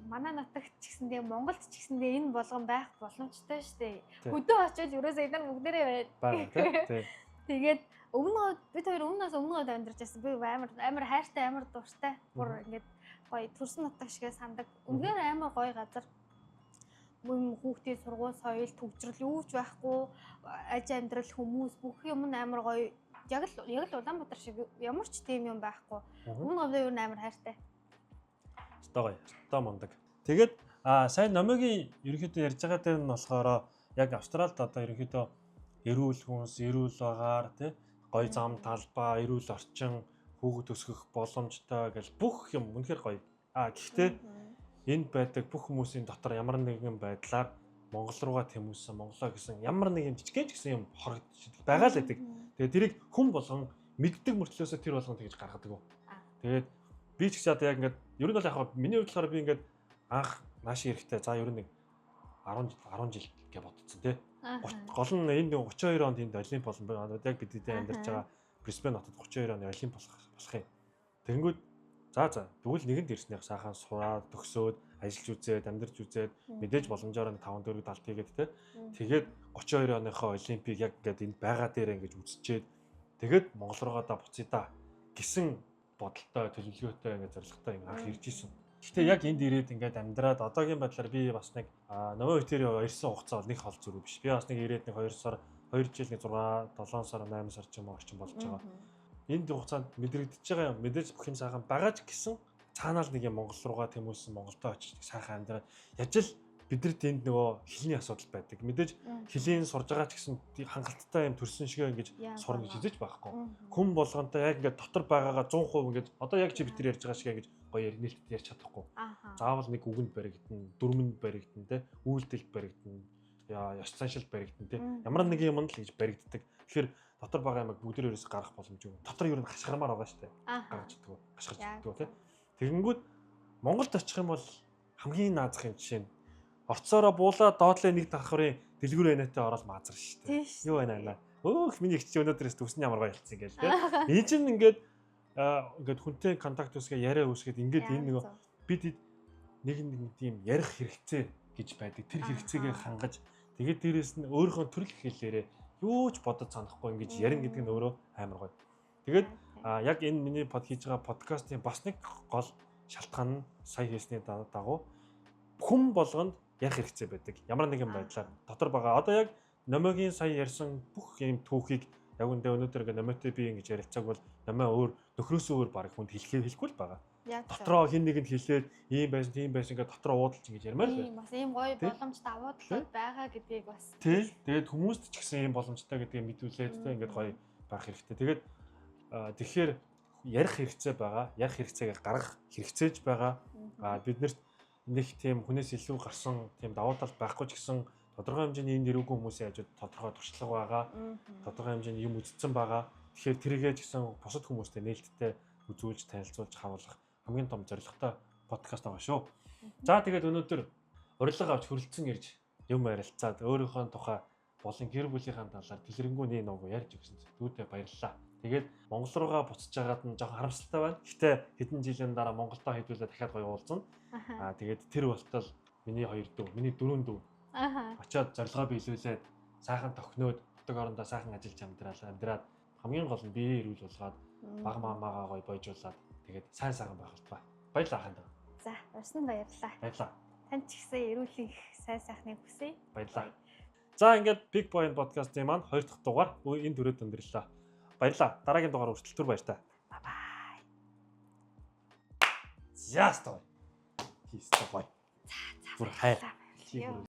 манай нутагт ч гэсэндээ Монголд ч гэсэндээ энэ болгон байх боломжтой шүү дээ. Хөдөө очивол ерөөсөө эдгээр бүгдээрээ байна. Тэгээд өмнө бид хоёр өмнөөс өмнө амьдарч байсан. Би амар хайртай, амар дуртай. Бүр ингээд гоё төрсөн нутаг шигээ сандаг. Үнэхээр амар гоё газар. Мөн хүүхдийн сургууль, соёл, төгжрөл юу ч байхгүй, аж амьдрал, хүмүүс бүх юм нь амар гоё. Яг л Улаанбаатар шиг ямар ч тийм юм байхгүй. Өмнө говьдоо юу амар хайртай. Өстой гоё. Өстой мундаг. Тэгээд сайн номигийн ерөнхийдөө ярьж байгаа дээр нь болохоор яг Австралид одоо ерөнхийдөө эрүүл хүнс, эрүүл агаар тий гоё зам талбай, эрүүл орчин, Хүүхэд өсгөх боломжтой гэл бүх юм үнэхээр гоё. А гэхдээ энд байдаг бүх хүмүүсийн дотор ямар нэгэн байдлаар Монгол руугаа тэмүүлсэн, Монголоо гэсэн ямар нэг юм жижигхэн ч гэсэн юм хорогдож байгаа л байдаг. Тэгээд тэрийг хүн болгон мэддэг мөртлөөсөө тэр болгон тэгж гаргадаг. Тэгээд би ч гэсэн одоо яг ингээд ер нь бол яг миний хувьд болохоор би ингээд анх нааш ирэхдээ за ер нь нэг 10 жил гэж бодсон тий. Гол нь энэ 32 онд энд олимп болно байна. Яг бид эдийн амьдарч байгаа Брисбен хотод 32 оны олимп болох юм. Тэгэнгүүт за тэгвэл нэгэнд ирснийх сайхан сураад төгсөөд ажиллаж үзээд амьдарч үзээд мэдээж боломжоор 5 4 далд хийгээд те. Тэгээд 32 оныхоо олимпийг яг ингээд энд байгаа дээр ингэж үзчихэд тэгээд Монгол руугаа да буцъя да гэсэн бодолтой, төлөвлөгөөтэй, ингээд зорилготой ингээд анх ирж исэн. Гэхдээ яг энд ирээд ингээд амьдраад одоогийн байдлаар би бас нэг нөгөө тэр ирсэн хугацаа бол нэг хол зүрх биш. Би бас нэг ирээд нэг 2 сар, 2 жил нэг 6 7 сар, 8 сар ч юм уу орчим болж байгаа. Энд хугацаанд мэдрэгдэж байгаа юм. Мэдээж бүх юм сайхан байгаа ч гэсэн цаанаа л нэг юм Монгол руугаа тэмүүлсэн, Монголдо очиж сайхан амьдраад яж л бидэрт энд нөгөө хэлний асуудал байдаг. Мэдээж хэлийн сурж байгаа ч гэсэн хангалттай юм төрсөн шигээ ингэж сурна гэж хэлж байхгүй. Хүн болгонтой яг ингээд дотор байгаагаа 100% ингээд одоо яг чи бид нар ярьж байгаа шиг ингэж гоё нээлттэй ярьж чадахгүй. Заавал нэг үгэнд баригдана, дүрмэнд баригдана, те, үйлдэлд баригдана, ёс заншилд баригдана, те. Ямар нэг юм л гэж баригддаг. Тэгэхээр дотор байгаа юмыг бүгд ерөөс гаргах боломжгүй. Дотор ер нь хашгирмаар байгаа шүү дээ. Гаргаж чаддгүй, хашгирч чаддгүй, те. Тэгэнгүүт Монголд очих юм бол хамгийн наазах юм жишээ нь орцоороо буулаа доотлын нэг давхрын дэлгүүр энэтэй ороод маазар шүү дээ. Юу байна аа. Өөх миний их чи өнөөдрөөс төсөн ямар гоё ялцсан гээл те. Энэ чинь ингээд ингээд хүнтэй контакт үүсгээ, яриа үүсгээд ингээд энэ нөгөө бид нэг нэг тийм ярих хэрэгцээ гэж байдаг. Тэр хэрэгцээгээ хангаж тэгээд дээрэс нь өөрийнхөө төрөл хэлээрээ юу ч бодож санахгүй ингэж ярина гэдэг нь өөрөө амар гоё. Тэгээд яг энэ миний под хийж байгаа подкастын бас нэг гол шалтгаан нь сая хийсний дагуу хүн болгонд ярих хэрэгцээ байдаг. Ямар нэгэн байдлаар дотор байгаа. Одоо яг Номогийн сая ярьсан бүх юм түүхийг яг үндэ өнөөдөр ингээ Номойтой би ингэж ярилцааг бол Номой өөр нөхрөөсөө өөр баг хүнд хэлэхгүй л байгаа. Дотроо хин нэгэнд хэлээд ийм байсан, тийм байсан ингээ дотроо уудалж ингэж ярмаар л байна. Бас ийм гоё боломж давуу талууд байгаа гэдгийг бас. Тий. Тэгээд хүмүүст ч гэсэн ийм боломжтой гэдгийг мэдүүлээд тэ ингээд гоё байх хэрэгтэй. Тэгээд тэгэхээр ярих хэрэгцээ байгаа. Ярих хэрэгцээгээ гаргах хэрэгцээж байгаа. Биднэрт нэг тийм хүнээс илүү гарсан тийм давуу тал байхгүй ч гэсэн тодорхой хэмжээний энэ нэрүүгэн хүмүүсийн хажууд тодорхой туршлага байгаа. Тодорхой хэмжээний юм үзсэн байгаа. Тэгэхээр тэрийгээ ч гэсэн бусад хүмүүстэй нээлттэй үзүүлж, танилцуулж харуулах хамгийн том зорилготой подкаст байгаа шүү. За тэгээд өнөөдөр урилга авч хүрэлцэн ирж юм ярилцаад өөрийнхөө тухай болон гэр бүлийнхаа талаар дэлгэрэнгүй нэг нууг ярьж өгсөн дүүдээ баярлалаа. Тэгээд Монгол руугаа буцаж байгаад нь жоохон харамсалтай байна. Гэтэ хэдэн жилийн дараа Монголдо хэдүүлээ дахиад гоё уулзна. Аа тэгээд тэр болтол миний хоёр дүү, миний дөрвөн дүү. Очоод зорилгоо биелүүлээд сайхан тохиноод хотог орондоо сайхан ажиллаж амьдраад хамгийн гол нь бие эрүүл болгоод баг маамаагаа гоё бойжуулаад тэгээд сайн сайхан байх болтугай. Баярлалаа ахын даа. За, урьсан баярлалаа. Баярлалаа. Танд ч гэсэн эрүүл их сайн сайхныг хүсье. Баярлалаа. За ингээд Big Boy podcast-ийн маань 2 дахь дугаар энэ түрээд өндөрлөө. Баярлалаа. Дараагийн дугаар хүртэл түр баяртай. Bye bye. Ястаа. Хийстэ гоё. За за. Бүр хайр. Йоо.